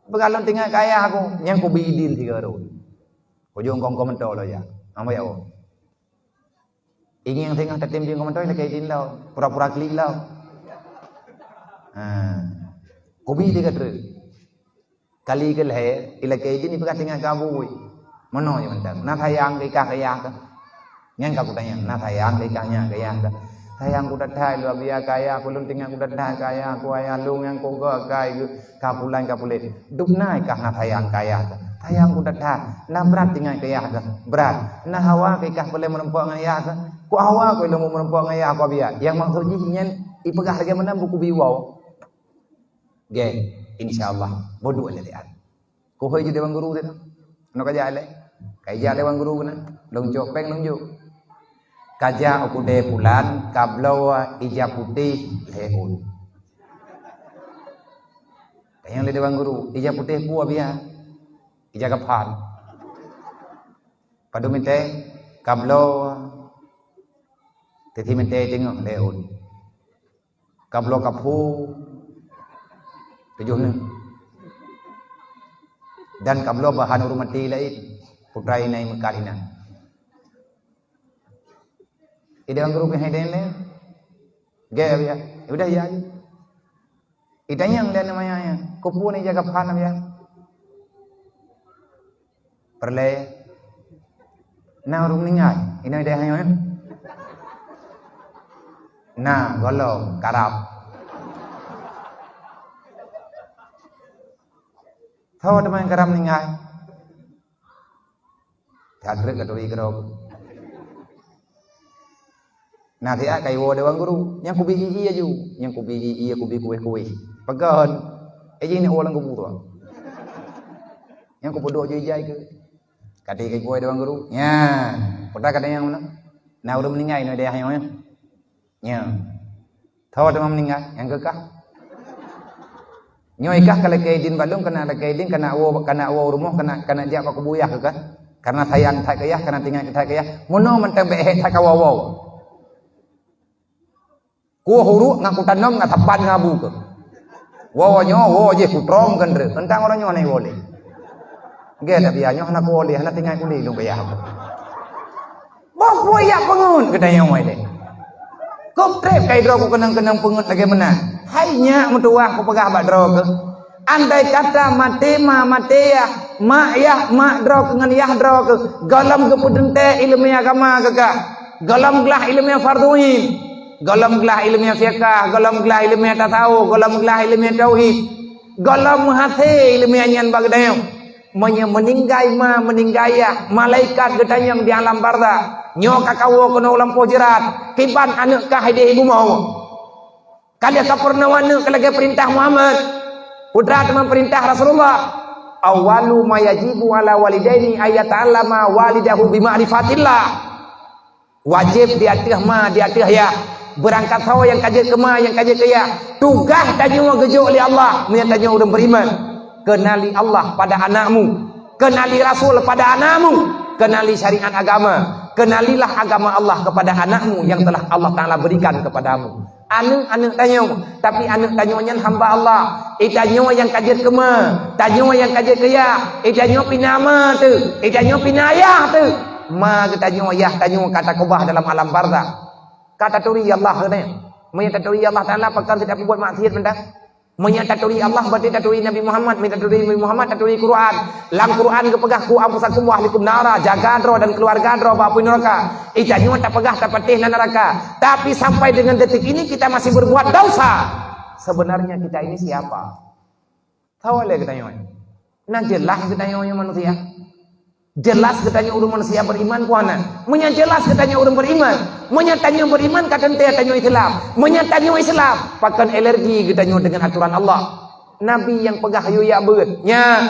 Peugah lôn tinggai keu ayah ku, nyang kubi idin tiga rot. Ujong kong-kong mentol ya. Amai ya Allah. Ingieng teungoh tatem jeueng keu mantong ilakée idin lom, pura-pura klik lom. Ha. Kubi di ka treuk. Kali keu lhée, ilakée idin ipeugah teungoh keu abu. Meunoe jih mantong. Na sayang keu ikah keu yah kah? Nyan ka kutanyong, na sayang keu ikah nyan keu yah kah? Sayang kudat that lôn biya keu ayah ku, lôn teungoh kudat that keu ayah ku, ayah lôn nyang kugok kai geuh. Ka pulan, ka pulen. Dub na ikah na sayang keu ayah kah? Sayang kudat that. Na brat tinggai keu yah kah? Brat. Na hawa keu ikah peureulée meurumpok ngon yah kah? Ku hawa ku ilong meurumpok ngon yah ku biya. Nyang maksud jih nyan ipeugah lagée meunan buku biwoe. Geh, insya Allah. Bodoh lé lian. Kuhôi jih dewan guru teuh. Nyoe ka jak lé. Ka ijak dewan guru keunan. Lôn cok péng lôn jok. Ka jak u keudè pulan, ka bloe ija putéh lhée ôn. Tanyong lé dewan guru, "Ija putéh peue, Abiya?" "Ija kaphan." Padub meuntée, ka bloe, teuti meuntée teungoh lhée ôn. Ka bloe kaphu tujoh neu. Dan ka bloe bahan ureuëng maté laén, putra inai meukat inan. Idéh ureuëng guru keuhai deh lé. Gée ya. Ya udah ya. Itanyong lé aneuk manyak nyan, "Keupeue na ija kaphan, Abiya?" "Peureulée." "Na ureuëng meuninggai?" "Inoe idéh nyoe." "Na, gohlom, karab." "Soe teuma nyang karab meuninggai?" That treuk ka turi keudroe. Na siat ka iwoe dewan guru, nyang kubi ie-ie aju, nyang kubi ie-ie, kubi kuweh-kuweh. Pakon? Eh, jih ni woe lam kubu tu. Nyang kupeuduek ju ijai keu. Ka turi ka iwoe dewan guru. Nyan, peugah ka tanyong meunan. Na ureuëng meuninggai nyoe deh nyoe. Nyan. Tho teuma meuninggai, nyang keu kah. Nyoe ikah ka lakée idin bak lôn, keuneuk lakée idin, keuneuk woe, keuneuk woe u rumoh, keuneuk, keuneuk jak bak kubu yah keu kah. Kareuna sayang that keu yah, kareuna tinggai that keu yah. Meunoe mantong bék hék that ka woe-woe. Kuwoe uruek ngon kutanom ngon sapat ngon abu keuh. Woe nyoe, woe jih kutrong keu ndreuk. Teuntang uroe nyoe hana iwoe lé. Gét Abiya nyoe hana kuwoe lé, hana tinggai keu lé lôn keu yah. Boh peue jak peungeut geutanyoe deh. Kok treb ka droe ku keunong-keunong peungeut lagée meunan. Hai nyak meutuwah kupeugah bak droe keuh. Andai kata maté ma maté yah, mak yah mak droe keuh ngon yah droe keuh, gohlom geupeuteuntée iéleumé agama keu kah. Gohlom glah iéleumé fardhu ain. Gohlom glah iéleumé fiqah, gohlom glah iéleumé tasawuf, gohlom glah iéleumé tauhid. Gohlom meuhasé iéleumé nyan bak geutanyoe. Meunyoe meuninggai ma, meuninggai yah, malaikat geutanyong di alam barzakh, "Nyoe ka kawoe keunoe u lampôh jeurat, kiban aneuk kah idéh i bumoe?" Ka lheueh ka peurunoe aneuk keu lagée peurintah Muhammad, putra teuma peurintah Rasulullah. "Awwalu ma yajibu ala walidaini ayyata'allama walidahu bi ma'rifatillah." Wajéb di ateueh ma, di ateueh yah. Beurangkat soe nyang ka jeuet keu ma, nyang ka jeuet keu yah. Tugaih tanyoe geujok lé Allah, meunyoe tanyoe ureuëng beriman. Kenali Allah pada anakmu. Kenali Rasul pada anakmu. Kenali syariat agama. Kenalilah agama Allah kepada anakmu yang telah Allah Taala berikan kepadamu. Aneuk-aneuk tanyoe, tapi aneuk tanyoe nyan hamba Allah. Itanyoe nyang ka jeuet keu ma, tanyoe nyang ka jeuet keu yah, itanyoe pih na ma teuh, itanyoe pih na yah teuh. Ma geutanyoe, yah tanyoe ka takeubah dalam alam barzakh. Ka taturi Allah keunoe. Meunyoe taturi Allah Taala, pakon sit tapeubuet maksiat mantong? Meunyoe taturi Allah, berarti taturi Nabi Muhammad. Meunyoe taturi Nabi Muhammad, taturi Quran. Lam Quran geupeugah, "Qu anfusakum wa ahlikum nara," jaga droe dan keuluwarga droe bak apui neuraka. Itanyoe tapeugah tapatéh na neuraka, tapi sampai dengan detik ini kita masih berbuat dosa. Sebenarnya kita ini siapa? Soe lé geutanyoe? Na jeulaih geutanyoe nyoe manusia. Jeulaih geutanyoe ureuëng manusia beriman peue hana? Meunyoe jeulaih geutanyoe ureuëng beriman, meunyoe tanyoe beriman ka teuntée tanyoe Islam. Meunyoe tanyoe Islam, pakon alergi geutanyoe dengan aturan Allah? Nabi nyang peugah yue jak beuet. Nyan,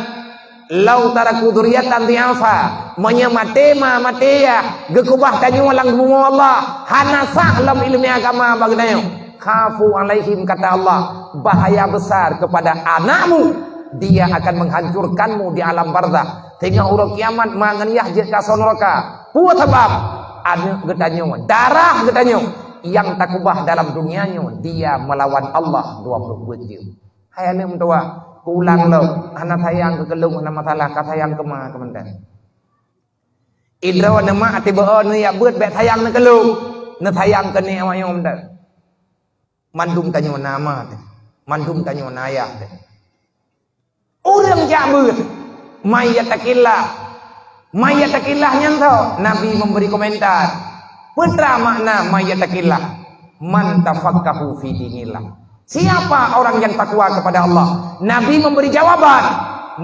"Lau taraku dzurriatan dhi'afa," meunyoe maté ma maté yah, geukeubah tanyoe lam bumoe Allah, hana sah lom iéleumé agama bak geutanyoe. "Khafu alaihim," kata Allah, "bahaya besar kepada anakmu, dia akan menghancurkanmu di alam barzakh." Singoh uroe kiamat ma ngon yah jeuet keu asoe nuraka. Peue sabab? Aneuk geutanyoe, darah geutanyoe nyang takubah dalam dunia nyoe, dia melawan Allah dua ploh buet jeuem. Hai aneuk meutuwah, kulang lom, hana sayang keu lôn, hana masalah, ka sayang keu ma keu mantong. Idroe neumak ateueh beuo neujak beuet, bék sayang neuh keu lôn, neusayang keu nek awaknyoe mantong. Mandum tanyoe na ma teuh, mandum tanyoe na yah teuh. Ureuëng jak beuet, "Man yattaqillah." "Man yattaqillah" nyan tho, Nabi memberi komentar. Peue makna "man yattaqillah"? "Man tafaqahu fi dinillah." Siapa orang yang takwa kepada Allah? Nabi memberi jawaban,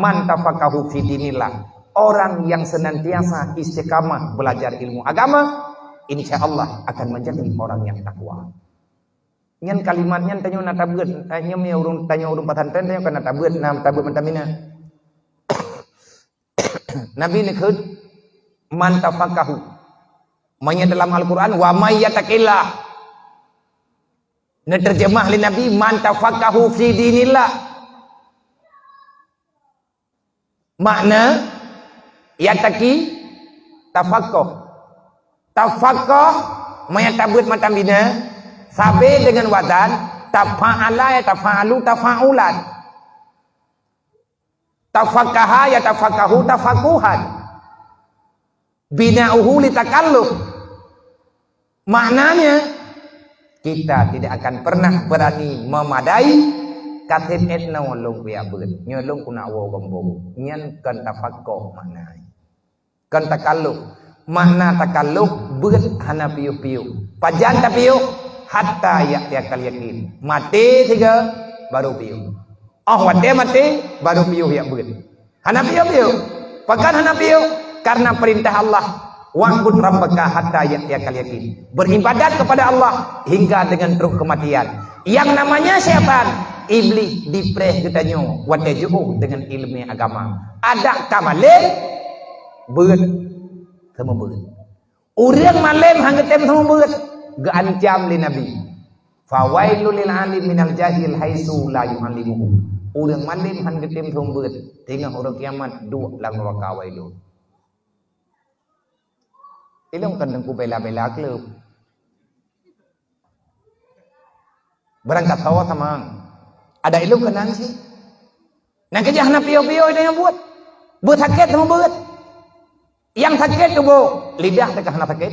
"Man tafaqahu fi dinillah." Orang yang senantiasa istiqamah belajar ilmu agama, insya Allah akan menjadi orang yang takwa. Nyan kalimat nyan tanyoe na tabeuet, eh, nyoe meunyoe ureuëng, tanyoe ureuëng pesantren, tanyoe ka na tabeuet, na tabeuet mantong mina. Nabi neukheun, "Man tafaqahu." Meunyoe dalam Al-Quran, "Wa may yattaqillah." Neuteurjeumah lé Nabi, "Man tafaqahu fi dinillah." Makna, yattaqi, tafaqoh. Tafaqoh, meunyoe tabeuet mantong mina, sabe deungon wazan, tafa'ala, yatafa'alu, tafa'ulan. Tafaqaha, yatafaqahu, tafaquhan. Bina'uhu li takalluf. Maknanya, kita tidak akan pernah berani memadai, "Kaseb 'et noe lôn kujak beuet, nyoe lôn kunak woe gampông." Nyan kon tafaqoh makna. Kon takalluf. Makna takalluf, beuet hana piôh-piôh. Pajan tapiôh? Hatta ya'tiyakal yaqin. Maté sigoe, baru piôh. Óh watée maté, baru piôh jak beuet. Hana piôh-piôh. Pakon hana piôh? Karena perintah Allah, "Wa'bud rabbaka hatta ya'tiyakal yaqin." Beribadat kepada Allah hingga dengan trok kematian. Yang namanya syaitan, iblis, dipreh geutanyoe watée jiôh dengan ilmu agama. Adak ka malém, beuet, seumeubeuet. Ureuëng malém han geutem seumeubeuet, geuancam lé Nabi. "Fawailul lil alim minal jahil haitsu la yu'allimuhu." Ureuëng malém han geutem seumeubeuet, teungoh uroe kiamat duek lam nuraka wailun. Ilôn kon teungku bela-bela kleueb. Beurangkasoe sama. Ada ilôn keunan sih. Nyang keujah hana piôh-piôh nyang buet. Beusakét sama beuet. Nyang sakét tuboh, lidah teuka hana sakét.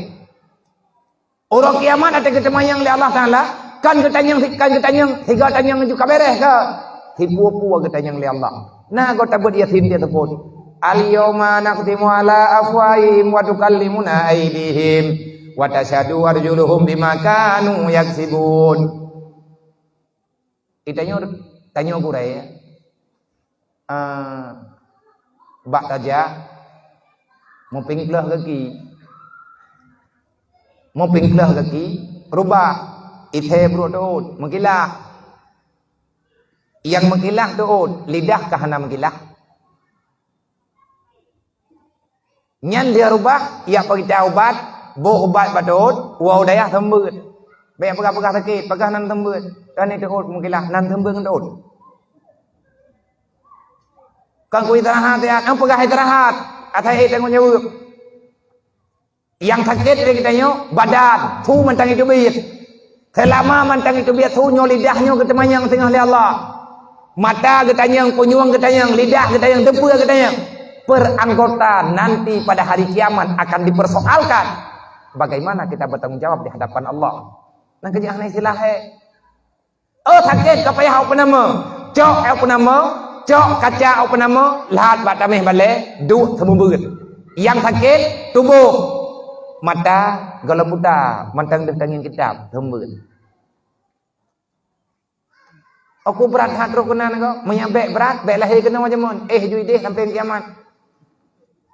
Uroe kiamat até geuteumanyong lé Allah Taala, kan geutanyong, kan geutanyong, sigoe tanyong ju ka beres ka. Sipeue-peue geutanyong lé Allah. Na goe tabeuet Yasin dia teupot. "Al-yauma nakhtimu ala afwahihim wa tukallimuna aidihim wa tasyhadu arjuluhum bima kanu yaksibun." Itanyoe, tanyoe gurée, eh, bak tajak, muping kleuh gaki. Muping kleuh gaki, rubah, ithée brok teuôt, meukilah. Nyang meukilah teuôt, lidah ka hana meukilah. Nyan dia rubah, jak peugita ubat, boh ubat bak teuôt, woe u dayah seumeubeuet. Bék peugah-peugah sakét, peugah nan seumeubeuet. Kan teuôt meukilah, nan seumeubeuet ngon teuôt. Kan ku istirahat, ya, nang peugah istirahat, asai ék tanggong jaweueb. Nyang sakét lé geutanyoe badan, su mantong jiteubiet. Seulama mantong jiteubiet su nyoe, lidah nyoe geuteumanyong singoh lé Allah. Mata geutanyong, punyueng geutanyong, lidah geutanyong, teupeu geutanyong. Per anggota nanti pada hari kiamat akan dipersoalkan. Bagaimana kita bertanggung jawab di hadapan Allah? Nyang keujeuet hana istilah, eh. Oh, sakét, ka payah awak peunama. Cok awak peunama, cok kaca awak peunama, lhat bak taméh balée, duek seumeubeuet. Nyang sakét, tuboh. Mata, gohlom buta, mantong deuh tangieng kitab, seumeubeuet. Aku brat that roh keunan ko, meunyo bék brat, bék lahé keunoe jameun. Eh, ju ideh sampai kiamat.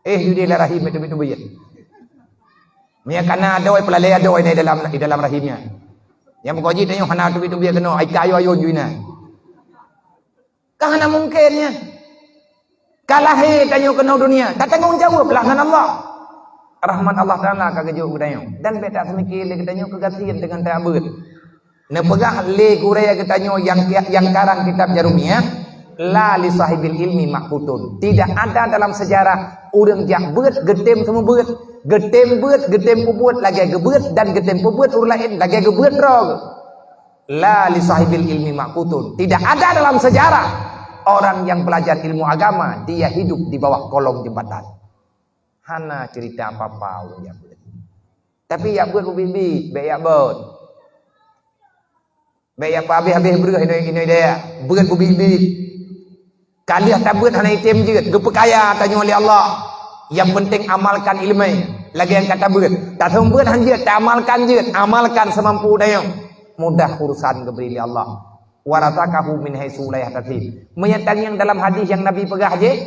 Eh, ju ideh lam rahim teubiet-teubiet. Meunyo kana adoe, peulalé adoe di dalam, di dalam rahim nyan. Nyang meukaji tanyoe hana teubiet-teubiet keunoe, ai ka ayo-ayo ju inan. Ka hana mungken nyan. Ka lahé tanyoe keunoe dunia, tatanggong jaweueb lah ngon Allah. Rahmat Allah Taala ka geujok keu tanyoe. Dan bék taseumiké lé geutanyoe keu gasien deungon tabeuet. Neupeugah lé gurée geutanyoe nyang, nyang karang kitab Jarumiah, La li sahibil ilmi maqkutun. Tidak ada dalam sejarah ureuëng jak beuet geutem seumeubeuet, geutem beuet, geutem peubuet lagée geubeuet, dan geutem peubuet ureuëng laén lagée geubeuet droe. La li sahibil ilmi maqkutun. Tidak ada dalam sejarah orang yang belajar ilmu agama dia hidup di bawah kolong jembatan. Hana cerita apa-apa ureuëng jak beuet. Tapi jak beuet beubiet-biet, bék jak beuet. Bék jak peuhabéh-habéh breuh inoe, inoe daya, beuet beubiet-biet. Ka lheueh tabeuet hana item jeuet, geupeukaya tanyoe lé Allah. Nyang penting amalkan iéleumé lagée nyang ka tabeuet. Taseumeubeuet han jeuet, taamalkan jeuet, amalkan seumampu tanyoe. Mudah urusan geubri lé Allah. Wa razaqahu min haitsu la yahtasib. Meunyo tangieng dalam hadis nyang Nabi peugah jih,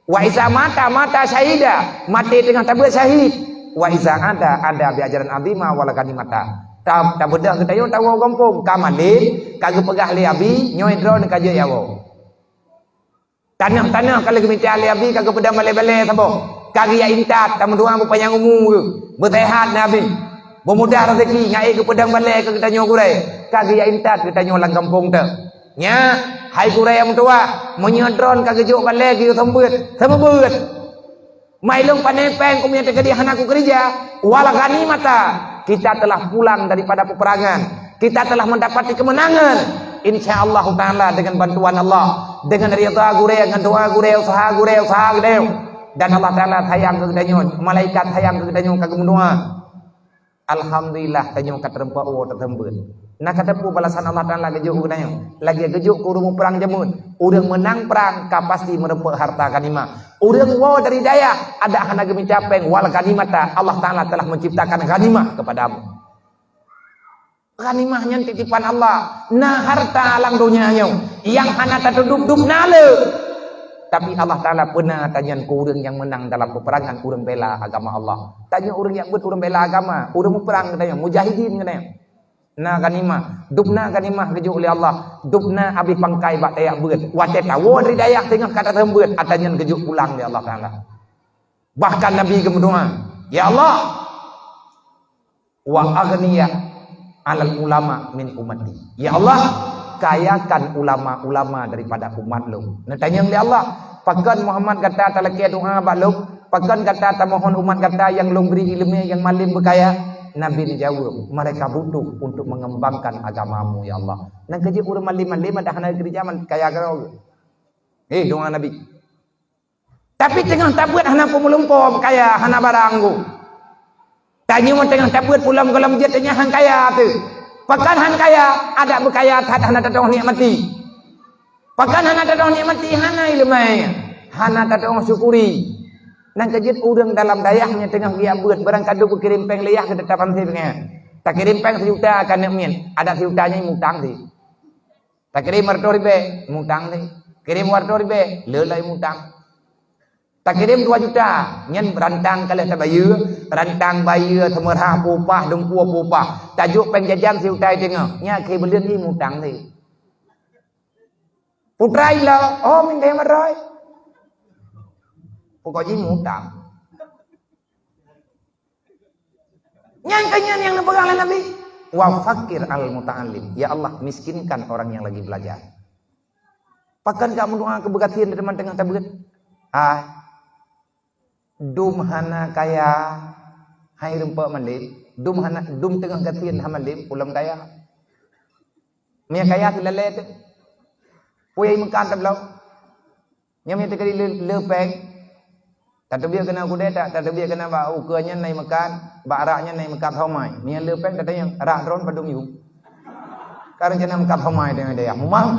"Wa iza mata, mata syahida," maté teungoh tabeuet syahid. "Wa iza ada, ada bi ajrin azima wal ghanimata." Ta-, tabeudôh geutanyoe tawoe gampông, ka malém, ka geupeugah lé Abi, nyoe droeneuh ka jeuet ya woe. Tanoh-tanoh ka lheueh geumita lé Abi ka geupeudong balée-balée saboh. Ka geujak intat, tameudoa beupanyang umu geuh, beuseuhat na Abi. Beumudah raseuki, ngai geupeudong balée keu geutanyoe gurée. Ka geujak intat geutanyoe lam gampông teuh. Nyak, hai gurée nyang meutuwah, meunyoe droeneuh ka geujok balée geuyue seumeubeuet, seumeubeuet. Mai lôn pané péng keumeunyoe teukeudi hana kukeurija, wal ghanimata, kita telah pulang daripada peperangan, kita telah mendapati kemenangan. Insya Allah Ta'ala dengan bantuan Allah, dengan ridha gurée, dengan doa gurée, usaha gurée, usaha gurée. Dan Allah Ta'ala sayang keu geutanyoe, malaikat sayang keu geutanyoe ka geumeudoa. Alhamdulillah, tanyoe ka teureumpeuk woe teuseumeubeuet. Na ka teupeu balasan Allah Ta'ala geujok keu geutanyoe. Lagée geujok keu ureuëng muprang jameun. Ureuëng meunang prang ka pasti meureumpok harta ghanimah. Ureuëng woe dari dayah, adak hana geumita péng, wal ghanimata, Allah Ta'ala telah menciptakan ghanimah kepadamu. Ghanimah nyan titipan Allah. Na harta lam donya nyoe nyang hana tateudup-dup na le. Tapi Allah Ta'ala peuna tanyan keu ureuëng nyang meunang dalam peperangan, ureuëng bela agama Allah. Tanyoe ureuëng nyang beuet ureuëng bela agama, ureuëng muprang geutanyoe, mujahidin geutanyoe. Na ghanimah, dubna ghanimah geujok lé Allah, dubna abéh pangkai bak tajak beuet. Watée tawoe dari dayah teungoh ka taseumeubeuet, atra nyan geujok pulang lé Allah Ta'ala. Bahkan Nabi geumeudoa, "Ya Allah, wa aghniya alal ulama min ummati." Ya Allah, kayakan ulama-ulama daripada umat lôn. Neutanyong lé Allah, "Pakon Muhammad gata talakée doa bak lôn? Pakon gata tamohon umat gata nyang lôn bri iéleumé nyang malém beukaya?" Nabi neujaweueb, "Mereka butuh untuk mengembangkan agamamu, ya Allah." Nyan keuh jeuet ureuëng malém-malém adak hana geurija man kaya keudroe. Eh, doa Nabi. Tapi teungoh tabeuet hana peumulumpo kaya, hana barang geuh. Tanyoe teungoh tabeuet pulang gohlom jeuet tanyoe han kaya teuh. Pakon han kaya, adak beukaya that hana tatong nikmati. Pakon hana tatong nikmati, hana iéleumé, hana tatong syukuri. Nyan keuh jeuet ureuëng dalam dayah nyang teungoh geujak beuet, barang ka deuh geukirém péng lé yah keu teutab han sép nyan. Takirém péng sijuta ka neuk miet, adak sijuta nyan mutang sép. Takirém meuratoh ribée, mutang lé. Kirém dua ratoh ribée, le lom mutang. Takirém dua juta, nyan rantang ka lheueh tabayeue, rantang bayeue, seumeurah peue upah, dum peue upah. Tajok péng jajan sijuta teungoh, nyan keu buleuen jih mutang lé. Putra ilée, oh, minta yang meuroi. Pokok jih mutang. Nyan keuh nyan nyang neupeugah lé Nabi, "Wa faqir al muta'allim." Ya Allah, miskinkan orang yang lagi belajar. Pakon ka meudoa keu beugasien teuma teungoh tabeuet? Ah, dum hana kaya, hai rumpok malém, dum hana, dum teungoh gasien hana malém, ulôn kaya. Meunyo kaya teulalé teuh. Peue nyang meukat tabloe. Nyoe meunyo teukeudi le, le péng, tateubiet keunan keudée, ta-, tateubiet keunan bak ukeue nyan na meukat, bak rak nyan na meukat somai. Meunyo le péng tatanyong, "Rak droen padum yum?" Ka rencana meukat somai teungoh dayah. Mumang.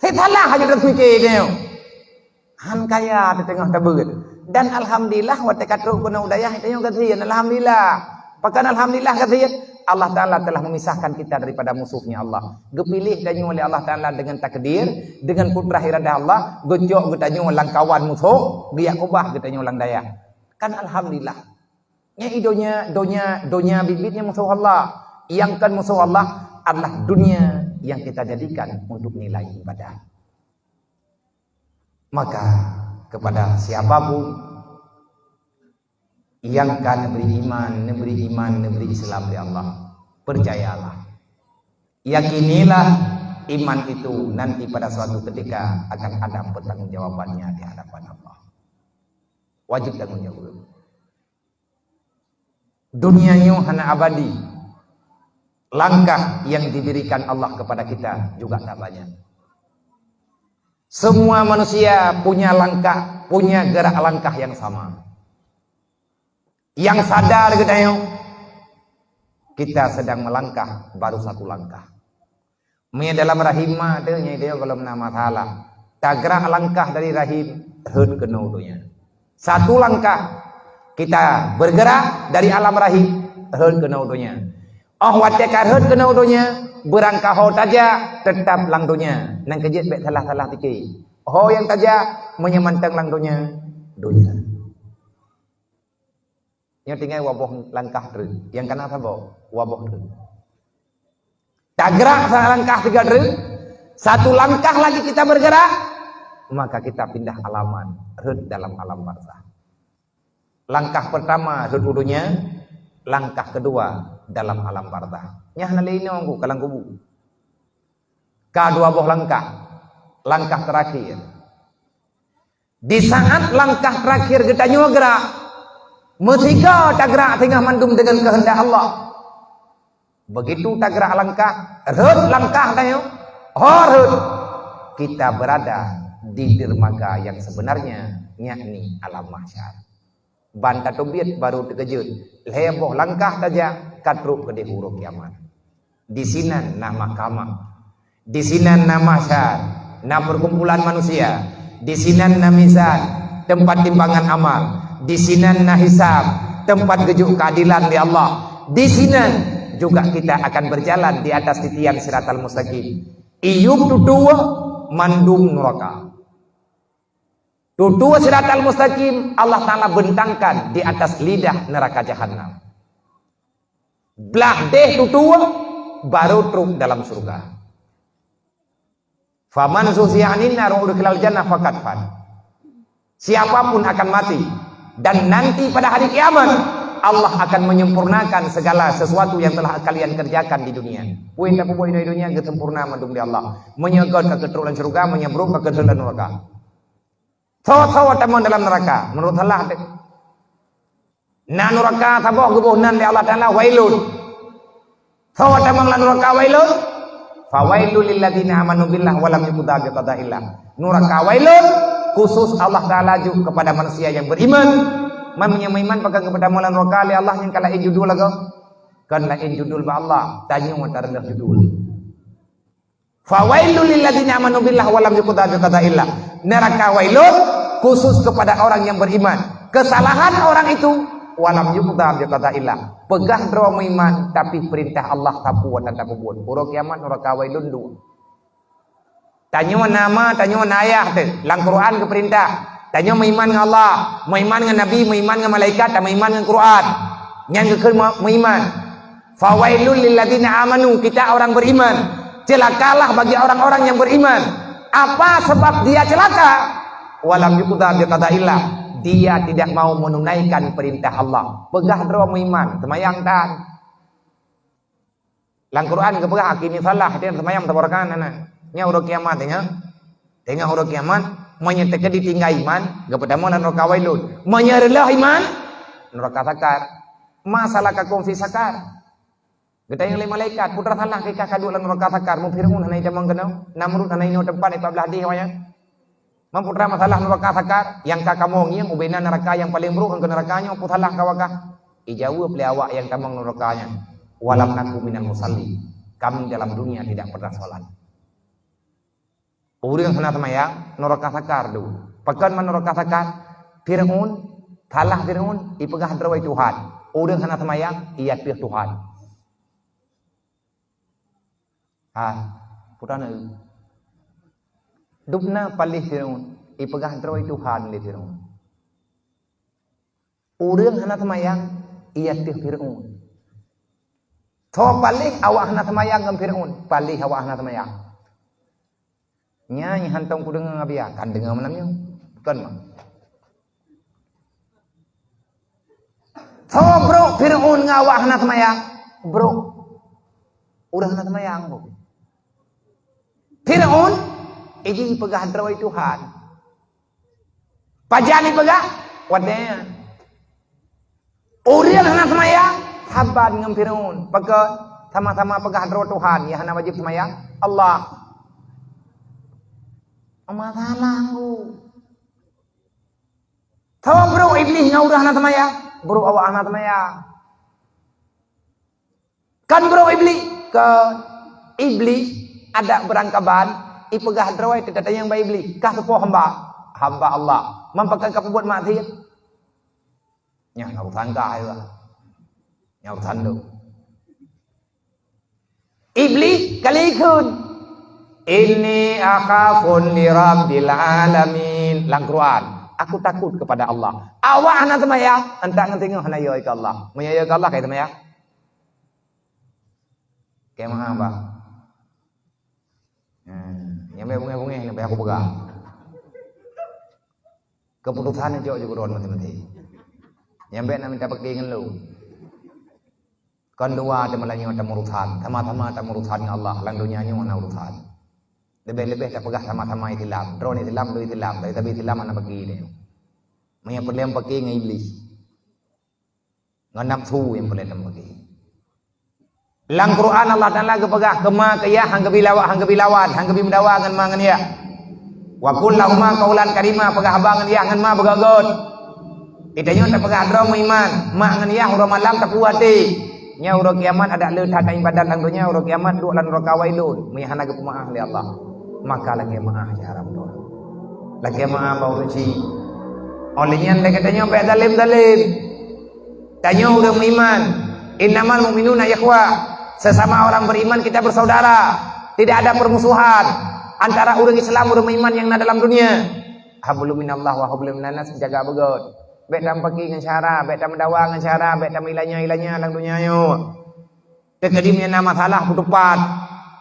Sitalah hana tapike teungoh. Han kaya teuteungoh tabeuet. Dan alhamdulillah, watée ka trok keunoe u dayah, tanyoe gasien. Alhamdulillah. Pakon alhamdulillah gasien? Allah Ta'ala telah memisahkan kita daripada musuhnya Allah. Geupiléh tanyoe lé Allah Ta'ala dengan takdir, dengan kudrah iradah Allah, geucok geutanyoe lam kawan musoh, geujak keubah geutanyoe lam dayah. Kan alhamdulillah. Nyan i donya, donya, donya biet-biet nyan musoh Allah. Nyang kon musoh Allah adalah dunia yang kita jadikan untuk nilai ibadah. Maka kepada siapapun nyang ka neubri iman, neubri iman, neubri Islam lé Allah, percayalah, yakinilah, Iman itu nanti pada suatu ketika akan ada pertanggungjawabannya di hadapan Allah. Wajib tanggung jawab. Dunia nyoe hana abadi. Langkah yang diberikan Allah kepada kita juga tak banyak. Semua manusia punya langkah, punya gerak langkah yang sama. Nyang sadar geutanyoe, kita sedang melangkah baru satu langkah. Meunyoe dalam rahim ma teuh, nyan teuh gohlom na masalah. Tagrak langkah dari rahim, rhot keunoe donya. Satu langkah kita bergerak dari alam rahim, rhot keunoe donya. Óh watée ka rhot keunoe donya, beurangkaho tajak, teutap lam donya. Nyang keujeuet bék salah-salah pike. Ho nyang tajak, meunyoe mantong lam donya, donya. Nyoe tinggai waboh langkah treuk. Nyang kana saboh, waboh treuk. Tagrak sa langkah tiga treuk, satu langkah lagi kita bergerak, maka kita pindah alamat, rhot dalam alam barzah. Langkah pertama rhot u donya, langkah kedua dalam alam barzah. Nyan hana lé inong ku ka lam kubu. Ka dua boh langkah. Langkah terakhir. Di saat langkah terakhir geutanyoe gerak, meusigoe tagrak singoh mandum deungon keuheundak Allah. Begitu tagrak langkah, rhot langkah tanyoe, ho rhot, kita berada di dermaga yang sebenarnya, yakni alam mahsyar. Ban tateubiet baru teukeujot, lhée boh langkah tajak ka trok keudeh uroe kiamat. Di sinan na mahkamah. Di sinan na mahsyar, na perkumpulan manusia. Di sinan na mizan, tempat timbangan amal. Di sinan na hisab, tempat geujok keadilan di Allah. Di sinan juga kita akan berjalan di atas titian siratal mustaqim. Iyup tutue mandum nuraka. Tutue siratal mustaqim Allah Ta'ala bentangkan di atas lidah neraka jahanam. Blah deh tutue, baru trok dalam surga. Faman zuhziha 'anin nar wa udkhilal jannah faqad faz. Siapapun akan mati dan nanti pada hari kiamat Allah akan menyempurnakan segala sesuatu yang telah kalian kerjakan di dunia. Peue nyang tapeubuet di dunia geusempurna mandum di Allah. Meunyoe göt ka keutrok lam syeuruga, meunyoe brok ka keutrok lam nuraka. Soe-soe tamong dalam nuraka, meunurot salah teuh. Na nuraka saboh geuboh nan lé Allah Taala, wailun. Soe tamong lam nuraka wailun? Fawailul lilladzina amanu billah wa lam yuqda biqadaillah. Nuraka wailun khusus Allah Taala jok kepada manusia yang beriman. Man nyang meuiman pakon geupeudamong lam nuraka lé Allah nyang ka laén judul lagoe? Kon laén judul bak Allah, tanyoe tareuloh judul. Fawailul lilladzina amanu billah wa lam yuqda biqadaillah. Neraka wailun khusus kepada orang yang beriman. Kesalahan orang itu wa lam yuqda biqadaillah. Peugah droe meuiman tapi perintah Allah sapeue dan tapeubuet. Uroe kiamat neraka wailun dua. Tanyoe na ma, tanyoe na ayah teuh. Lam Quran geupeurintah. Tanyoe meuiman ngon Allah, meuiman ngon Nabi, meuiman ngon malaikat, dan meuiman ngon Quran. Nyan geukheun me-, meuiman. Fawailul lilladzina amanu, kita orang beriman. Celakalah bagi orang-orang yang beriman. Apa sebab dia celaka? Walam yuqda biqadaillah. Dia tidak mau menunaikan perintah Allah. Peugah droe meuiman, seumayang tan. Lam Quran geupeugah, "Aqimis shalah," dia seumayang teubarakan hana. Nyan uroe kiamat, ingat. Teungoh uroe kiamat, meunyoe teukeudi tinggai iman, geupeudamong lam neraka wailun. Meunyoe reuloh iman, neraka sakar. "Ma salakakum fi sakar?" Geutanyong lé malaikat, "Peue teuma salah kah ka duek lam neraka sakar? Meu Firaun hana itamong keunoe, Namrud hana inoe teumpat, ipat blaih deh awaknyan." Man peue teuma salah neraka sakar, nyang ka kamoe ngieng ubena neraka nyang paleng brok ngon neraka nyoe, peue salah ka awak kah? Ijaweueb lé awak nyang tamong neraka nyan, "Walam naku minal musallin." Kami dalam dunia tidak pernah salat. Ureuëng hana seumayang, neraka sakar tu. Pakon man neraka sakar? Firaun, salah Firaun, ipeugah droe Tuhan. Ureuëng hana seumayang, iya teuh Tuhan. Ha, putra na. Dubna paléh Firaun, ipeugah droe Tuhan lé Firaun. Ureuëng hana seumayang, iya teuh Firaun. Soe paléh awak hana seumayang ngon Firaun, paléh awak hana seumayang. Nyan hantong kudeungoe ngon Abia, kan deungoe malam nyoe. Kon ma. Soe brok Firaun ngon awak hana seumayang? Brok. Ureuëng hana seumayang brok. Firaun, iji peugah droe Tuhan. Pajan ipeugah? Watée nyan. Ureuëng hana seumayang, saban ngon Firaun. Pakon? Sama-sama peugah droe Tuhan, nyang hana wajéb seumayang, Allah. Masalah nggu. Sama brok Iblih ngon ureuëng hana seumayang, brok awak hana seumayang. Kan brok Iblih, kan Iblih ada beurangkaban, ipeugah droe teutatanyong bak Iblih, "Kah teupoh hamba, hamba Allah, man pakon kapeubuet maksiat?" Nyan urusan kah, ya. Nyan urusan tu. Iblih kali ikheun, "Inni akhafun li rabbil alamin." Lam Quran, "Aku takut kepada Allah." Awak hana seumayang, antak ngon singoh hana yo keu Allah. Meunyo yo keu Allah, kai seumayang. Keu maaf, bah. Hmm, nyang bèk bungéh-bungéh, nyang bèk aku peugah. Keputusan jok jeuet keudroe maté-maté. Nyang bèk na mita peuké ngon lôn. Kon dua teuma lagèe nyoe tameurusan, sama-sama tameurusan ngon Allah, lam donya nyoe na urusan. Leubeh-leubeh tapeugah sama-sama Islam, droeneuh Islam, lôn Islam, tapi sabe Islam hana peuké nyoe. Meunyo peureulèe peuké ngon Iblih. Ngon nafsu nyang peureulèe tameugah. Lam Quran Allah Taala geupeugah, "Keuma keu yah han geubi lawa-, han geubi lawan, han geubi meudawa ngon ma ngon yah. Wa qul lahuma qaulan karima," peugah haba ngon yah ngon ma beugöt-göt. Geutanyoe tapeugah droe meuiman, mak ngon yah uroe malam tapeue até. Nyan uroe kiamat adak le that ibadat lam donya, uroe kiamat duek lam nuraka wailun, meunyo hana geupeumaáh lé Allah. Maka lakèe maáh, ya Rabbah. Lakèe maáh bak ureueng chik. Óh lheueh nyan lé geutanyoe bèk zalém-zalém. Tanyoe ureueng meuiman, "Innamal mu'minuna ikhwah." Sesama orang beriman kita bersaudara. Tidak ada permusuhan antara ureueng Islam, ureueng meuiman nyang na dalam dunia. Hablum minallah wa hablum minannas, jaga beugöt. Bèk tameupaki ngon syara, bèk tameudawa ngon syara, bèk tameuilanya-ilanya lam donya nyoe. Teukeudi meunyo na masalah, peutupat.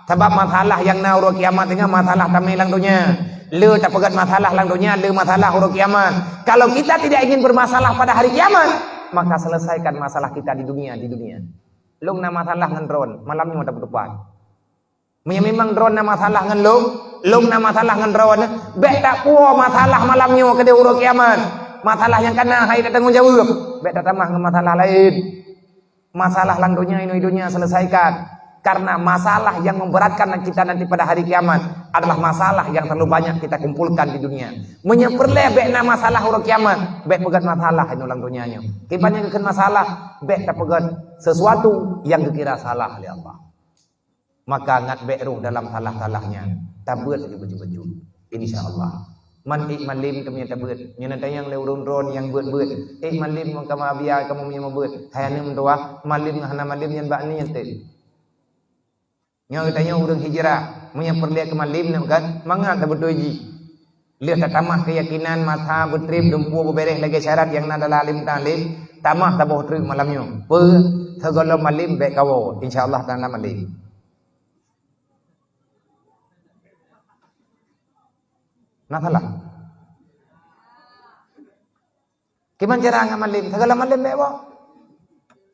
Sabab masalah nyang na uroe kiamat nyan masalah tamè lam donya. Le tapeugöt masalah lam donya, le masalah uroe kiamat. Kalau kita tidak ingin bermasalah pada hari kiamat, maka selesaikan masalah kita di dunia, di dunia. Lôn na masalah ngon droen, malam nyoe tapeutupat. Meunyo memang droen na masalah ngon lôn, lôn na masalah ngon droen, bèk tapuwoe masalah malam nyoe keudéh uroe kiamat. Masalah nyang ka na hai tatanggong jaweueb, bèk tatamah ngon masalah laén. Masalah lam donya, inoe donya selesaikan. Karena masalah yang memberatkan kita nanti pada hari kiamat adalah masalah yang terlalu banyak kita kumpulkan di dunia. Meunyo peureulèe bèk na masalah uroe kiamat, bèk peugöt masalah inoe lam donya nyoe. Kiban nyang geukheun masalah, bèk tapeugöt sesuatu yang geukira salah lé Allah. Maka ngat bèk rôh dalam salah-salah nyan. Tabeuet laju bacut-bacut. Insya Allah. Man ék malem teumé tabeuet. Nyan na tanyong lé ureueng droen nyang beuet-beuet. Ék malem ngon kamoe Abia, kamoe meunyoe meubeuet. Hai aneuk meutuah, malem ngon hana malem nyan bak nyan teuk. Nyoe geutanyoe ureueng hijrah. Meunyoe peureulèe keu malem nyan kan, mangat tabeutôi jih. Lheueh tatamah keuyakinan, masa beutrép, dumpeue beubèrèh lagèe syarat nyang na dalam alim ta'lim, tamah saboh treuk malam nyoe. Peue? Sigohlom malem bèk kawoe. Insya Allah taala malem. Na salah? Kiban cara ngon malem, sigohlom malem bèk woe.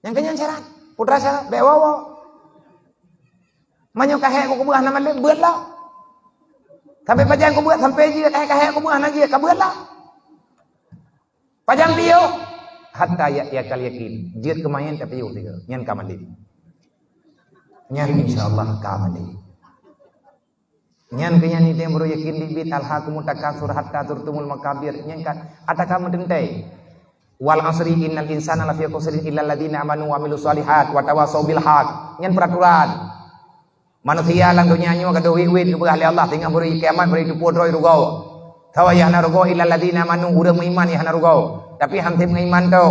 Nyang keu nyan syarat. Putra syarat, bèk woe-woe. Meunyoe ka hék kubeue hana malem, beuet lah. Sampai pajan kubeue, sampai jeuet, eh, ka hék kubeue hana jeuet, ka beuet lah. Pajan piôh, hatta ya, yakal yakin. Jeuet keumaén tapiôh tiga. Nyan ka malem. Nyan insya Allah ka malem. Nyan keuh nyan idéh beureuyakin biet-biet, "Alhaakumut takatsur hatta zurtumul maqabir." Nyan ka ata ka meuteuntèe. "Wal 'asri innal insana lafi khusrin illa alladzina amanu wa 'amilus shalihat wa tawasau bil haq." Nyan peuraturan. Manusia lam donya nyoe gadôh wét-wét geupeugah lé Allah, teungoh beureuya kiamat beureuya tupeue droe rugoe. Sawa nyang hana rugoe illa alladzina amanu, ureueng meuiman nyang hana rugoe. Tapi han tem ngon iman tu.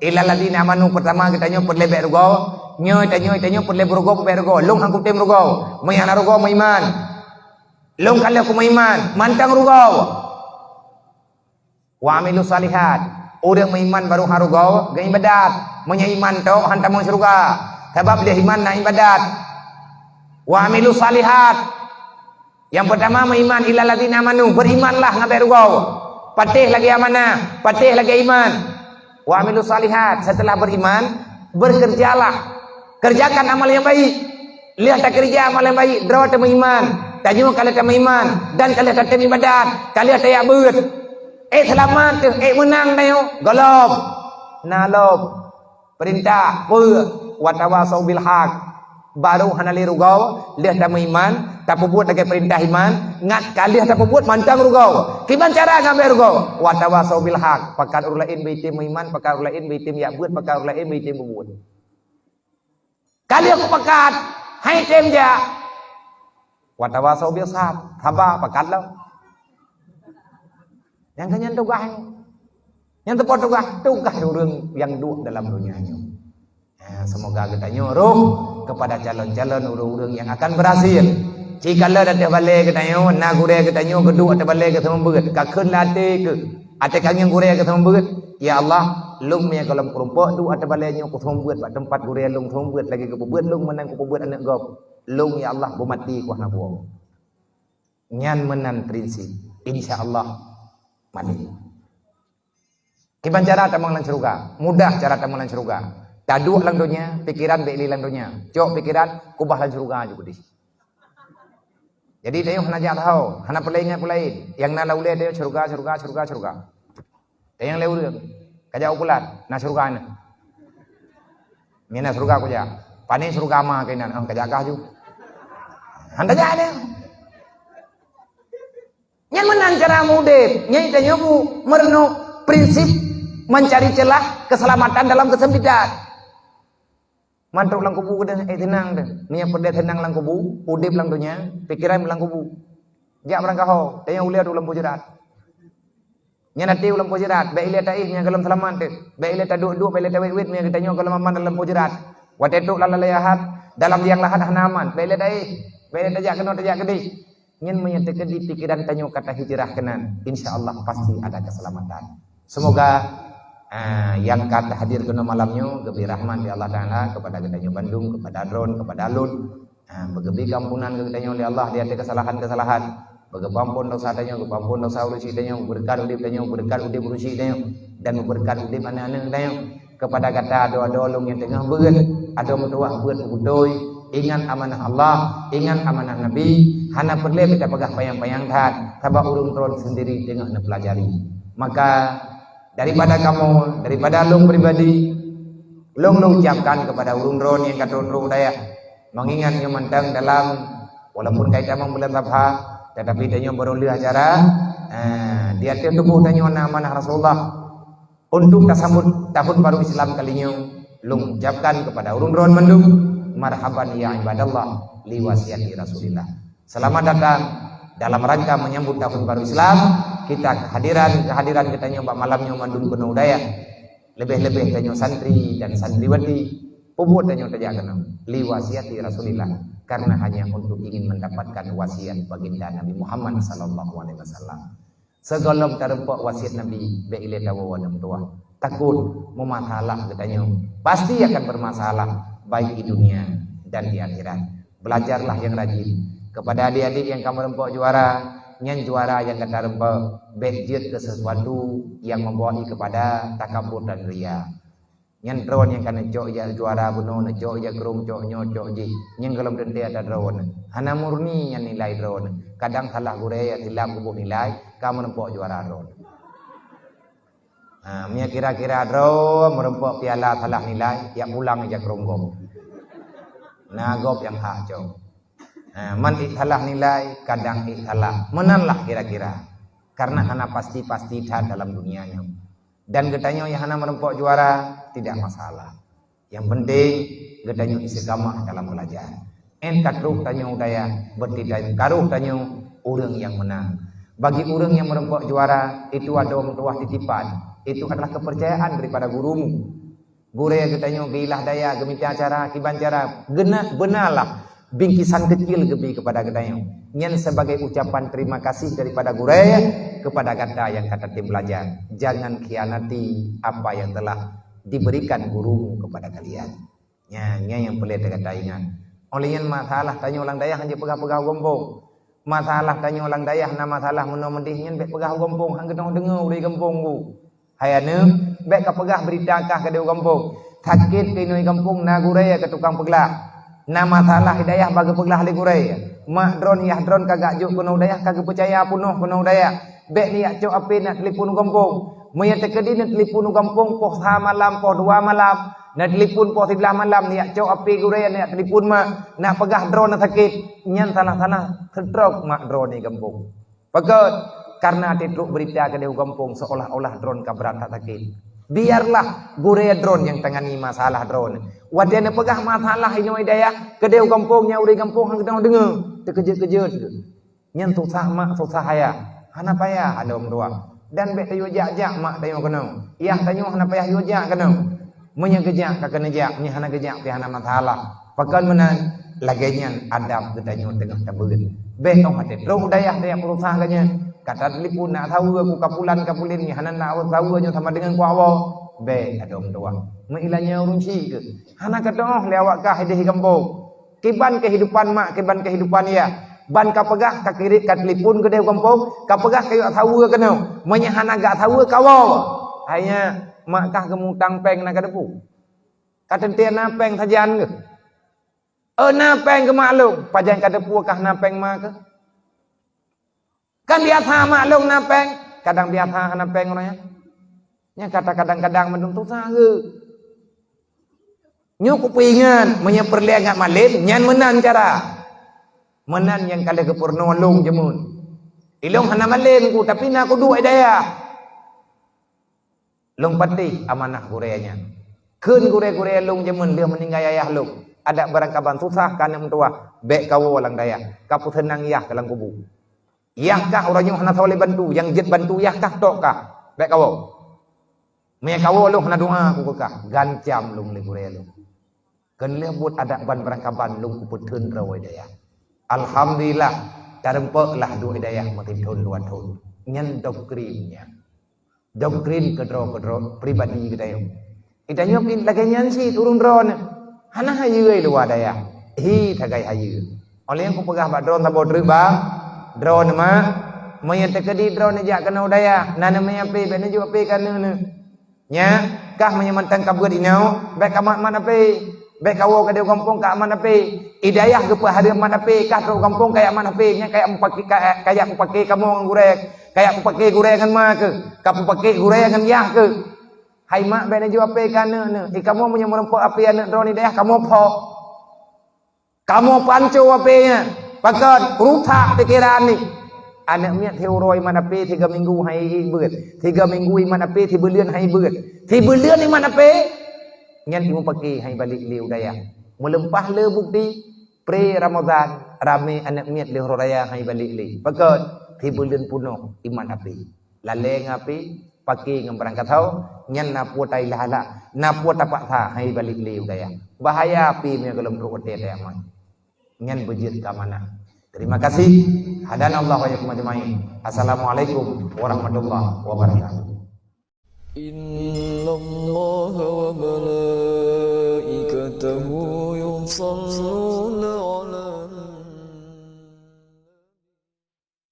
Illal ladzina amanu, peurtama geutanyoe peureulèe bèk rugoe, nyoe tanyoe, tanyoe peureulèe beurugoe, bèk rugoe. Lôn han kutem rugoe. Meunyo hana rugoe meuiman. Lôn ka lheueh kumeuiman, mantong rugoe. Wa amilus shalihat. Ureueng meuiman barô han rugoe, geuibadat. Meunyo iman tok han tamong syeuruga. Sabab lheueh iman na ibadat. Wa amilus shalihat. Nyang peurtama meuiman, illal ladzina amanu, beurimanlah ngon bèk rugoe. Patéh lagèe amanah, patéh lagèe iman. Wa amilus shalihat, setelah beriman, bekerjalah. Kerjakan amal yang baik. Lheueh takeurija amal yang baik, droe teumeuiman. Tanyoe ka lheueh tameuiman dan ka lheueh tatem ibadat, ka lheueh tajak beuet. Eh, seulamat teuh, eh, meunang tanyoe. Gohlom. Na lom. Peurintah, peue? Watawasau bil haq. Barô hana lé rugoe, lheueh tameuiman, tapeubuet lagèe peurintah iman, ngat ka lheueh tapeubuet mantong rugoe. Kiban cara ngambil rugoe? Watawasau bil haq. Pakat ureueng laén beuitem meuiman, pakat ureueng laén beuitem jak beuet, pakat ureueng laén beuitem peubuet. Ka lheueh kupakat, hai tem jak. Watawasau bil sab, saba pakat lom. Nyang keu nyan tugaih. Nyang teupeu tugaih, tugaih ureueng nyang duek dalam donya nyoe. Ha, semoga geutanyoe rôh kepada calon-calon ureueng-ureueng nyang akan berhasil. Ci kalon ateueh balèe geutanyoe, na gurèe geutanyoe geuduek ateueh balèe geuseumeubeuet, ka kheun lam até keuh. Até ka ngieng gurèe geuseumeubeuet, "Ya Allah, lôn meunyo gohlom keurumpok duek ateueh balèe nyoe kuseumeubeuet bak teumpat gurèe lôn seumeubeuet lagèe geupeubuet lôn meunan kupeubuet aneuk gob. Lôn, ya Allah, beumaté ku hana buang." Nyan meunan prinsip. Insya Allah, maté. Kiban cara tamong lam syeuruga? Mudah cara tamong lam syeuruga. Taduek lam donya, pikeran bèk lé lam donya. Cok pikeran, kubah lam syeuruga ju keudéh. Jadi, tanyoe hana jak tahu, hana peulaingat peulaén. Nyang na lam ulèe tanyoe syeuruga, syeuruga, syeuruga, syeuruga. Tanyoe lé ureueng, ka jak u pulan, na syeuruga na. Mina syeuruga kujak. Pane syeuruga ma keunan, oh, ka jak kah ju. Hana jak nyan. Nyan meunan cara meuudép. Nyan tanyoe bu meureunoe prinsip mencari celah keselamatan dalam kesempitan. Man trok lam kubu keudéh, eh, teunang deh. Meunyo peureulèe teunang lam kubu, udép lam donya, pikeran lam kubu. Jak barangkaho, tanyoe ulèe u lampôh jeurat. Nyan até u lampôh jeurat, bèk ilèe taéh meunyo gohlom seulamat teuh. Bèk ilèe taduek-duek, bèk ilèe tawét-wét meunyo geutanyoe gohlom aman lam lampôh jeurat. Watèe trok lam lalé Ahad, dalam liang lahat hana aman, bèk ilèe taéh. Bèk ilèe tajak keunoe tajak keudéh. Nyan meunyo teukeudi pikeran tanyoe ka tahijrah keunan, insya Allah pasti ada keselamatan. Semoga, ah, nyang ka tahadir keunoe malam nyoe geubri rahmat lé Allah Taala kepada geutanyoe bandum, kepada droen, kepada lôn. Ah, beugeubri keampunan keu geutanyoe lé Allah di ateueh keusalahan-keusalahan. Beugeupeuampon dosa tanyoe, geupeuampon dosa ureueng syik tanyoe, beureukat udép tanyoe, beureukat udép ureueng syik tanyoe, dan beureukat udép aneuk-aneuk tanyoe. Kepada gata adoe-adoe lôn nyang teungoh beuet, adoe meutuwah beuet beutôi, ingat amanah Allah, ingat amanah Nabi, hana peureulèe beu tapeugah panyang-panyang that, sabab ureueng droen sendiri teungoh neupeulajari. Maka, daripada kamoe, daripada lôn pribadi, lôn, lôn ucapkan kepada ureueng droen nyang ka trok-trok u dayah, meungingat nyoe mantong dalam, walaupun ka itamong bulan Sabha, tetapi tanyoe barô lheueh acara, eh, di ateueh tuboh tanyoe na amanah Rasulullah. Untuk tasambot tahun baru Islam kali nyoe, lôn ucapkan kepada ureueng droen mandum, marhaban ya ibadallah, li wasiati Rasulillah. Selamat datang dalam rangka menyambut tahun baru Islam, kita kehadiran, kehadiran geutanyoe bak malam nyoe mandum keunoe u dayah. Leubeh-leubeh tanyoe santri dan santriwati, peubuet tanyoe tajak keunoe, li wasiati Rasulillah, karena hanya untuk ingin mendapatkan wasiat baginda Nabi Muhammad sallallahu alaihi wasallam. Sigohlom tareumpok wasiat Nabi, bèk ilèe tawoe aneuk meutuwah. Takot meumasalah geutanyoe. Pasti akan bermasalah, baik di dunia dan di akhirat. Belajarlah yang rajin. Kepada adik-adik nyang ka meureumpok juara, nyan juara nyang ka tareumpok, bèk jeuet keu sesuatu nyang membawa kepada takabur dan ria. Nyan droen nyang ka neucok ija juara bunoe, neucok ija krueng, cok nyoe, cok jih. Nyan gohlom teuntèe atra droen. Hana murni nyan nilai droen. Kadang salah gurèe, silap geuboh nilai, ka meureumpok juara droen. Ha, meunyo kira-kira droe meureumpok piala salah nilai, jak pulang ija krueng gob. Na gob nyang hak cok. Ha, man ék salah nilai, kadang ék salah. Meunan lah kira-kira. Karena hana pasti-pasti that dalam dunia nyoe. Dan geutanyoe nyang hana meureumpok juara, tidak masalah. Nyang penting, geutanyoe istiqamah dalam belajar. Ên tatrok tanyoe u dayah, berarti tanyoe karoh tanyoe ureueng nyang meunang. Bagi ureueng nyang meureumpok juara, itu adoe meutuwah titipan. Itu adalah kepercayaan daripada gurumu. Gurèe geutanyoe geuilah daya, geumita cara, kiban cara, geunak beunalah bingkisan kecil geubri kepada geutanyoe. Nyan sebagai ucapan terima kasih daripada gurèe kepada gata nyang ka tatem belajar. Jangan khianati apa yang telah diberikan gurumu kepada kalian. Nyan, nyan nyang peureulèe gata ingat. Óh lheueh nyan masalah tanyoe lam dayah hana jipeugah-peugah u gampông. Masalah tanyoe lam dayah na masalah meunoe meudéh nyan bèk peugah u gampông, han geutanyoe deungoe ureueng gampông ku. Hai aneuk, bèk kapeugah beurita kah keudéh u gampông. Sakét keunoe gampông na gurèe keu tukang peuglah. Na masalah di dayah bak geupeuglah lé gurèe. Mak droeneuh, yah droeneuh ka geujok keunoe u dayah, ka geupeucaya peunoh keunoe u dayah. Bèk neujak cok apè neujak telepon u gampông. Meunyoe teukeudi neujak telepon u gampông poh sa malam, poh dua malam, neujak telepon poh siblaih malam, neujak cok apè gurèe, neujak telepon mak, neujak peugah droeneuh sakét, nyan salah-salah stroke mak droeneuh di gampông. Pakon? Kareuna teutrok beurita keudéh u gampông seolah-olah droeneuh ka brat that sakét. Biarlah gurèe droeneuh nyang tangani masalah droeneuh. Watèe neupeugah masalah inoe i dayah, keudéh u gampông nyan ureueng gampông hana keudroe deungö, teukeujot-keujot. Nyan susah mak, susah ayah. Hana payah adoe meutuah. Dan bèk tayue jak-jak mak tanyoe keunoe. Yah tanyoe hana payah yue jak keunoe. Meunyoe geujak ka keuneuk jak, meunyoe hana geujak pih hana masalah. Pakon meunan, lagèe nyan adab geutanyoe teungoh tabeuet. Bèk 'oh watèe trok u dayah, dayah peurusah geuh nyan. Ka tatelepon, "Na saweue ku ka pulan ka pulen nyan, hana na saweue nyoe sama deungon ku awoe." Bèk adoe meutuah. Meuilanyoe ureueng syik keuh. Hana ka teu'oh lé awak kah idéh i gampông. Kiban keuhidupan mak, kiban keuhidupan yah. Ban ka peugah ka kirém ka telepon keudéh u gampông, ka peugah ka yue saweue keunoe. Meunyoe hana geujak saweue, kawoe. Hai nyan, mak kah geumutang pèng na ka deupeu. Ka teuntèe na pèng sajan keuh. Oh, na pèng keuh mak lôn, pajan ka deupeu kah na pèng mak keuh. Kan biasa mak lôn na pèng, kadang biasa hana pèng uroe nyan. Nyan kata kadang-kadang mandum susah geuh. Nyoe kupeuingat, meunyoe peureulèe ngat malém, nyan meunan cara. Meunan nyang ka lheueh geupeurunoe lôn jameun. Ilôn hana malém ku, tapi na kuduek i dayah. Lôn patéh amanah gurèe nyan. Kheun gurèe-gurèe lôn jameun lheueh meuninggai ayah lôn, adak barangkaban susah keu aneuk meutuah, bèk kawoe lam dayah, ka peuseunang yah keu lam kubu. Yah kah uroe nyoe hana soe lé bantu, nyang jeuet bantu yah kah tok kah, bèk kawoe. Meunyoe kawoe lôn hana doa ku keu kah, gancam lôn lé gurèe lôn. Kheun lheueh buet adak ban barangkaban lôn kupeutheun droe i dayah. Alhamdulillah, tareumpok lah duek i dayah meuthôn dua thôn. Nyan doktrin nyan. Doktrin keudroe-keudroe pribadi geutanyoe. Geutanyoe pih lagèe nyan cit ureueng droeneuh. Hana hayeue i luwa dayah. Hi sagai hayeue. Óh lheueh nyan kupeugah bak droeneuh saboh treuk bang, droeneuh mak, meunyoe teukeudi droeneuh jak keunoe u dayah, na neumè apè, bèk neujok apè keu aneuk neuh. Nyan, kah meunyoe mantong ka beuet inoe, bèk kamat-mat apè. Bèk kawoe keudéh u gampông kamat apè. I dayah geupeuhareuem mat apè, kah trok u gampông kajak mat apè. Nyan kajak meupaké, ka-, kajak meupaké kamoe ngon gurèe, kajak meupaké gurèe ngon ma keuh, ka meupaké gurèe ngon yah keuh. Hai mak, bèk neujok apè keu aneuk neuh. I kamoe meunyoe meurumpok apè aneuk droeneuh i dayah, kamoe phok. Kamoe panco apè nyan, pakon rusak pikeran nyoe. Aneuk miet siuroe imat apè, sigoe minggu han ibeuet. Sigoe minggu imat apè, sibuleuen han ibeuet. Sibuleuen imat apè, nyan imum paké han ibalek lé u dayah. Meuleupah le bukti, pre Ramadhan, ramè aneuk miet lé uroe raya han ibalek lé. Pakon? Sibuleuen peunoh imat apè. Lalè ngon apè, paké ngon barang kathau, nyan na peue tailah-ilah, na peue tapaksa han ibalek lé u dayah. Bahaya apè meunyoe gohlom trok watèe teuh aman. Nyan beujeuet keu amanah. Terima kasih. Hadanallahu wa iyyakum ajmain. Assalamualaikum warahmatullahi wabarakatuh. إن الله وملائكته يصلون على